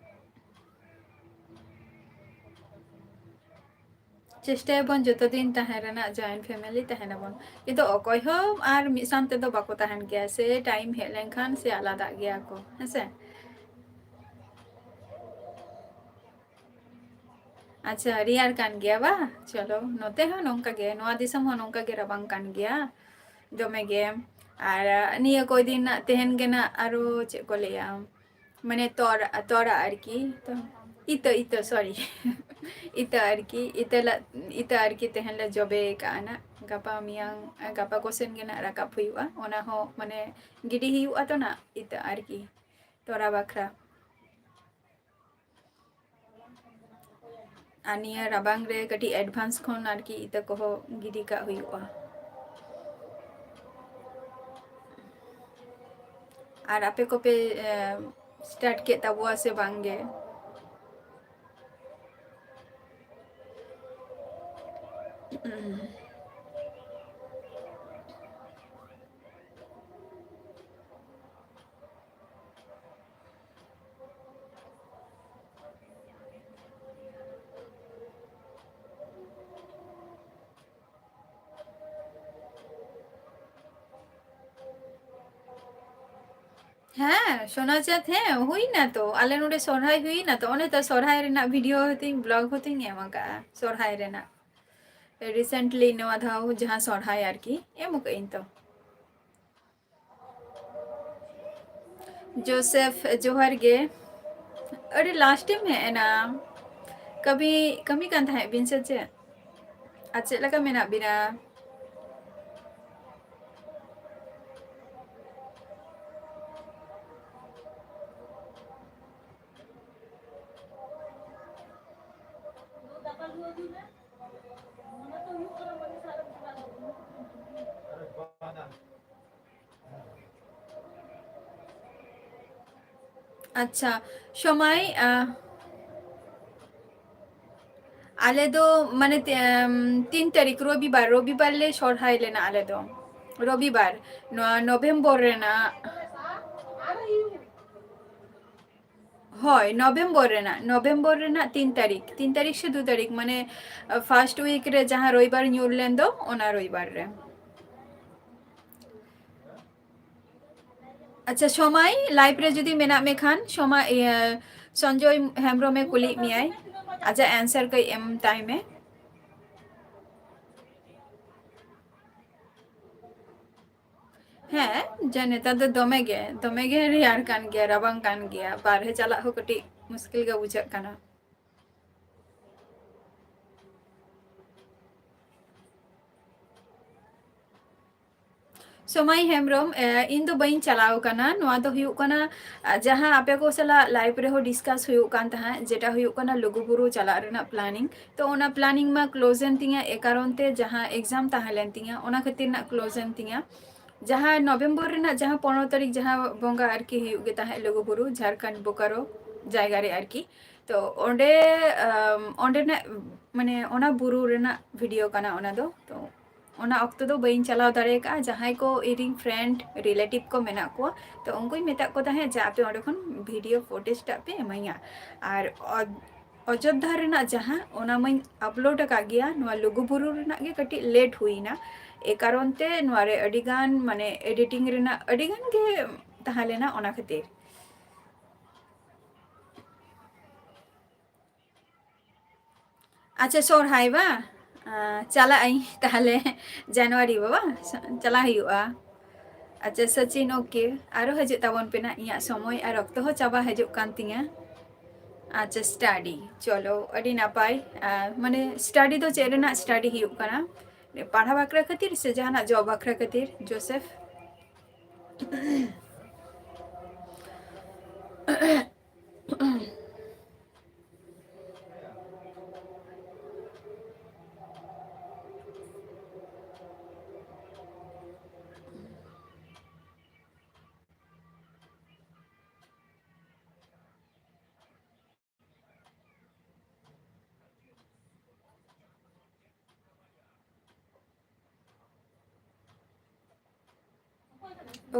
ᱪᱮᱥᱴᱟᱭᱟᱵᱚᱱ ᱡᱚᱛᱚ ᱫᱤᱱ ᱛᱟᱦᱮᱸ ᱨᱮᱱᱟᱜ, joint family ᱛᱟᱦᱮᱱᱟᱵᱚᱱ, ᱠᱤᱱᱛᱩ ᱚᱠᱚᱭ ᱦᱚᱸ ᱟᱨ ᱢᱤᱫ ᱥᱟᱶ ᱛᱮᱫᱚ ᱵᱟᱠᱚ ᱛᱟᱦᱮᱱ ᱜᱮᱭᱟ ᱥᱮ, time ᱦᱮᱡ ᱞᱮᱱᱠᱷᱟᱱ ᱥᱮ ᱟᱞᱟᱫᱟᱜ ᱜᱮᱭᱟ ᱠᱚ, ᱦᱮᱸᱥᱮ? ᱟᱪᱪᱷᱟ, ᱨᱮᱭᱟᱲ ᱠᱟᱱ ᱜᱮᱭᱟ ᱵᱟ? ᱪᱚᱞᱚ, ᱱᱚᱛᱮ ᱦᱚᱸ ᱱᱚᱝᱠᱟ ᱜᱮ, ᱱᱚᱣᱟ ᱫᱤᱥᱚᱢ ᱦᱚᱸ ᱱᱚᱝᱠᱟ ᱜᱮ ᱨᱟᱵᱟᱝ ᱠᱟᱱ ᱜᱮᱭᱟ ᱫᱚᱢᱮ ᱜᱮ᱾ ᱟᱨ, ᱟᱸ, ᱱᱤᱭᱟᱹ ᱠᱚᱭ ᱫᱤᱱ ᱱᱟᱜ, ᱛᱮᱦᱮᱧ ᱜᱮ ᱱᱟᱜ ᱟᱨᱚ ᱪᱮᱫ ᱠᱚ ᱞᱟᱹᱭᱟ, ᱢᱟᱱᱮ ᱛᱚᱨ-, ᱛᱚᱨᱟ ᱟᱨᱠᱤ, ᱛᱚ, ᱤᱛᱟᱹ, ᱤᱛᱟᱹ, sorry᱾ ᱤᱛᱟᱹ ᱟᱨᱠᱤ, ᱤᱛᱟᱹ ᱞᱟ-, ᱤᱛᱟᱹ ᱟᱨᱠᱤ ᱛᱮᱦᱮᱧ ᱞᱮ ᱡᱚᱵᱮ ᱠᱟᱜᱼᱟ ᱱᱟᱜ᱾ ᱜᱟᱯᱟ ᱢᱮᱭᱟᱝ, ᱜᱟᱯᱟ ᱠᱚᱥᱮᱱ ᱜᱮ ᱱᱟᱜ ᱨᱟᱠᱟᱵ ᱦᱩᱭᱩᱜᱼᱟ᱾ ᱚᱱᱟ ᱦᱚᱸ ᱢᱟᱱᱮ ᱜᱤᱰᱤ ᱦᱩᱭᱩᱜᱼᱟ ᱛᱚ ᱱᱟᱜ ᱤᱛᱟᱹ ᱟᱨᱠᱤ, ᱛᱚᱨᱟ ᱵᱟᱠᱷᱨᱟ᱾ ᱟᱨ ᱱᱤᱭᱟᱹ ᱨᱟᱵᱟᱝ ᱨᱮ ᱠᱟᱹᱴᱤᱡ advance ᱠᱷᱚᱱ ᱟᱨᱠᱤ ᱤᱛᱟᱹ ᱠᱚᱦᱚᱸ ᱜᱤᱰᱤ ᱠᱟᱜ ᱦᱩᱭᱩᱜᱼᱟ᱾ ᱟᱨ ᱟᱯᱮ ᱠᱚᱯᱮ, ᱮ, start ᱠᱮᱫ ᱛᱟᱵᱚᱣᱟ ᱥᱮ ᱵᱟᱝ ᱜᱮ? ᱦᱮᱸ, ᱥᱳᱱᱟ ᱪᱟᱸᱫ, ᱦᱮᱸ, ᱦᱩᱭᱱᱟ ᱛᱚ᱾ ᱟᱞᱮ ᱱᱚᱰᱮ ᱥᱚᱨᱦᱟᱭ ᱦᱩᱭᱱᱟ ᱛᱚ᱾ ᱚᱱᱮ ᱛᱚ ᱥᱚᱨᱦᱟᱭ ᱨᱮᱱᱟᱜ video ᱦᱚᱸᱛᱤᱧ, vlog ᱦᱚᱸᱛᱤᱧ ᱮᱢ ᱟᱠᱟᱜᱼᱟ ᱥᱚᱨᱦᱟᱭ ᱨᱮᱱᱟᱜ᱾ Recently ᱱᱚᱣᱟ ᱫᱷᱟᱣ ᱡᱟᱦᱟᱸ ᱥᱚᱨᱦᱟᱭ ᱟᱨᱠᱤ, ᱮᱢ ᱟᱠᱟᱜ ᱟᱹᱧ ᱛᱚ᱾ ᱡᱳᱥᱮᱯᱷ, ᱡᱚᱦᱟᱨ ᱜᱮ᱾ ᱟᱹᱰᱤ last ᱮᱢ ᱦᱮᱡ ᱮᱱᱟ᱾ ᱠᱟᱹᱢᱤ, ᱠᱟᱹᱢᱤ ᱠᱟᱱ ᱛᱟᱦᱮᱸᱫ ᱵᱤᱱ ᱥᱮ ᱪᱮᱫ? ᱟᱨ ᱪᱮᱫ ᱞᱮᱠᱟ ᱢᱮᱱᱟᱜ ᱵᱤᱱᱟ? ᱟᱪᱪᱷᱟ, ᱥᱚᱢᱟᱭ, ᱟᱸ, ᱟᱞᱮ ᱫᱚ ᱢᱟᱱᱮ ᱛᱤ-, ᱟᱢ, ᱛᱤᱱ ᱛᱟᱹᱨᱤᱠᱷ, ᱨᱚᱵᱤᱵᱟᱨ, ᱨᱚᱵᱤᱵᱟᱨ ᱞᱮ ᱥᱚᱨᱦᱟᱭ ᱞᱮᱱᱟ ᱟᱞᱮ ᱫᱚ᱾ ᱨᱚᱵᱤᱵᱟᱨ, ᱱᱚᱣᱟ ᱱᱚᱵᱷᱮᱢᱵᱚᱨ ᱨᱮᱱᱟᱜ᱾ ᱦᱳᱭ, ᱱᱚᱵᱷᱮᱢᱵᱚᱨ ᱨᱮᱱᱟᱜ, ᱱᱚᱵᱷᱮᱢᱵᱚᱨ ᱨᱮᱱᱟᱜ ᱛᱤᱱ ᱛᱟᱹᱨᱤᱠᱷ, ᱛᱤᱱ ᱛᱟᱹᱨᱤᱠᱷ ᱥᱮ ᱫᱩ ᱛᱟᱹᱨᱤᱠᱷ, ᱢᱟᱱᱮ, ᱟᱸ, first week ᱨᱮ ᱡᱟᱦᱟᱸ ᱨᱚᱵᱤᱵᱟᱨ ᱧᱩᱨ ᱞᱮᱱ ᱫᱚ, ᱚᱱᱟ ᱨᱚᱵᱤᱵᱟᱨ ᱨᱮ᱾ ᱟᱪᱪᱷᱟ, ᱥᱚᱢᱟᱭ, live ᱨᱮ ᱡᱩᱫᱤ ᱢᱮᱱᱟᱜ ᱢᱮ ᱠᱷᱟᱱ, ᱥᱚᱢᱟᱭ, ᱤᱭᱟᱹ, ᱥᱚᱧᱡᱚᱭ ᱦᱮᱢᱵᱨᱚᱢᱮ ᱠᱩᱞᱤᱭᱮᱫ ᱢᱮᱭᱟᱭ, ᱟᱡᱟᱜ answer ᱠᱟᱹᱡ ᱮᱢ ᱛᱟᱭ ᱢᱮ᱾ ᱦᱮᱸ, ᱡᱮ ᱱᱮᱛᱟᱨ ᱫᱚ ᱫᱚᱢᱮ ᱜᱮ, ᱫᱚᱢᱮ ᱜᱮ ᱨᱮᱭᱟᱲ ᱠᱟᱱ ᱜᱮᱭᱟ, ᱨᱟᱵᱟᱝ ᱠᱟᱱ ᱜᱮᱭᱟ, ᱵᱟᱨᱦᱮ ᱪᱟᱞᱟᱜ ᱦᱚᱸ ᱠᱟᱹᱴᱤᱡ ᱢᱩᱥᱠᱤᱞ ᱜᱮ ᱵᱩᱡᱷᱟᱹᱜ ᱠᱟᱱᱟ᱾ ᱥᱚᱢᱟᱭ ᱦᱮᱢᱵᱨᱚᱢ, ᱮ, ᱤᱧ ᱫᱚ ᱵᱟᱹᱧ ᱪᱟᱞᱟᱣ ᱠᱟᱱᱟ᱾ ᱱᱚᱣᱟ ᱫᱚ ᱦᱩᱭᱩᱜ ᱠᱟᱱᱟ, ᱟ, ᱡᱟᱦᱟᱸ ᱟᱯᱮ ᱠᱚ ᱥᱟᱞᱟᱜ live ᱨᱮᱦᱚᱸ discuss ᱦᱩᱭᱩᱜ ᱠᱟᱱ ᱛᱟᱦᱮᱸᱫ, ᱡᱮᱴᱟ ᱦᱩᱭᱩᱜ ᱠᱟᱱᱟ ᱞᱩᱜᱩᱵᱩᱨᱩ ᱪᱟᱞᱟᱜ ᱨᱮᱱᱟᱜ planning᱾ ᱛᱚ, ᱚᱱᱟ planning ᱢᱟ close ᱮᱱ ᱛᱤᱧᱟ, ᱮ ᱠᱟᱨᱚᱱ ᱛᱮ ᱡᱟᱦᱟᱸ exam ᱛᱟᱦᱮᱸ ᱞᱮᱱ ᱛᱤᱧᱟ, ᱚᱱᱟ ᱠᱷᱟᱹᱛᱤᱨ ᱱᱟᱜ close ᱮᱱ ᱛᱤᱧᱟ᱾ ᱡᱟᱦᱟᱸ ᱱᱚᱵᱷᱮᱢᱵᱚᱨ ᱨᱮᱱᱟᱜ ᱡᱟᱦᱟᱸ ᱯᱚᱱᱨᱚ ᱛᱟᱹᱨᱤᱠᱷ ᱡᱟᱦᱟᱸ ᱵᱚᱸᱜᱟ ᱟᱨᱠᱤ ᱦᱩᱭᱩᱜ ᱜᱮ ᱛᱟᱦᱮᱸᱫ ᱞᱩᱜᱩᱵᱩᱨᱩ, ᱡᱷᱟᱲᱠᱷᱚᱸᱰ ᱵᱳᱠᱟᱨᱳ ᱡᱟᱭᱜᱟ ᱨᱮ ᱟᱨᱠᱤ, ᱛᱚ, ᱚᱸᱰᱮ, ᱟᱢ, ᱚᱸᱰᱮᱱᱟᱜ, ᱢᱟᱱᱮ, ᱚᱱᱟ ᱵᱩᱨᱩ ᱨᱮᱱᱟᱜ video ᱠᱟᱱᱟ ᱚᱱᱟ ᱫᱚ᱾ ᱛᱚ, ᱚᱱᱟ ᱚᱠᱛᱚ ᱫᱚ ᱵᱟᱹᱧ ᱪᱟᱞᱟᱣ ᱫᱟᱲᱮ ᱟᱠᱟᱫᱼᱟ᱾ ᱡᱟᱦᱟᱸᱭ ᱠᱚ ᱤᱧ ᱨᱮᱱ friend, relative ᱠᱚ ᱢᱮᱱᱟᱜ ᱠᱚᱣᱟ, ᱛᱚ, ᱩᱱᱠᱩᱧ ᱢᱮᱛᱟᱜ ᱠᱚ ᱛᱟᱦᱮᱸᱫ ᱡᱮ, "ᱟᱯᱮ ᱚᱸᱰᱮ ᱠᱷᱚᱱ video footage ᱴᱟᱜ ᱯᱮ ᱤᱢᱟᱹᱧᱟ᱾" ᱟᱨ ᱚ-, ᱚᱡᱳᱫᱽᱫᱷᱟ ᱨᱮᱱᱟᱜ ᱡᱟᱦᱟᱸ, ᱚᱱᱟ ᱢᱟᱧ upload ᱟᱠᱟᱫ ᱜᱮᱭᱟ᱾ ᱱᱚᱣᱟ ᱞᱩᱜᱩᱵᱩᱨᱩ ᱨᱮᱱᱟᱜ ᱜᱮ ᱠᱟᱹᱴᱤᱡ late ᱦᱩᱭᱱᱟ, ᱮ ᱠᱟᱨᱚᱱ ᱛᱮ ᱱᱚᱣᱟ ᱨᱮ ᱟᱹᱰᱤ ᱜᱟᱱ, ᱢᱟᱱᱮ, editing ᱨᱮᱱᱟᱜ ᱟᱹᱰᱤ ᱜᱟᱱ ᱜᱮ ᱛᱟᱦᱮᱸ ᱞᱮᱱᱟ, ᱚᱱᱟ ᱠᱷᱟᱹᱛᱤᱨ᱾ ᱟᱪᱪᱷᱟ, ᱥᱚᱨᱦᱟᱭ ᱵᱟ? ᱟᱸ, ᱪᱟᱞᱟᱜ ᱟᱹᱧ ᱛᱟᱦᱞᱮ ᱡᱟᱱᱩᱣᱟᱨᱤ ᱵᱟ, ᱵᱟ? ᱪᱟᱞᱟᱜ ᱦᱩᱭᱩᱜᱼᱟ᱾ ᱟᱪᱪᱷᱟ, ᱥᱚᱪᱤᱱ, okay, ᱟᱨᱚ ᱦᱤᱡᱩᱜ ᱛᱟᱵᱚᱱ ᱯᱮ ᱱᱟᱜ, ᱤᱧᱟᱹᱜ ᱥᱚᱢᱚᱭ ᱟᱨ ᱚᱠᱛᱚ ᱦᱚᱸ ᱪᱟᱵᱟ ᱦᱤᱡᱩᱜ ᱠᱟᱱ ᱛᱤᱧᱟ᱾ ᱟᱪᱪᱷᱟ, study, ᱪᱚᱞᱚ, ᱟᱹᱰᱤ ᱱᱟᱯᱟᱭ᱾ ᱟᱨ ᱢᱟᱱᱮ, study ᱫᱚ ᱪᱮᱫ ᱨᱮᱱᱟᱜ study ᱦᱩᱭᱩᱜ ᱠᱟᱱᱟ? ᱯᱟᱲᱦᱟᱣ ᱵᱟᱠᱷᱨᱟ ᱠᱷᱟᱹᱛᱤᱨ ᱥᱮ ᱡᱟᱦᱟᱱᱟᱜ job ᱵᱟᱠᱷᱨᱟ ᱠᱷᱟᱹᱛᱤᱨ, ᱡᱳᱥᱮᱯᱷ?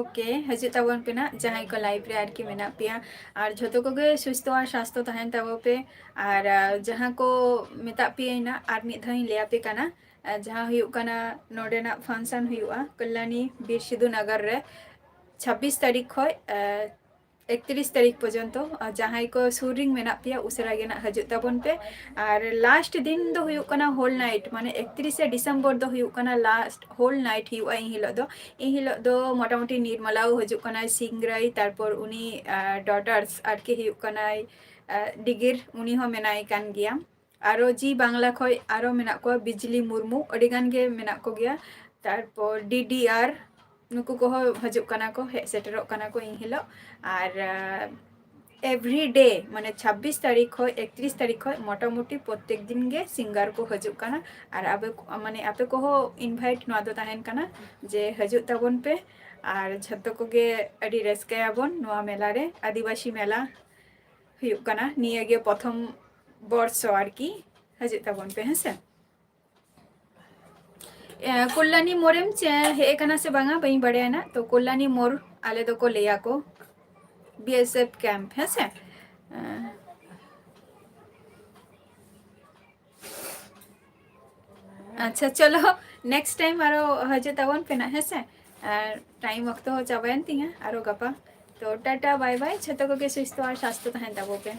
ᱳᱠᱮ, ᱦᱤᱡᱩᱜ ᱛᱟᱵᱚᱱ ᱯᱮ ᱱᱟᱜ ᱡᱟᱦᱟᱸᱭ ᱠᱚ ᱞᱟᱭᱤᱵᱷ ᱨᱮ ᱟᱨᱠᱤ ᱢᱮᱱᱟᱜ ᱯᱮᱭᱟ, ᱟᱨ ᱡᱷᱚᱛᱚ ᱠᱚᱜᱮ ᱥᱩᱥᱛᱷᱚ ᱟᱨ ᱥᱟᱥᱛᱷᱚ ᱛᱟᱦᱮᱱ ᱛᱟᱵᱚ ᱯᱮ᱾ ᱟᱨ ᱡᱟᱦᱟᱸ ᱠᱚ ᱢᱮᱛᱟᱜ ᱯᱮᱭᱟᱹᱧ ᱱᱟᱜ, ᱟᱨ ᱢᱤᱫ ᱫᱷᱟᱣ ᱤᱧ ᱞᱟᱹᱭ ᱟᱯᱮ ᱠᱟᱱᱟ, ᱡᱟᱦᱟᱸ ᱦᱩᱭᱩᱜ ᱠᱟᱱᱟ ᱱᱚᱰᱮᱱᱟᱜ ᱯᱷᱟᱱᱥᱚᱱ ᱦᱩᱭᱩᱜᱼᱟ ᱠᱚᱞᱞᱟᱱᱤ ᱵᱤᱨ ᱥᱤᱫᱷᱩ ᱱᱚᱜᱚᱨ ᱨᱮ ᱪᱷᱟᱵᱵᱤᱥ ᱛᱟᱹᱨᱤᱠᱷ ᱠᱷᱚᱱ ᱮᱠᱛᱨᱤᱥ ᱛᱟᱹᱨᱤᱠᱷ ᱯᱚᱨᱡᱚᱱᱛᱚ᱾ ᱡᱟᱦᱟᱸᱭ ᱠᱚ ᱥᱩᱨ ᱨᱮ ᱢᱮᱱᱟᱜ ᱯᱮᱭᱟ, ᱩᱥᱟᱹᱨᱟ ᱜᱮ ᱱᱟᱜ ᱦᱤᱡᱩᱜ ᱛᱟᱵᱚᱱ ᱯᱮ᱾ ᱟᱨ ᱞᱟᱥᱴ ᱫᱤᱱ ᱫᱚ ᱦᱩᱭᱩᱜ ᱠᱟᱱᱟ ᱦᱳᱞ ᱱᱟᱭᱤᱴ, ᱢᱟᱱᱮ ᱮᱠᱛᱨᱤᱥᱮ ᱰᱤᱥᱮᱢᱵᱚᱨ ᱫᱚ ᱦᱩᱭᱩᱜ ᱠᱟᱱᱟ ᱞᱟᱥᱴ ᱦᱳᱞ ᱱᱟᱭᱤᱴ ᱦᱩᱭᱩᱜᱼᱟ᱾ ᱮᱱ ᱦᱤᱞᱳᱜ ᱫᱚ ᱮᱱ ᱦᱤᱞᱳᱜ ᱫᱚ ᱢᱚᱴᱟᱢᱩᱴᱤ ᱱᱤᱨᱢᱟᱞᱟᱣ ᱦᱤᱡᱩᱜ ᱠᱟᱱᱟᱭ, ᱥᱤᱝᱨᱟᱭ, ᱛᱟᱨᱯᱚᱨ ᱩᱱᱤ ᱰᱚᱴᱟᱨᱥ ᱟᱨᱠᱤ ᱦᱩᱭᱩᱜ ᱠᱟᱱᱟᱭ ᱰᱤᱜᱤᱨ, ᱩᱱᱤ ᱦᱚᱸ ᱢᱮᱱᱟᱭ ᱠᱟᱱ ᱜᱮᱭᱟ᱾ ᱟᱨᱚ ᱡᱤ ᱵᱟᱝᱞᱟ ᱠᱷᱚᱱ ᱟᱨᱚ ᱢᱮᱱᱟᱜ ᱠᱚᱣᱟ, ᱵᱤᱡᱽᱞᱤ ᱢᱩᱨᱢᱩ, ᱟᱹᱰᱤ ᱜᱟᱱ ᱜᱮ ᱢᱮᱱᱟᱜ ᱠᱚᱜᱮᱭᱟ᱾ ᱛᱟᱨᱯᱚᱨ ᱰᱤ ᱰᱤ ᱟᱨ, ᱱᱩᱠᱩ ᱠᱚᱦᱚᱸ ᱦᱤᱡᱩᱜ ᱠᱟᱱᱟ ᱠᱚ, ᱦᱮᱡ ᱥᱮᱴᱮᱨᱚᱜ ᱠᱟᱱᱟ ᱠᱚ ᱮᱱ ᱦᱤᱞᱳᱜ᱾ ᱟᱨ ᱮᱵᱷᱨᱤ ᱰᱮ, ᱢᱟᱱᱮ ᱪᱷᱟᱵᱵᱤᱥ ᱛᱟᱹᱨᱤᱠᱷ ᱠᱷᱚᱱ ᱮᱠᱛᱨᱤᱥ ᱛᱟᱹᱨᱤᱠᱷ ᱠᱷᱚᱱ ᱢᱚᱴᱟᱢᱩᱴᱤ ᱯᱨᱚᱛᱮᱠ ᱫᱤᱱ ᱜᱮ ᱥᱤᱝᱜᱟᱨ ᱠᱚ ᱦᱤᱡᱩᱜ ᱠᱟᱱᱟ᱾ ᱟᱨ ᱟᱯᱮ ᱠᱚ, ᱢᱟᱱᱮ ᱟᱯᱮ ᱠᱚᱦᱚᱸ ᱤᱱᱵᱷᱟᱭᱤᱴ ᱱᱚᱣᱟ ᱫᱚ ᱛᱟᱦᱮᱱ ᱠᱟᱱᱟ ᱡᱮ ᱦᱤᱡᱩᱜ ᱛᱟᱵᱚᱱ ᱯᱮ ᱟᱨ ᱡᱷᱚᱛᱚ ᱠᱚᱜᱮ ᱟᱹᱰᱤ ᱨᱟᱹᱥᱠᱟᱹᱭᱟᱵᱚᱱ ᱱᱚᱣᱟ ᱢᱮᱞᱟ ᱨᱮ᱾ ᱟᱹᱫᱤᱵᱟᱹᱥᱤ ᱢᱮᱞᱟ ᱦᱩᱭᱩᱜ ᱠᱟᱱᱟ ᱱᱤᱭᱟᱹ ᱜᱮ ᱯᱨᱚᱛᱷᱚᱢ ᱵᱚᱨᱥᱚ ᱟᱨᱠᱤ᱾ ᱦᱤᱡᱩᱜ ᱛᱟᱵᱚᱱ ᱯᱮ, ᱦᱮᱸᱥᱮ᱾ ᱮ, ᱠᱚᱞᱞᱟᱱᱤ ᱢᱳᱲᱮᱢ ᱪᱮ-, ᱦᱮᱡ ᱟᱠᱟᱱᱟ ᱥᱮ ᱵᱟᱝᱟ ᱵᱟᱹᱧ ᱵᱟᱲᱟᱭᱟ ᱱᱟᱜ᱾ ᱛᱚ ᱠᱚᱞᱞᱟᱱᱤ ᱢᱳᱲ ᱟᱞᱮ ᱫᱚᱠᱚ ᱞᱟᱹᱭᱟ ᱠᱚ ᱵᱤ ᱮᱥ ᱮᱯᱷ ᱠᱮᱢᱯ, ᱦᱮᱸᱥᱮ᱾ ᱮ, ᱟᱪᱪᱷᱟ, ᱪᱚᱞᱚ, ᱱᱮᱠᱥᱴ ᱴᱟᱭᱤᱢ ᱟᱨᱚ ᱦᱤᱡᱩᱜ ᱛᱟᱵᱚᱱ ᱯᱮ ᱱᱟᱜ, ᱦᱮᱸᱥᱮ᱾ ᱟᱨ ᱴᱟᱭᱤᱢ ᱚᱠᱛᱚ ᱦᱚᱸ ᱪᱟᱵᱟᱭᱮᱱ ᱛᱤᱧᱟ, ᱟᱨᱚ ᱜᱟᱯᱟ᱾ ᱛᱚ ᱴᱟᱴᱟ, ᱵᱟᱭ ᱵᱟᱭ, ᱡᱷᱚᱛᱚ ᱠᱚᱜᱮ ᱥᱩᱥᱛᱷᱚ ᱟᱨ ᱥᱟᱥᱛᱷᱚ ᱛᱟᱦᱮᱱ ᱛᱟᱵᱚ ᱯᱮ᱾